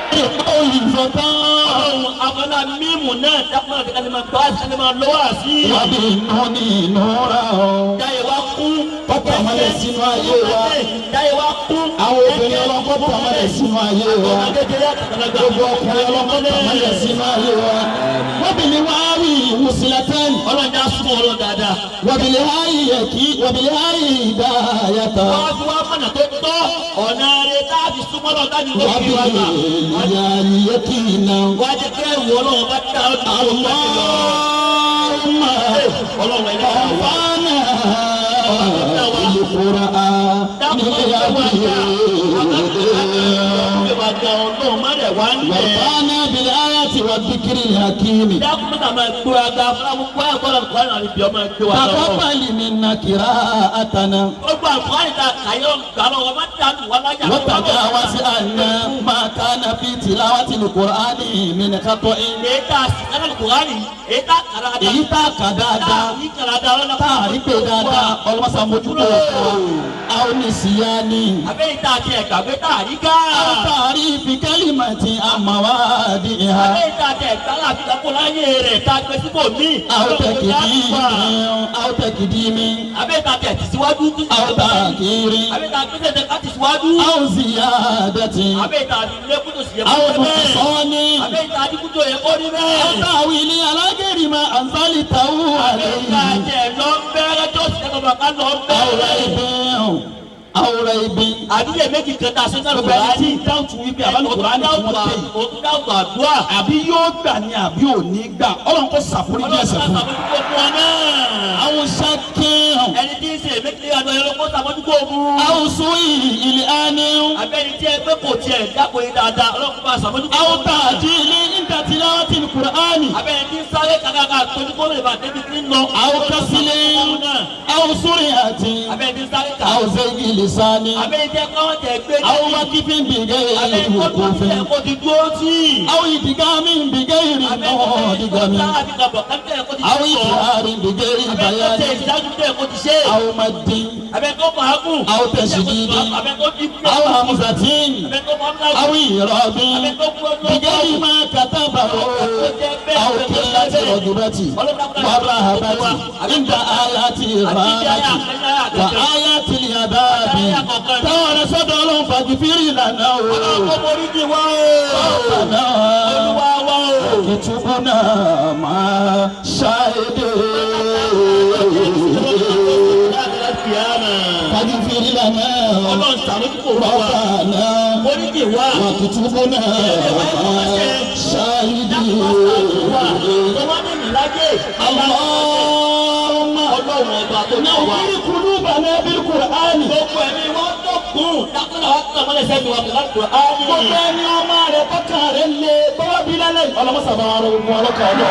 Ìfọ̀tán. Ọlọ́run abala mímu náà dákúndà tí kálí máa gbọ́ àti kálí máa lọ́wọ́ àti. Wabi nùní nùrà o. Jáyé wa kú. Kọ́tà mọ́lẹ̀ sínú ayé wa. Jáyé wa kú. Àwọn obìnrin ọlọ́kọ́ tà mọ́lẹ̀ sínú ayé wa. Gbogbo ọkùnrin ọlọ́kọ́ tà mọ́lẹ̀ sínú ayé wa. Wabili wáwí wùsílẹ̀tẹ́n. Ọlọ́run já súnmọ́ ọlọ́run dáadáa. Wabili háyì yẹ̀kí wabili háyì dáyàtà. Wọ́n fi wá mọ̀nà tó tọ́ ọ̀nà rẹ̀ tá a fi súnmọ́ lọ dájú ló fi wá gbà. Wabili yàrá yẹ̀kí náà. Wá jẹ́ kí ẹ̀wù ọlọ́run bá dá ọdún tó ń bá lọ. Allahumma Ọlọ́run ẹlẹ́dàá wa. ọ̀fánà ìlúkura Wàfánà bìlẹ̀ ayàtì wà bíkìrì hakimi. Dákun mọ́tà máa gbó aga fúláwù kó ẹ̀kọ́ lọ́nà kó àná ibi ọmọ ẹgbẹ́ wa lọ́wọ́. Takọ́pàlì mi nà kìrá àtànà. Gbogbo àlùkùránì ta kàyọ́ gbà lọ́wọ́ má dànù wá láyà. وتجاوز عنا ما كان في تلاوة القرآن من خطأ. Èyí tá a sì kálá Kùránì, èyí tá a kàrà dáadáa. Èyí tá a kà dáadáa, Tá a kàrà dáadáa. tá a rí pé dáadáa, ọlọ́mọṣà mójútó fún wa. Àwọn oníṣìyá ni. Àbẹ́yìí tá a ti ẹ̀ka gbé tá a rí ká. Àwọn tààrí fi kẹ́límàtì àmàwádìí ìhà. Àbẹ́yìí tá a ti ẹ̀ka láti kakó láyé rẹ̀ tá a gbé síbò mí. Àwọn tẹ̀kìdí mi, àwọn tẹ̀kìdí mi, Àbẹ́yìí tá a ti ẹ̀tì síwájú. àwọn tàkìrí, Àbẹ́yìí tá a gbé tẹ̀tẹ̀ láti síwájú. àwọn ziyadati, Àbẹ́yìí tá a ti lé kútó sí àwọn ẹ̀kọ́ bẹ́ẹ̀. nùsọ́ni. Àbẹ́yìí tá a ti kútó ẹ̀kọ́ rí bẹ́ẹ̀. Àwọn tàwílì alágẹ̀rìmọ̀ ànsálì tàwù àlẹ́ Àbẹ́yìí tá a yìí. jẹ lọ bẹ́ẹ̀rẹ̀ tó sì kẹ́kọ̀ọ́ bá lọ Àwòrán bẹ́ẹ̀rẹ̀. ibi àwòrán ibi. Àbíyẹ̀ méjì kan tá a ṣe náà Gbogbo ẹni tí ń dáwùtù wípé àbálùkùránì tí wọ́n tẹ̀ yìí. Òtún dáwùtù àdúrà. Àbí yóò gbà ní àbí ò ní gbà. Ọlọ́run kò ṣàforíjì ẹ̀ṣẹ̀ fún un. Ọlọ́run kò ṣàforíjì fún ọ náà. Àwọn ṣàkíyàn. Ẹni tí ń ṣe èméjì àdó ẹ̀rọ kó ṣàmójúkó mú. Àwọn sùn ìlì àní. Abẹ́ni tí ẹ pé kò tiẹ̀ dákò yín dáadáa, Ọlọ́run kó bá ṣàmójúkó. Àwọn tàjílì ìdàtìláwàtì بالقرآن. Abẹ́rẹ́ tí ń sáré kàkàkà tójú kó lè bá débi tí ń lọ. أو كسل أو سرعة Abẹ́rẹ́ tí ń sáré kà. أو زيغ لسان Abẹ́rẹ́ tí káwọn tẹ̀ gbé أو وقف بغير Abẹ́rẹ́ tó وقوف tẹ̀ kó ti dúró sí. أو إدغام بغير Abẹ́rẹ́ tó مدغم tẹ̀ àbí kàbọ̀ kábíyẹ̀ kó ti أو sọ. إظهار بغير Abẹ́rẹ́ tó tẹ̀ بيان ìdájú tẹ̀ kó ti ṣe. أو مد Abẹ́rẹ́ tó fàágùn. أو تشديد Abẹ́rẹ́ tó ti أو همزة Abẹ́rẹ́ tó fàágùn. أو إعراب Abẹ́rẹ́ tó kú ọdún. بغير ما كتبه أو قلة رغبة والرهبة عند آيات الرهبة وآيات العذاب táwọn sọ́dọ̀ Ọlọ́run fàgìfìrì lànà o. Ọlọ́run borí jì wá o. Ọ̀nà Olúwa wá o. kìtùbùnà máa ṣáìdè. Fàgìfìrì lànà Ọlọ́run ṣàmójúkò fún wa. rọ́bànà Borí jì wá. wàkìtùbùnà máa ṣáìdè. Tọ́wọ́ ní ìláyé. Allahumma Ọlọ́run ọba tó ní wa. nawwir qulubana bil Qur'ani. Gbogbo ẹ̀mí wọ́n dọ̀kun. Dákúnlá wa kàn mọ́lẹ̀ sẹ́mi wa pẹ̀lú Al-Qur'ani. Gbogbo ẹni ọmọ rẹ̀ tọ́kàn rẹ̀ lé bọ́wọ́ bí lálẹ́ yìí. Ọlọ́mọsàbà wa rẹ̀ gbogbo ọlọ́kàn ọlọ́.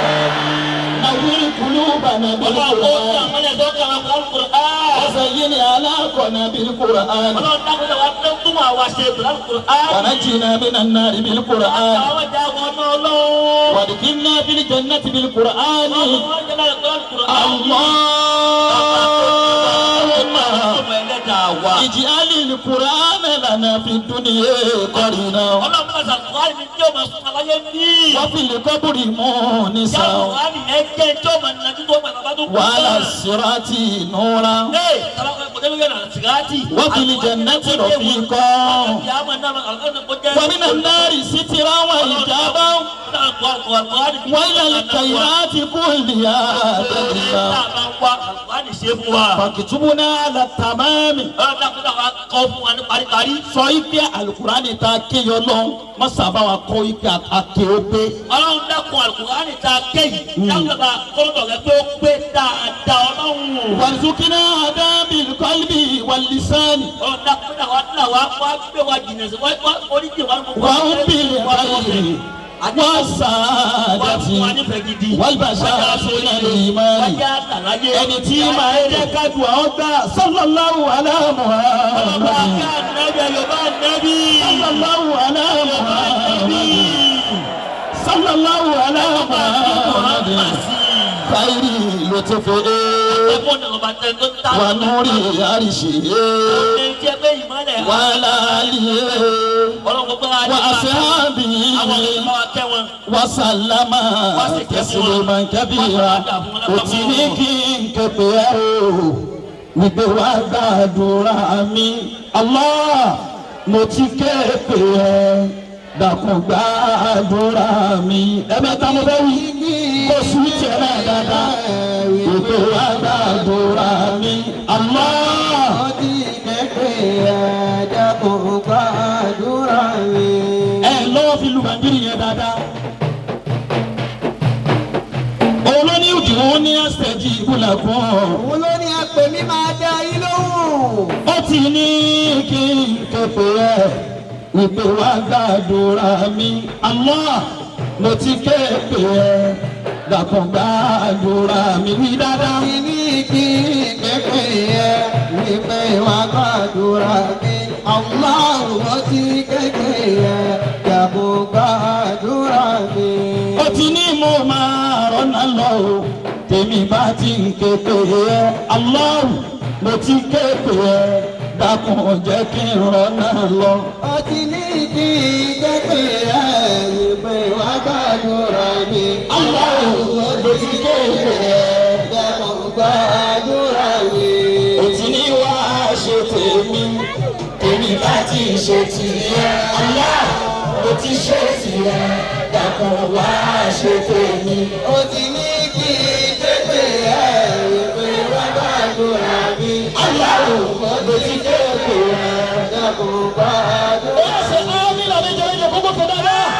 Nawwir qulubana bil Ọlọ́run ó kàn Qur'ani. mọ́lẹ̀ sọ́kàn wa pẹ̀lú Al-Qur'ani. Wazayyini alaqana bil Qur'ani. Ọlọ́run dákúnlá wa tún àwa ṣe pẹ̀lú Al-Qur'ani. Wanajjina minan nari bil Qur'ani. Àwọn ìjà wọn náà Ọlọ́run. Wadkhilna fil jannati bil Qur'ani. Ọlọ́run jẹ́ láti pẹ̀lú Al-Qur'ani. Allahumma Ọmọ ẹlẹ́dàá wa. ij'alil Qur'ana lana fid dunya qarina. Ọlọ́run bá ṣàkóso ní tí ó máa sún aláyé ní. Wa fil qabri munisa. Yàrá ẹ jẹ́ tí ó máa nàjú tó máa bàbá tó kú. Wa ala sirati nura. Ee, tàbá kò tẹ́lẹ̀ yẹn náà sìgáàtì. Wa fil jannati rafiqa. Wa minan nari sitran wa hijaban. Wa ila al-khayrati kulliha dalila. Fakitubuna ala tamami. Sọ ife alukurani ta kéèyàn lọ, wọ́n sábà wa kọ́ ife ake ó pé. Ọlọ́run dákun alukurani ta kéyì. Dákun bá kọ́lọ́dọ̀ rẹ pé ó pé dáadáa Ọlọ́run. Wàzukina adabil qalbi wal lisani. Ọlọ́run dákun náà wá náà wá wá gbé wa jìnnà sí wá wá oríjì wa gbogbo. Wa hubbil khayri wa saadati wal bashashati imani. Ẹni tí máa ń jẹ́ ká dùn àwọn gbà sallallahu ala Muhammad. Sallallahu ala Muhammad. Sallallahu ala Muhammad. Khayri lutfi wa nuri arishi wa ala alihi wa ashabihi wa sallama tasliman kabira. Ó ti ní kí n képe ẹ́ o wípé wá gbàdúrà mi. Allah mo ti képe ẹ́ dákun gbàdúrà mi. Ẹ̀mẹ́ta mo fẹ́ wí kó sùn tiẹ̀ náà dáadáa wípé wá gbàdúrà mi. Allah. Ó ti képe ẹ̀ dákun gbàdúrà mi. Ẹ lọ́wọ́ fi lu bàndírì yẹn dáadáa. Òun ló ní ìdìbò ní àṣẹjì ìbúlẹ̀kùn. Òun ló ní apè mi máa dá yín lóhùn. Ó ti ní kí n képe ẹ wípé wá gbàdúrà mi. Allah mo ti képe ẹ dákun gbàdúrà mi wí dáadáa. Ó ti ní kí n képe ẹ wípé wá gbàdúrà mi. Allah mo ti képe ẹ dákun gbàdúrà mi. Ó ti ní mo máa rọ́nà lọ o tèmi bá ti ń képe ẹ. Allah mo ti képe ẹ dákun jẹ́ kí n rọ́nà lọ. Ó ti ní kí n képe ẹ wípé wá gbàdúrà mi. Allah mo ti képe ẹ dákun gbàdúrà mi. Ó ti ní wá ṣe tèmi tèmi bá ti ṣe tìyẹ. Allah mo ti ṣe tìyẹ dákun wá ṣe tèmi. Ó ti ní kí n képe ẹ wípé wá gbàdúrà mi. Allah mo ti képe ẹ. Dákun gbàdúrà Ó yà ṣe ámì lànà ìjọba ìjọba gbogbo kan dáadáa. mi.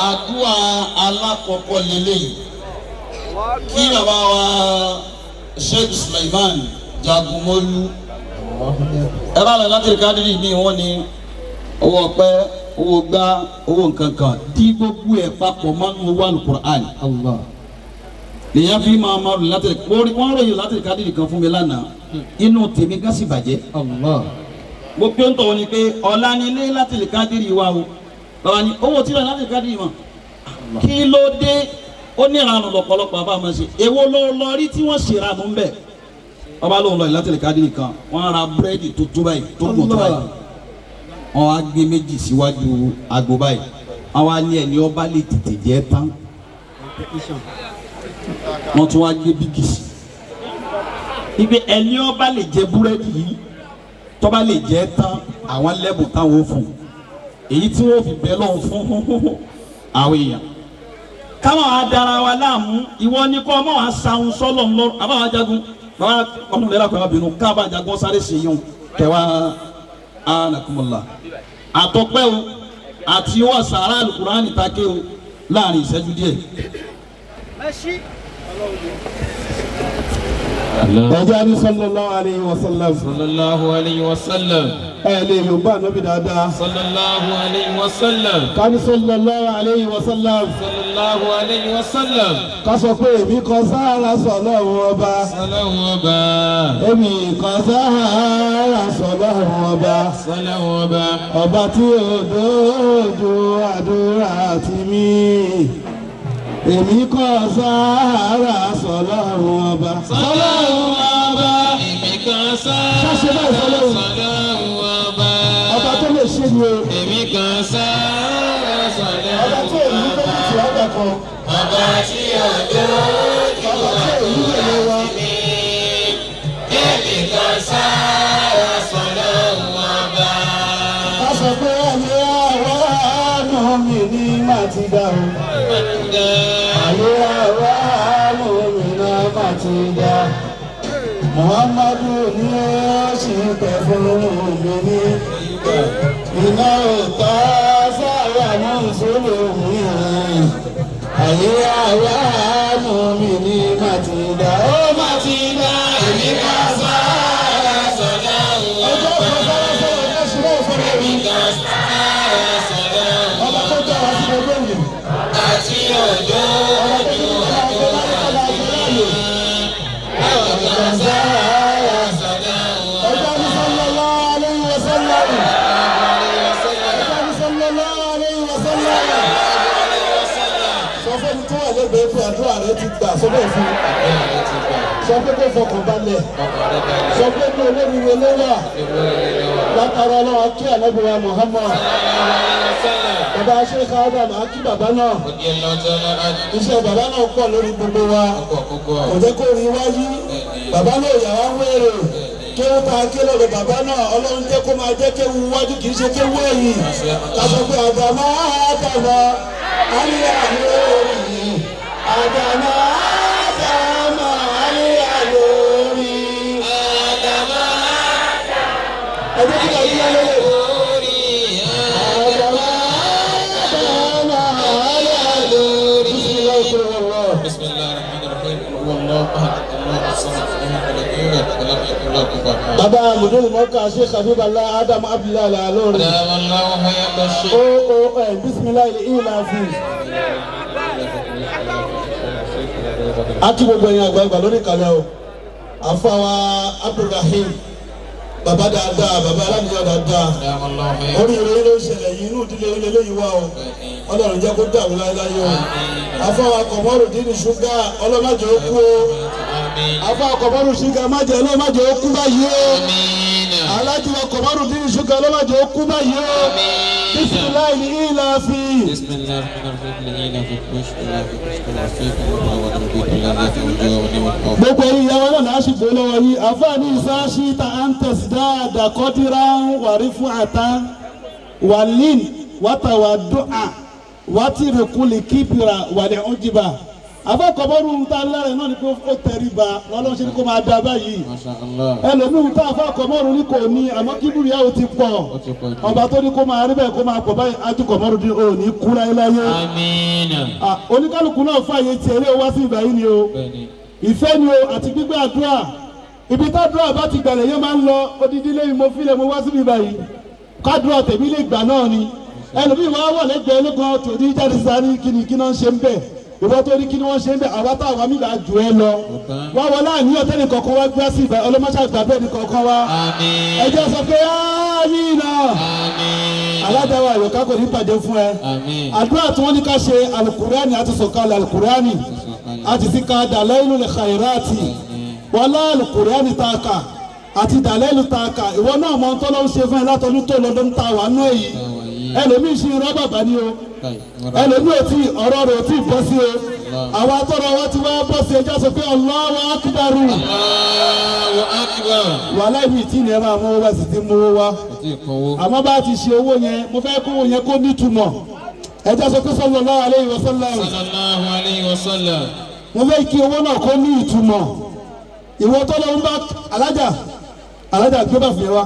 Àdúrà alákọ̀ọ́kọ́ lélẹ́yìí. Kí bàbá wa Sheikh Sulaiman Jagunmólú ẹ bá lọ láti kádìrì mi wọ́n ní owó ọpẹ́ owó gbá owó nkankan dí gbogbo ẹ̀ papọ̀ mọ́nú owó alukur'an. Lèyàn fi máa ma lò láti wọ́n ròyìn láti kádìrì kan fún mi lánàá inú tèmi gán sì bàjẹ́. Mo pé ń tọ̀ ni pé ọ̀la ni ilé láti lè kádìrì wa o bàbá ni owó tí lọ láti kádìrì mọ̀ kí ló dé ó ní ìranù lọ́pọ̀lọpọ̀ àbá máa ṣe èwo ló lọ rí tí wọ́n ṣe ìranù ń bẹ̀ ọba lóun lọ láti lè kádìrì kan wọ́n ra búrẹ́dì tó tó báyìí tó gùn tó báyìí wọ́n á gbé méjì síwájú agbo báyìí wọ́n á ní ẹni ọba lè tètè jẹ tán wọ́n tún wá gbé bígì sí ibi ẹni ọba lè jẹ búrẹ́dì yìí tọ́ba lè jẹ tán àwọn lẹ́bùn táwọn ò fún èyí tí wọ́n fi bẹ́ẹ̀ lọ́hùn fún àwọn èèyàn káwọn adara wa láàmú ìwọ ni kọ́ ọmọ wa sahun sọ́lọ̀ ńlọ àbáwọn ajagun bàbá ọmọ rẹ̀ lákọ̀ọ́ bínú káàbà ajagun sáré ṣe yún kẹwàá anakumula àtọpẹ́ o àti wọ́n sàrà alukurani take o láàrin ìṣẹ́jú díẹ̀. Ẹja ní sallallahu alayhi wa sallam. Sallallahu alayhi wa sallam. Ẹ lè yorùbá ànábì dáadáa. Sallallahu alayhi wa sallam. Ká ní sallallahu alayhi wa sallam. Sallallahu alayhi wa sallam. Ká sọ pé èmi kan sára sọlọ́run ọba. Sọlọ́run ọba. Èmi kan sára sọlọ́run ọba. Sọlọ́run ọba. Ọba tí ó dójú àdúrà tì mí. Èmi kan sára sọlọ́run ọba. Sọlọ́run ọba. Èmi kan sára sọlọ́run ọba. Ọba tó lè ṣe ni o. Èmi kan sára sọlọ́run ọba tí èyí tó ti tì ọ́ kan. Ọba tí ó dójú Ọba tí èyí lè lé wa. Èmi kan sára sọlọ́run ọba. Ká sọ pé ẹni àwa àánú mi ní má ti dá o. Àlè àwa àánú mi náà má ti dá. Muhammadu ni ó sì pẹ̀ fún mi ní. Iná òótọ́ sára náà sólò mí. Àyè àwa àánú mi ní má ti dá. Ó má ti dá. Èmi kan sára sọlọ́run Ọjọ́ kan sára sọ̀rọ̀ ká ṣe bẹ́ẹ̀ fún mi. Èmi kan sára sọlọ́run Ọba tó dá wa sí gbogbo ìlú. Àti òjò Ọba tó ní kí wọ́n máa gbé láyé kọ́lá àti láàyè. Èmi kan sára sọlọ́run Ọjọ́ ní sallallahu alayhi wa sallam. Ọjọ́ ní sallallahu alayhi wa sallam. Sọ fún mi tó wà lẹ́gbẹ̀ẹ́ pé àdúrà rẹ ti gbà sọ bẹ́ẹ̀ fún. Sọ pé kó fọkàn balẹ̀. Sọ pé kó olóríire ló wà. Látara ọlọ́wọ́ kí ànábì wa Muhammad. Bàbá Sheikh Adam á kí bàbá náà. Iṣẹ́ bàbá náà pọ̀ lórí gbogbo wa. Kò jẹ́ kó rí wáyé. Bàbá náà yà wá wéèrè. Kéwú ta ké lọ́dọ̀ bàbá náà Ọlọ́run jẹ́ kó máa jẹ́ kéwú wájú kì í ṣe kéwú ẹ̀yìn. Ká sọ pé àdàmọ́ àdàmọ́ àríyá lórí. Àdàmọ́ àdàmọ́ àríyá lórí. Àdàmọ́ Ẹjẹ́ kí lóò yíyá lórí. Àdàmọ́ àdàmọ́ àríyá lórí. Bismillahirrahmanirrahim. Bismillahirrahmanirrahim. Qul huwallahu ahad, Allahu samad, lam yalid walam yulad, walam yakul lahu kufuwan ahad. Bàbá Mùdúrù Mọ́kà Sheikh Habibullah Adam Abdullahi Alori. Adamallahu hayata Sheikh. OON Bismillah ìlàfi. A kí gbogbo ẹ̀yin àgbààgbà lórí ìkàlẹ̀ o. Àfọwà Abdulrahim bàbá dáadáa bàbá alámìyá dáadáa. Oríire ló ń ṣẹlẹ̀ yìí inú ìdílé ilé eléyìí wá o. Ọlọ́run jẹ́ kó dàrú láéláé o. Àfọwà Kọ̀mọ́rùdín Ṣúgà ọlọ́mọdé ó kú o. Àfọwà Kọ̀mọ́rù Ṣúgà májẹ̀ ọlọ́mọdé ó kú báyìí o. Aláàjì wa Kọ̀mọ́rùdín Ṣúgà ọlọ́mọdé ó kú báyìí o. Bisimilayi ni ìlàfi. Gbogbo ẹ̀yin ìyá wa náà lásìkò lọ́wọ́ yìí àfáàní ìsáṣí ta antes dáadáa kọ́dírà wàrí fún àtà wàlín wàtàwà dùà wàtìrìkúlì kípìrà wàlẹ̀ ọ̀jìbà Afọkọ̀mọ́rù ta lára ẹ̀ náà ni pé ó tẹríba lọ́lọ́run ṣe ni kó máa da báyìí. Masha Allah. Ẹlòmíhun tá afọkọ̀mọ́rù ní kò ní àmọ́ kíbúrú yà ó ti pọ̀. Ó ti pọ̀ jù. Ọba tó ní kó máa rí bẹ́ẹ̀ kó máa pọ̀ báyìí atukọ̀mọ́rù dín òní kú láyéláyé. Amiina. Oníkálukú náà fààyè tiẹ̀ lé wá sí ìgbà yìí ni o. Bẹ́ẹ̀ni. Ìfẹ́ ni o àti gbígbé àdúrà. Ibi tádúrà bá ti gbàlẹ̀ yẹn máa ń lọ odidi lẹ́yìn mo fílẹ̀ mo wá síbi báyìí. Kádúrà tèmi lè gbà náà ni. Ẹlòmíì wá wà lẹ́gbẹ̀ẹ́ lẹ́gàn tòní jáde sáré kíni kí náà ń ṣe ń bẹ̀. Ìwọ tó ní kí ni wọ́n ṣe ń bẹ̀ àwa tá àwa mi là jù ẹ lọ. Wá wọlé àníyàn tẹ́nì kọ̀ọ̀kan wá gbé sí ìgbà ọlọ́mọṣà gbà bẹ́ẹ̀ ni kọ̀ọ̀kan wá. Àmín. Ẹ jẹ́ sọ pé àmín. Àmín. Aládàáwọ̀ àyọ̀ká kò ní bàjẹ́ fún ẹ. Àmín. Àdúrà tí wọ́n ní ká ṣe alukurani àti sọ̀kalẹ̀ alukurani àti ti ka dalailul khairati wọlé alukurani tá a kà àti dalailu tá a kà ìwọ náà mọ tọ́lọ́ ń ṣe fún ẹ látọdún tó lọ́dún tá a wà nú èyí ẹlòmíì ṣì ń rọ́ bàbá ni o ẹlòmíì ò tí ọ̀rọ̀ rẹ̀ ò tí bọ́ sí o àwọn atọ́rọ̀ wa ti wá bọ́ sí ẹjọ́ sọ pé Allahu akbar. Allahu akbar. Wàhálà ibi tí ni ẹ máa mú wá sí ti mú wá Kò tí ì kọ́wó. àmọ́ bá a ti ṣe owó yẹn mo fẹ́ kó owó yẹn kó nítumọ̀ ẹjọ́ sọ pé sallallahu alayhi wa sallam. Sallallahu alayhi wa sallam. Mo fẹ́ kí owó náà kó ní ìtumọ̀ ìwọ tó lọ ń bá alájà alájà gbé bá fìyẹ wá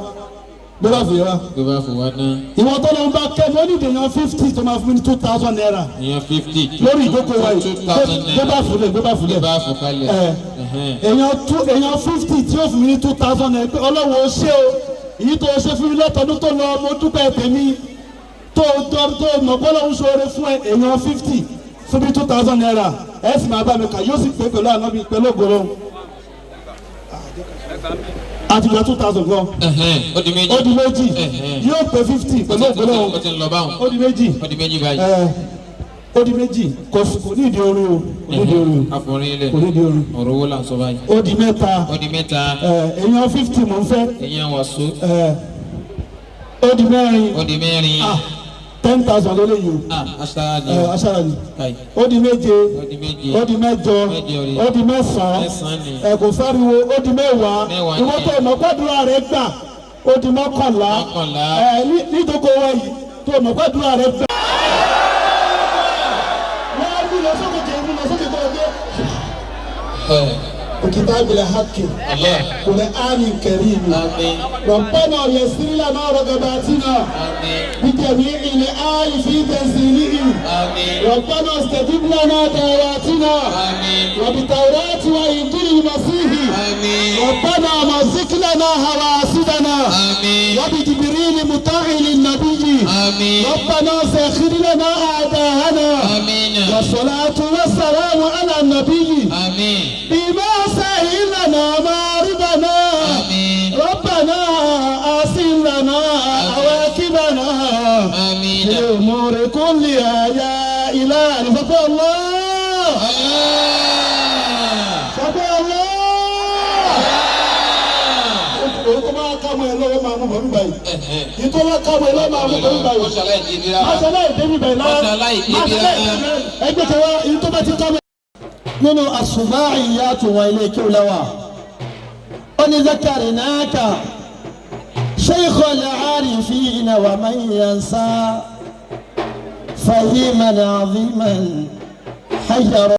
gbé bá fìyẹ wá Gbé bá fò wá ná. ìwọ tó lọ ń bá kẹ́mi ó ní ìdèyàn 50 tó máa fún mi ní 2,000 naira Ìyẹn 50. lórí ìjókòó wa yìí 2,000 gbé bá naira. fúlẹ̀ gbé bá fúlẹ̀ Gbé bá fò kalẹ̀. ẹ èèyàn 50 tí ó fún mi ní 2,000 naira pé Ọlọ́run ó ṣe o èyí tó o ṣe fún mi lọ́tọ̀ọ́dún tó lọ mo dúpẹ́ tèmi tó tó tó mọ̀ pé Ọlọ́run ṣoore fún ẹ èèyàn 50 fún mi 2,000 naira ẹ sì máa bá mi kà yóò sì pé pẹ̀lú ànábì pẹ̀lú ògoro àti gba 2,000 gan. Ó di méjì. Ó di méjì yóò pé 50 pẹ̀lú ògoro. Ó ti ń lọ báwọn. Ó di méjì. Ó di méjì báyìí. Ó di méjì kò ní ìdí orin o kò ní ìdí orin o. Àforin ilẹ̀. Kò ní ìdí orin. Ọ̀rọ̀ owó là ń sọ báyìí. Ó di mẹ́ta. Ó di mẹ́ta. Èèyàn 50 mò ń fẹ́. Èèyàn wàsó. Ó di mẹ́rin. Ó di mẹ́rin. 10,000 ló lè yìí o. Aṣara ni. Aṣara ni. Ó di méje. Ó di méje. Ó di mẹ́jọ. Ó di mẹ́sàn-án. Mẹ́sàn-án ni. Ẹ kò sáriwo ó di mẹ́wàá. Mẹ́wàá ni. Ìwọ tó mọ̀ gbàdúrà rẹ gbà ó di mọ́kànlá. Mọ́kànlá. Ẹ nídòkó wa yìí tó mọ̀ gbàdúrà rẹ gbà. Wọ́n á mú lọ sókè jẹ́ mú lọ sókè kọ́ ọdẹ. وكتاب الحق قرآن كريم ربنا يسر لنا رغباتنا بجميع الآي في تنزيله ربنا استجب لنا دعواتنا وبالتوراة وإنجيل المسيح ربنا مزق لنا هواسدنا وبجبريل مطاع للنبي ربنا سخر لنا أعداءنا والصلاة والسلام على النبي بما سهل لنا ماربنا ربنا أصل لنا عواقبنا في الأمور كلها يا إله فقل الله فقل الله tó bá kámọ ẹ lọ́wọ́ máa mú bọ̀ nígbà yìí ìtọ́ bá kámọ ẹ lọ́wọ́ máa mú bọ̀ nígbà yìí masala ìdébí bẹ̀ lára masala ìdébí ẹgbẹ́ tẹ wá ìtọ́ bá ti kámọ. Nínú àsùnmáàyà tó wọn ilé kí o lọ́wọ́ ó ní zakarinaka sheikhul arifina wa man yansa fahiman aziman hayyara.